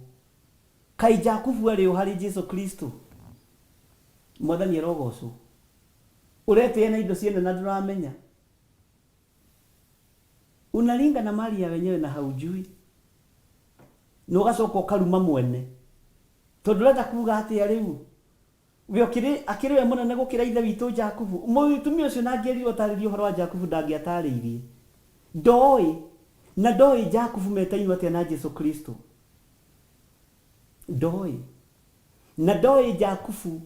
Kaĩ Jakubu arĩ ũ harĩ Jesu Kristo? Mwathani arogocwo. Ũretĩĩa na indo ciene na ndũramenya. Unaringa na mali ya wenyewe na haujui. Na ũgacoka ũkaruma mwene. Tondũ ũrenda kuga atĩa rĩu? We ũkĩrĩ, akĩrĩ we mũnene gũkĩra ithe witũ Jakubu? Mũtumia ũcio na angĩerirwo atarĩrie ũhoro wa Jakubu ndangĩatarĩirie. Ndoĩ. Na ndoĩ Jakubu metainwo atĩa na Jesu Kristo. Ndoĩ. Na ndoĩ Jakubu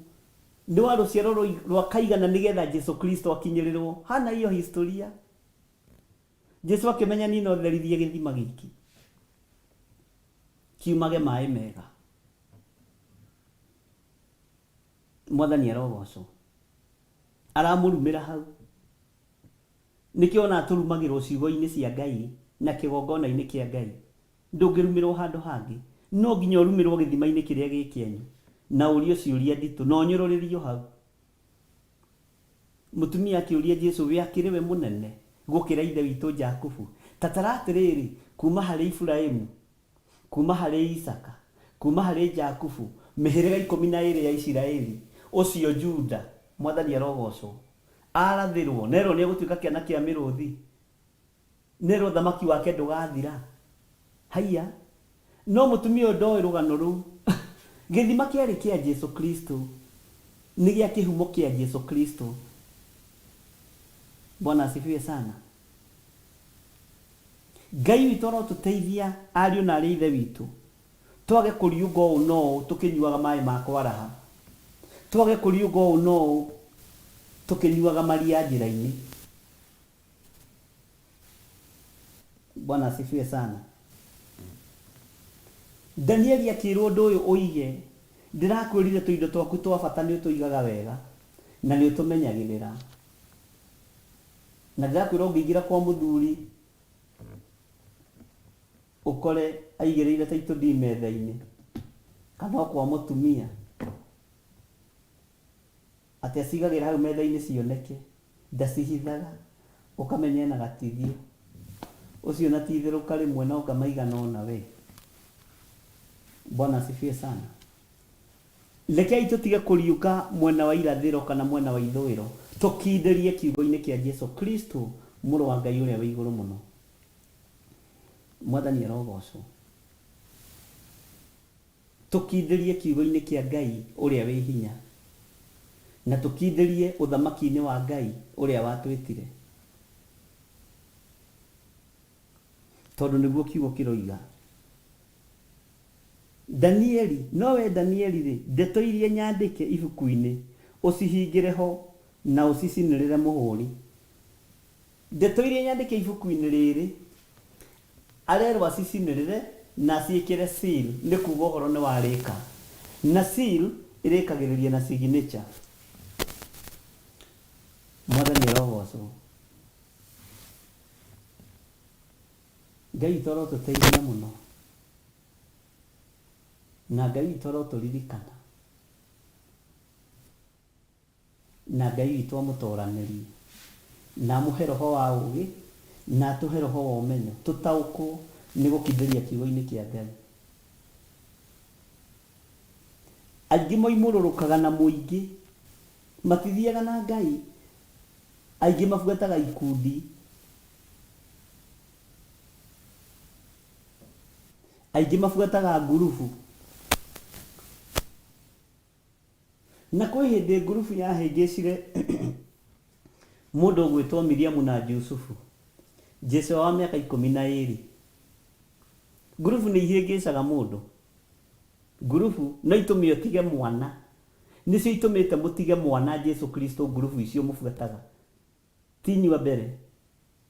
nĩ wa rũciaro rwa kaigana nĩgetha Jesu Kristo akinyĩrĩrwo. Hana hiyo historia. Jesu akĩmenya niĩ no therithie gĩthima gĩkĩ kiumage maĩ mega. Mwathani arogocwo. Aramũrumĩra hau. Nĩkĩo ona tũrumagĩrwo ciugo-inĩ cia Ngai na kĩgongona-inĩ kĩa Ngai. Ndũngĩrumĩrwo handũ hangĩ. No nginya ũrumĩrwo gĩthima-inĩ kĩrĩa gĩ kĩanyu na ũrio ciũria nditũ na ũnyũrũrĩrio hau. Mũtumia akĩũria Jesu, We akĩrĩ we mũnene gũkĩra ithe witũ Jakubu? Ta tara atĩrĩrĩ, kuuma harĩ Iburahimu, kuuma harĩ Isaaka, kuuma harĩ Jakubu, mĩhĩrĩga 12 ya Isiraeli, ũcio Juda, Mwathani arogocwo, arathĩrwo, na erwo nĩegũtuĩka kĩana kĩa mĩrũthi. Nĩrwo ũthamaki wake ndũgathira. Haiya! No mũtumia ũyũ ndoĩ rũgano rũu. Gĩthima kĩarĩ kĩa Jesu Kristo. Nĩ gĩa kĩhumo kĩa Jesu Kristo. Bwana asifiwe sana. Ngai witũ arotũteithia ariũ na arĩ a ithe witũ, twage kũriũnga ũũ na ũũ tũkĩnyuaga maĩ ma kwaraha. Twage kũriũnga ũũ na ũũ tũkĩnyuaga maria njĩra-inĩ. Bwana asifiwe sana. Danieli akĩrwo ũndũ ũyũ ũige, ndĩrakwĩrire tũindo twaku twa bata nĩ ũtũigaga wega na nĩ ũtũmenyagĩrĩra. Na ndĩrakwĩra ũngĩingĩra kwa mũthuri ũkore aigĩrĩire title deed metha-inĩ kana o kwa mũtumia atĩ acigagĩra hau metha-inĩ cioneke. Ndacihithaga, ũkamenya ena gatithio. Ũcio na ti itherũka rĩmwe no anga maigana ũna we. Bwana asifiwe sana. Rekei tũtige kũriũka mwena wa irathĩro kana mwena wa ithũĩro, tũkindĩrie kiugo-inĩ kĩa Jesu Kristo, Mũrũ wa Ngai ũrĩa wĩ igũrũ mũno. Mwathani arogocwo. Tũkindĩrie kiugo-inĩ kĩa Ngai ũrĩa wĩ hinya, na tũkindĩrie ũthamaki-inĩ wa Ngai ũrĩa watwĩtire, tondũ nĩguo kiugo kĩroiga. Danieli, no wee Danieli-rĩ, ndeto iria nyandĩke ibuku-inĩ, ũcihingĩre ho, na ũcicinĩrĩre mũhũri. Ndeto iria nyandĩke ibuku-inĩ rĩrĩ, arerwo acicinĩrĩre na aciĩkĩre seal, nĩ kuuga ũhoro nĩ warĩka. Na seal ĩrĩkagĩrĩria na signature. Mwathani arogocwo. Ngai witũ arotũteithia mũno, na Ngai witũ arotũririkana, na Ngai witũ amũtoranĩrie, na amũhe roho wa ũgĩ, na atũhe roho wa ũmenyo, tũtaũkwo nĩ gũkindĩria kiugo-inĩ kĩa Ngai. Aingĩ moimũrũrũkaga na mũingĩ, matithiaga na Ngai, aingĩ mabuataga ikundi. Aingĩ mabuataga ngurubu. Na kwĩ hĩndĩ ngurubu yahĩngĩcire mũndũ ũgwĩtwo Miriamu na Jusufu, Jesu wa mĩaka 12. Ngurubu nĩ ihĩngĩcaga mũndũ. Ngurubu no itũme ũtige mwana. Nĩcio itũmĩte mũtige mwana Jesu Kristo ngurubu icio mũbuataga. Ti inyuĩ a mbere.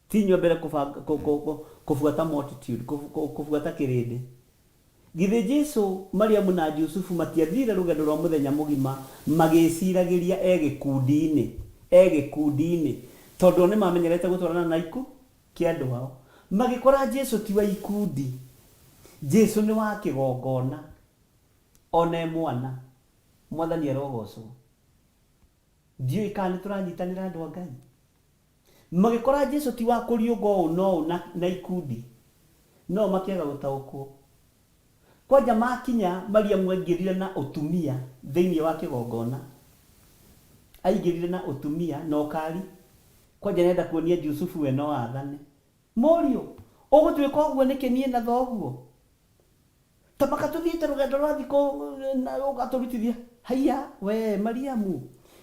Ti inyuĩ a mbere kũbuata multitude, kũbuata kĩrĩndĩ. Githĩ Jesu, Mariamu na Jusufu matiathiire rũgendo rwa mũthenya mũgima magĩĩciragĩria e gĩkundi-inĩ, e gĩkundi-inĩ, tondũ o nĩmamenyerete gũtwarana na iku kĩa andũ ao. Magĩkora Jesu ti wa ikundi. Jesu nĩ wa kĩgongona, ona e mwana. Mwathani arogocwo. Ndiũĩ kana nĩ tũranyitanĩra andũ a Ngai. Magĩkora Jesu ti wa kũriũnga ũũ na ũũ na ikundi, no makĩaga gũtaũkwo. Kwanja makinya, Mariamu aingĩrire na ũtumia thĩinĩ wa kĩgongona. Aingĩrire na ũtumia na ũkari. Kwanja nĩarenda kuonia Jusufu we no athane. Mũriũ, ũgũtwĩka ũguo nĩkĩ niĩ na thoguo? Ta maka tũthiĩte rũgendo rwa thikũ na ũgatũrutithia. Haiya, wee Mariamu,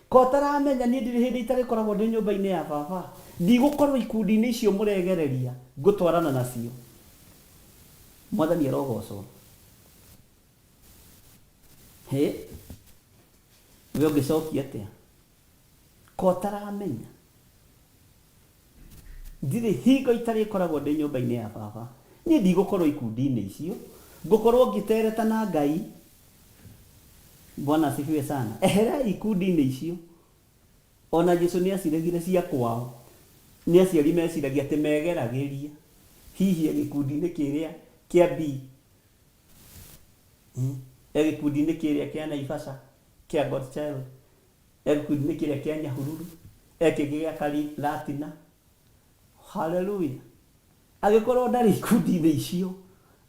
ko ũtaramenya niĩ ndirĩ hĩndĩ itarĩkoragwo ndĩ nyũmba-inĩ ya baba? Ndigũkorwo ikundi-inĩ icio mũregereria ngũtwarana nacio. Mwathani arogocwo. Hĩ, we ũngĩcokia atĩa? Ko ũtaramenya? Ndirĩ hingo itarĩkoragwo ndĩ nyũmba-inĩ ya baba. Niĩ ndigũkorwo ikundi-inĩ icio. Ngũkorwo ngĩtereta na Ngai. Bwana asifiwe sana. Eherai ikundi-inĩ icio. O na Jesu nĩ aciregire cia kwao. Nĩ aciari meciragia atĩ megeragĩria hihi e gĩkundi-inĩ kĩrĩa kĩa B, e gĩkundi-inĩ kĩrĩa kĩa Naivasha kĩa Godchild. E gĩkundi-inĩ kĩrĩa kĩa Nyahururu, e kĩngĩ gĩa Karatina. Haleluya! Agĩkorwo ndarĩ ikundi-inĩ icio,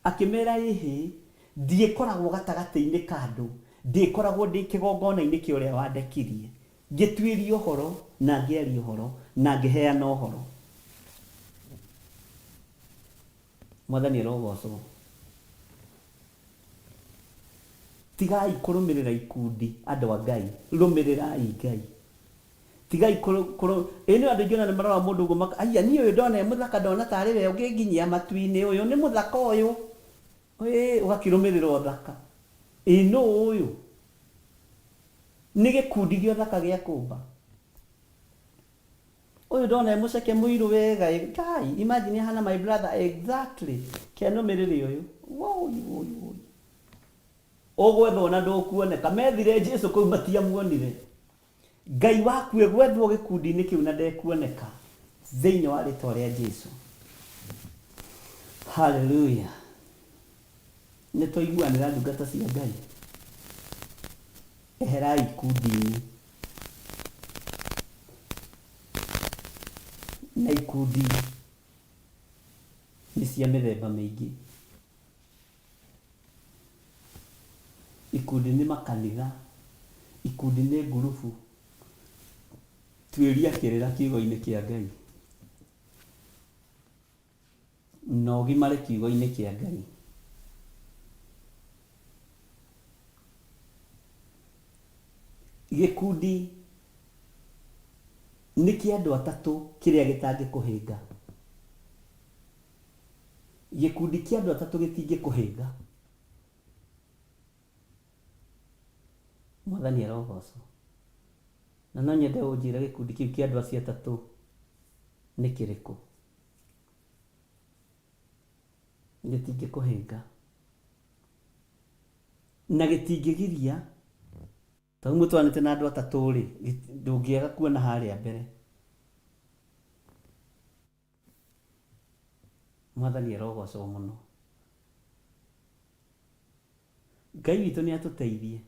akĩmera ĩhĩ, ndiĩkoragwo gatagatĩ-inĩ ka andũ, ndĩkoragwo ndĩ kĩgongona-inĩ kĩa ũrĩa wandekirie, ngĩtuĩria ũhoro, na ngĩaria ũhoro, na ngĩheana ũhoro. Mwathani arogocwo. Tigai kũrũmĩrĩra ikundi andũ a Ngai, rũmĩrĩrai Ngai. Tigai kũrũ, kũrũ, ĩ nĩ andũ aingĩ ona nĩ marora mũndũ ũguo maka, aiya niĩ ũyũ ndona e mũthaka ndona tarĩ we ũngĩnginyia matu-inĩ, ũyũ nĩ mũthaka ũyũ. Ĩ ũgakĩrũmĩrĩra ũthaka. Ĩ nũ ũyũ? Nĩ gĩkundi gĩa ũthaka gĩa kũmba. Ũyũ ndona e mũceke mũirũ wega ĩ, Ngai, imagine ahana my brother exactly. Kenũmĩrĩre ũyũ. Woi woi woi. Ũgwethwo na ndũkuoneka. Methire Jesu kũu matiamuonire. Ngai waku egwethwo gĩkundi-inĩ kĩu na ndekuoneka thĩinĩ wa rĩtwa rĩa Jesu. Hallelujah. Nĩ twaiguanĩra ndungata cia Ngai. Eherai ikundi-inĩ. Na ikundi nĩ cia mĩthemba mĩingĩ. Ikundi nĩ makanitha, ikundi nĩ ngurubu. Tuĩria kĩrĩra kiugo-inĩ kĩa Ngai na ũgimare kiugo-inĩ kĩa Ngai. Gĩkundi nĩ kĩa andũ atatũ kĩrĩa gĩtangĩkũhĩnga. Gĩkundi kĩa andũ atatũ gĩtingĩkũhĩnga. Mwathani arogocwo. Na no nyende ũnjĩre gĩkundi kĩu kĩa andũ acio atatũ nĩ kĩrĩkũ. Gĩtingĩkũhĩnga. Na gĩtingĩgiria, tondũ mũtwaranĩte na andũ atatũ-rĩ, ndũngĩaga kuona harĩa mbere. Mwathani arogocwo mũno. Ngai witũ nĩ atũteithie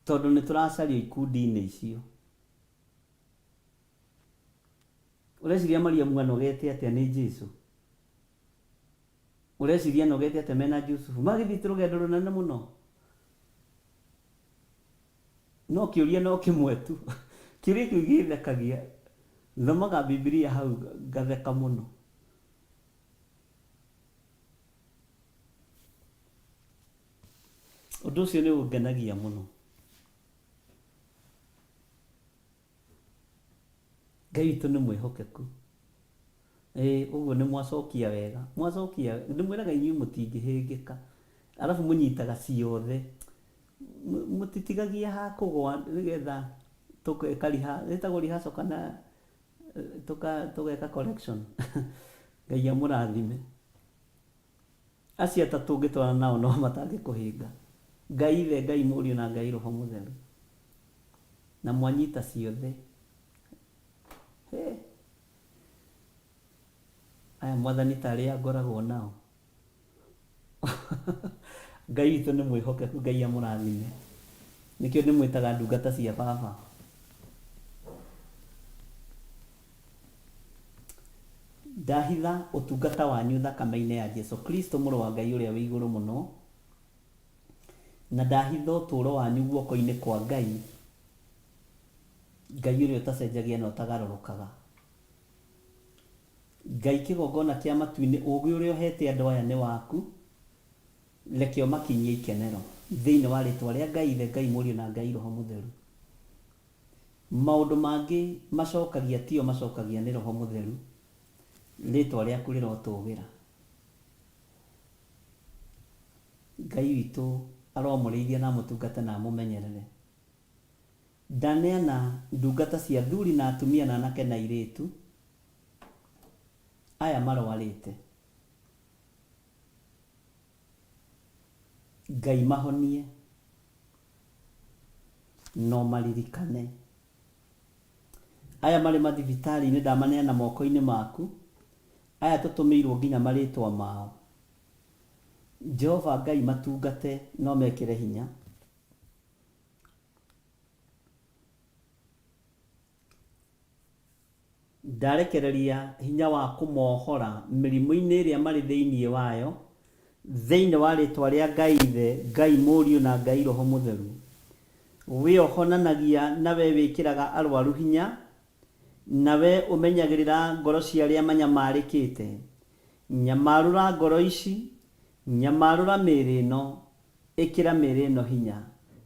tondũ nĩ tũracario ikundi-inĩ icio. Ũreciria Mariamu anogete atĩa nĩ Jesu? Ũreciria anogete atĩa mena Jusufu? Magĩthiĩte rũgendo rũnene mũno. No kĩũria no kĩmwe tu. Kĩũria kĩu gĩthekagia. Thomaga Bibilia hau ngatheka mũno. Ũndũ ũcio nĩ ũngenagia mũno. Ngai witũ nĩ mwĩhokeku. Ĩĩ ũguo nĩ mwacokia wega. Mwacokia, ndĩmwĩraga inyuĩ mũtingĩhĩngĩka. Arabu mũnyitaga ciothe. Mũtitigagia ha kũgwa nĩgetha tũgeka riha, ĩtagwo rehearsal kana tũgeka correction. Ngai amũrathime. Acio atatũ ũngĩtwarana nao no matangĩkũhĩnga. Ngai Ithe, Ngai Mũriũ na Ngai Roho Mũtheru. Na mwanyita ciothe. He. Aya Mwathani ta arĩa ngoragwo nao. Ngai witũ nĩ mwĩhokeku, Ngai amũrathime. Nĩkĩo ndĩmwĩtaga ndungata cia baba. Ndahitha ũtungata wanyu thakame-inĩ ya Jesu Kristo Mũrũ wa Ngai ũrĩa wĩ igũrũ mũno, na ndahitha ũtũũro wanyu guoko-inĩ kwa Ngai, Ngai ũrĩa ũtacenjagia na ũtagarũrũkaga. Ngai kĩgongona kĩa matu-inĩ, ũũgĩ ũrĩa ũhete andũ aya nĩ waku, reke ũmakinyie ikenero. Thĩinĩ wa rĩtwa rĩa Ngai Ithe, Ngai Mũriũ na Ngai Roho Mũtheru. Maũndũ mangĩ macokagia tio macokagia nĩ Roho Mũtheru. Rĩtwa rĩaku rĩrotũgĩra. Ngai witũ aromũrĩithia na amũtungate na amũmenyerere. Ndaneana ndungata cia athuri na atumia na anake na airĩtu aya marwarĩte. Ngai mahonie na ũmaririkane. Aya marĩ mathibitarĩ-inĩ ndamaneana moko-inĩ maku, aya tũtũmĩirwo nginya marĩtwa mao. Jehova Ngai matungate na ũmekĩre hinya. Ndarekereria hinya wa kũmohora mĩrimũ-inĩ ĩrĩa marĩ thĩinĩ wayo, thĩinĩ wa rĩĩtwa rĩa Ngai Ithe, Ngai Mũriũ, na Ngai Roho Mũtheru. Wee ũhonanagia na wee wĩkĩraga arwaru hinya, na wee ũmenyagĩrĩra ngoro cia arĩa manyamarĩkĩte. Nyamarũra ngoro ici, nyamarũra mĩĩrĩ ĩno, Ĩkĩra mĩĩrĩ ĩno hinya.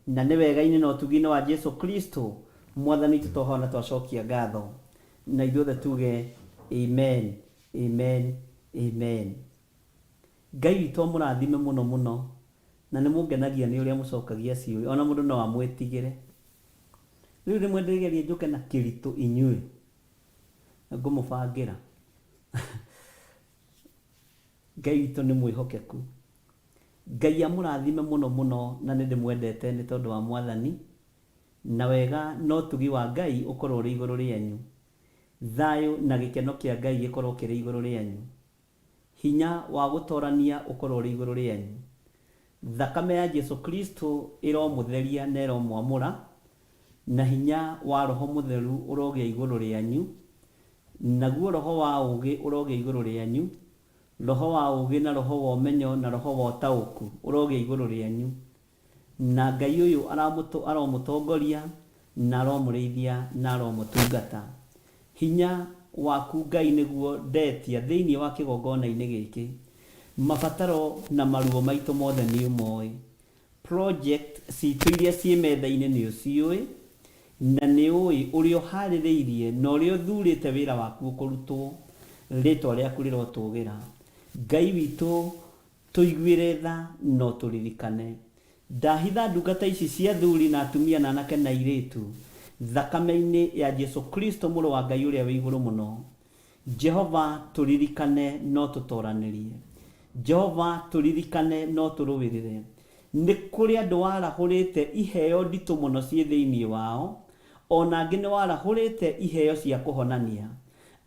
Na nĩ wega-inĩ na ũtugi-inĩ wa Jesu Kristo, Mwathani witũ twahoya na twacokia ngatho. Na ithuothe tuge, Amen, amen, amen. Ngai witũ amũrathime mũno mũno, na nĩ mũngenagia nĩ ũrĩa mũcokagia ciũria, ona mũndũ no amwĩtigĩre. Rĩu rĩmwe ndĩgerie njũke na kĩritũ inyuĩ, ngũmũbangĩra. Ngai witũ nĩ mwĩhokeku. Ngai amũrathime mũno mũno na nĩ ndĩmwendete nĩ tondũ wa Mwathani, na wega na ũtugi wa Ngai ũkorwo ũrĩ igũrũ rĩanyu. Thayũ na gĩkeno kĩa Ngai gĩkorwo kĩrĩ igũrũ rĩanyu. Hinya wa gũtorania ũkorwo ũrĩ igũrũ rĩanyu. Thakame ya Jesu Kristo ĩromũtheria na ĩromwamũra, na hinya wa Roho Mũtheru ũrogĩa igũrũ rĩanyu, naguo roho wa ũũgĩ ũrogĩa igũrũ rĩanyu, Roho wa ũũgĩ na roho wa ũmenyo na roho wa ũtaũku ũrogĩa igũrũ rĩanyu. Na Ngai ũyũ aromũtongoria na aromũrĩithia na aromũtungata. Hinya waku Ngai nĩguo ndetia thĩinĩ wa kĩgongona-inĩ gĩkĩ. Mabataro na maruo maitũ mothe nĩũmoĩ. Project citũ iria ciĩ metha-inĩ nĩ ũciũĩ, na nĩ ũĩ ũrĩa ũharĩrĩirie na ũrĩa ũthurĩte wĩra waku ũkũrutwo. Rĩtwa rĩaku rĩrotũgĩra. Ngai witũ tũiguĩre tha na ũtũririkane. Ndahitha ndungata ici cia athuri na atumia na anake na airĩtu thakame-inĩ ya Jesu Kristo mũrũ wa Ngai ũrĩa wĩ igũrũ mũno. Jehova tũririkane na ũtũtoranĩrie. Jehova tũririkane na ũtũrũĩrĩre. Nĩ kũrĩ andũ warahũrĩte iheo nditũ mũno ciĩ thĩinĩ wao, o na angĩ nĩ warahũrĩte iheo cia kũhonania.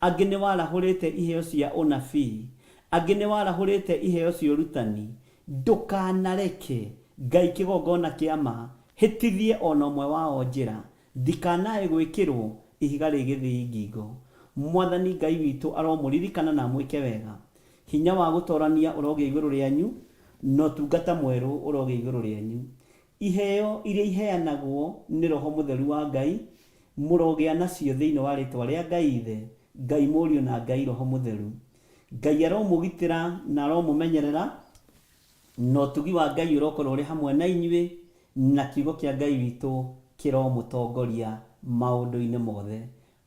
Angĩ nĩ warahũrĩte iheo cia ũnabii, angĩ nĩ warahũrĩte iheo cia ũrutani. Ndũkanareke Ngai kĩgongona kĩa ma hĩtithie ona ũmwe wao njĩra, ndikanae gwĩkĩrwo ihiga rĩ gĩthĩi ngingo. Mwathani Ngai witũ aromũririkana na amwĩke wega. Hinya wa gũtorania ũrogĩa igũrũ rĩanyu, na ũtungata mwerũ ũrogĩa igũrũ rĩanyu. Iheo iria iheanagwo nĩ Roho Mũtheru wa Ngai, mũrogĩa nacio thĩinĩ wa rĩtwa rĩa Ngai Ithe, Ngai Mũriũ na Ngai Roho Mũtheru. Ngai aromũgitĩra na aromũmenyerera, na ũtugi wa Ngai ũrokorwo ũrĩ hamwe na inyuĩ, na kiugo kĩa Ngai witũ kĩromũtongoria maũndũ-inĩ mothe.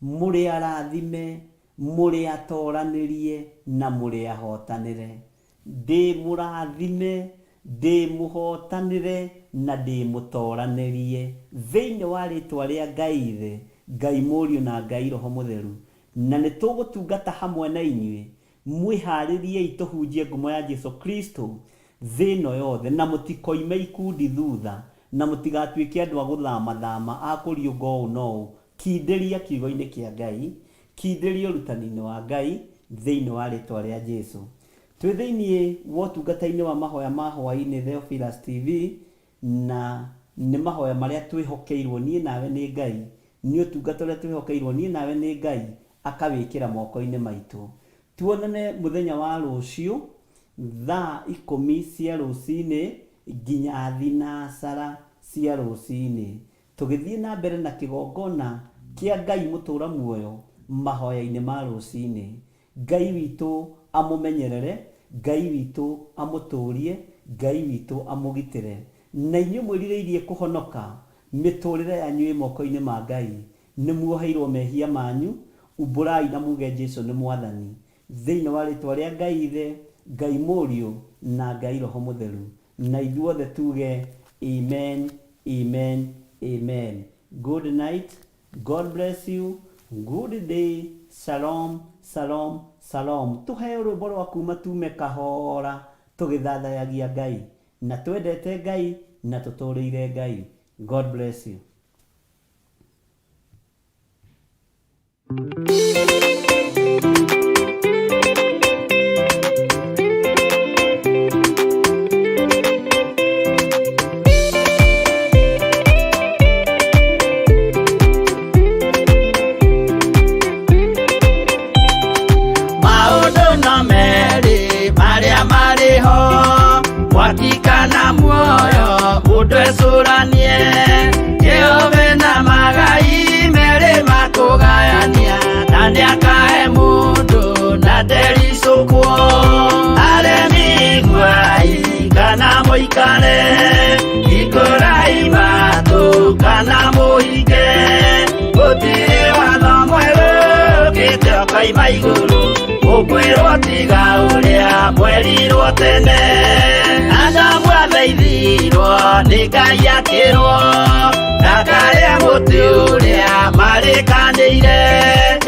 Mũrĩ arathime, mũrĩ atoranĩrie, na mũrĩ ahotanĩre. Ndĩ mũrathime, ndĩ mũhotanĩre, na ndĩ mũtoranĩrie thĩinĩ wa rĩtwa rĩa Ngai Ithe, Ngai Mũriũ na Ngai Roho Mũtheru. Na nĩ tũgũtungata hamwe na inyuĩ. Mwĩharĩriei tũhunjie ngumo ya Jesu Kristo thĩ ĩno yothe, na mũtikoime ikundi thutha, na mũtigatuĩke andũ a gũthamathama, a kũriũnga ũũ na ũũ. Kindĩria kiugo-inĩ kĩa Ngai, kindĩria ũrutani-inĩ wa Ngai thĩinĩ wa rĩtwa rĩa Jesu. Twĩ thĩinĩ wa ũtungata-inĩ wa mahoya ma hwaĩ-inĩ Theophilus TV, na nĩ mahoya marĩa twĩhokeirwo niĩ nawe nĩ Ngai, nĩ ũtungata ũrĩa twĩhokeirwo niĩ nawe nĩ Ngai, akawĩkĩra moko-inĩ maitũ. Tuonane mũthenya wa rũciũ thaa 10 cia rũcinĩ nginya 6 cia rũcinĩ, tũgĩthiĩ na mbere na kĩgongona kĩa Ngai mũtũra muoyo mahoya-inĩ ma rũcinĩ. Ngai witũ amũmenyerere, Ngai witũ amũtũrie, Ngai witũ amũgitĩre. Na inyuĩ mwĩrirĩirie kũhonoka, mĩtũrĩre yanyu ĩ moko-inĩ ma Ngai. Nĩ muoheirwo mehia manyu, umbũrai na muge Jesu nĩ Mwathani. Thĩinĩ wa rĩtwa rĩa Ngai Ithe, Ngai Mũriũ na Ngai Roho Mũtheru. Na ithuothe tuge amen, amen, amen. Good night, God bless you, good day, shalom, shalom, shalom. Tuheo rwĩmbo rwa kuma tume kahora tũgĩthathayagia Ngai, na twendete Ngai na tũtũrĩire Ngai. God bless you. Maũndũ no merĩ marĩa marĩ ho, mwaki kana muoyo, mũndũ ecũranie. Jehova na magai merĩ makũgayania, na nĩakahe mũndũ na ndericũkwo. Aremi iguai kana mũikare, hingũrai matũ kana mũhinge. Gũtirĩ watho mwerũ ũkĩte ũkoima igũrũ, ũkwĩrwo tiga ũrĩa mwerirwo tene. Adamu athaithirwo nĩ Ngai akĩrwo ndakarĩe mũtĩ ũrĩa marĩkanĩire.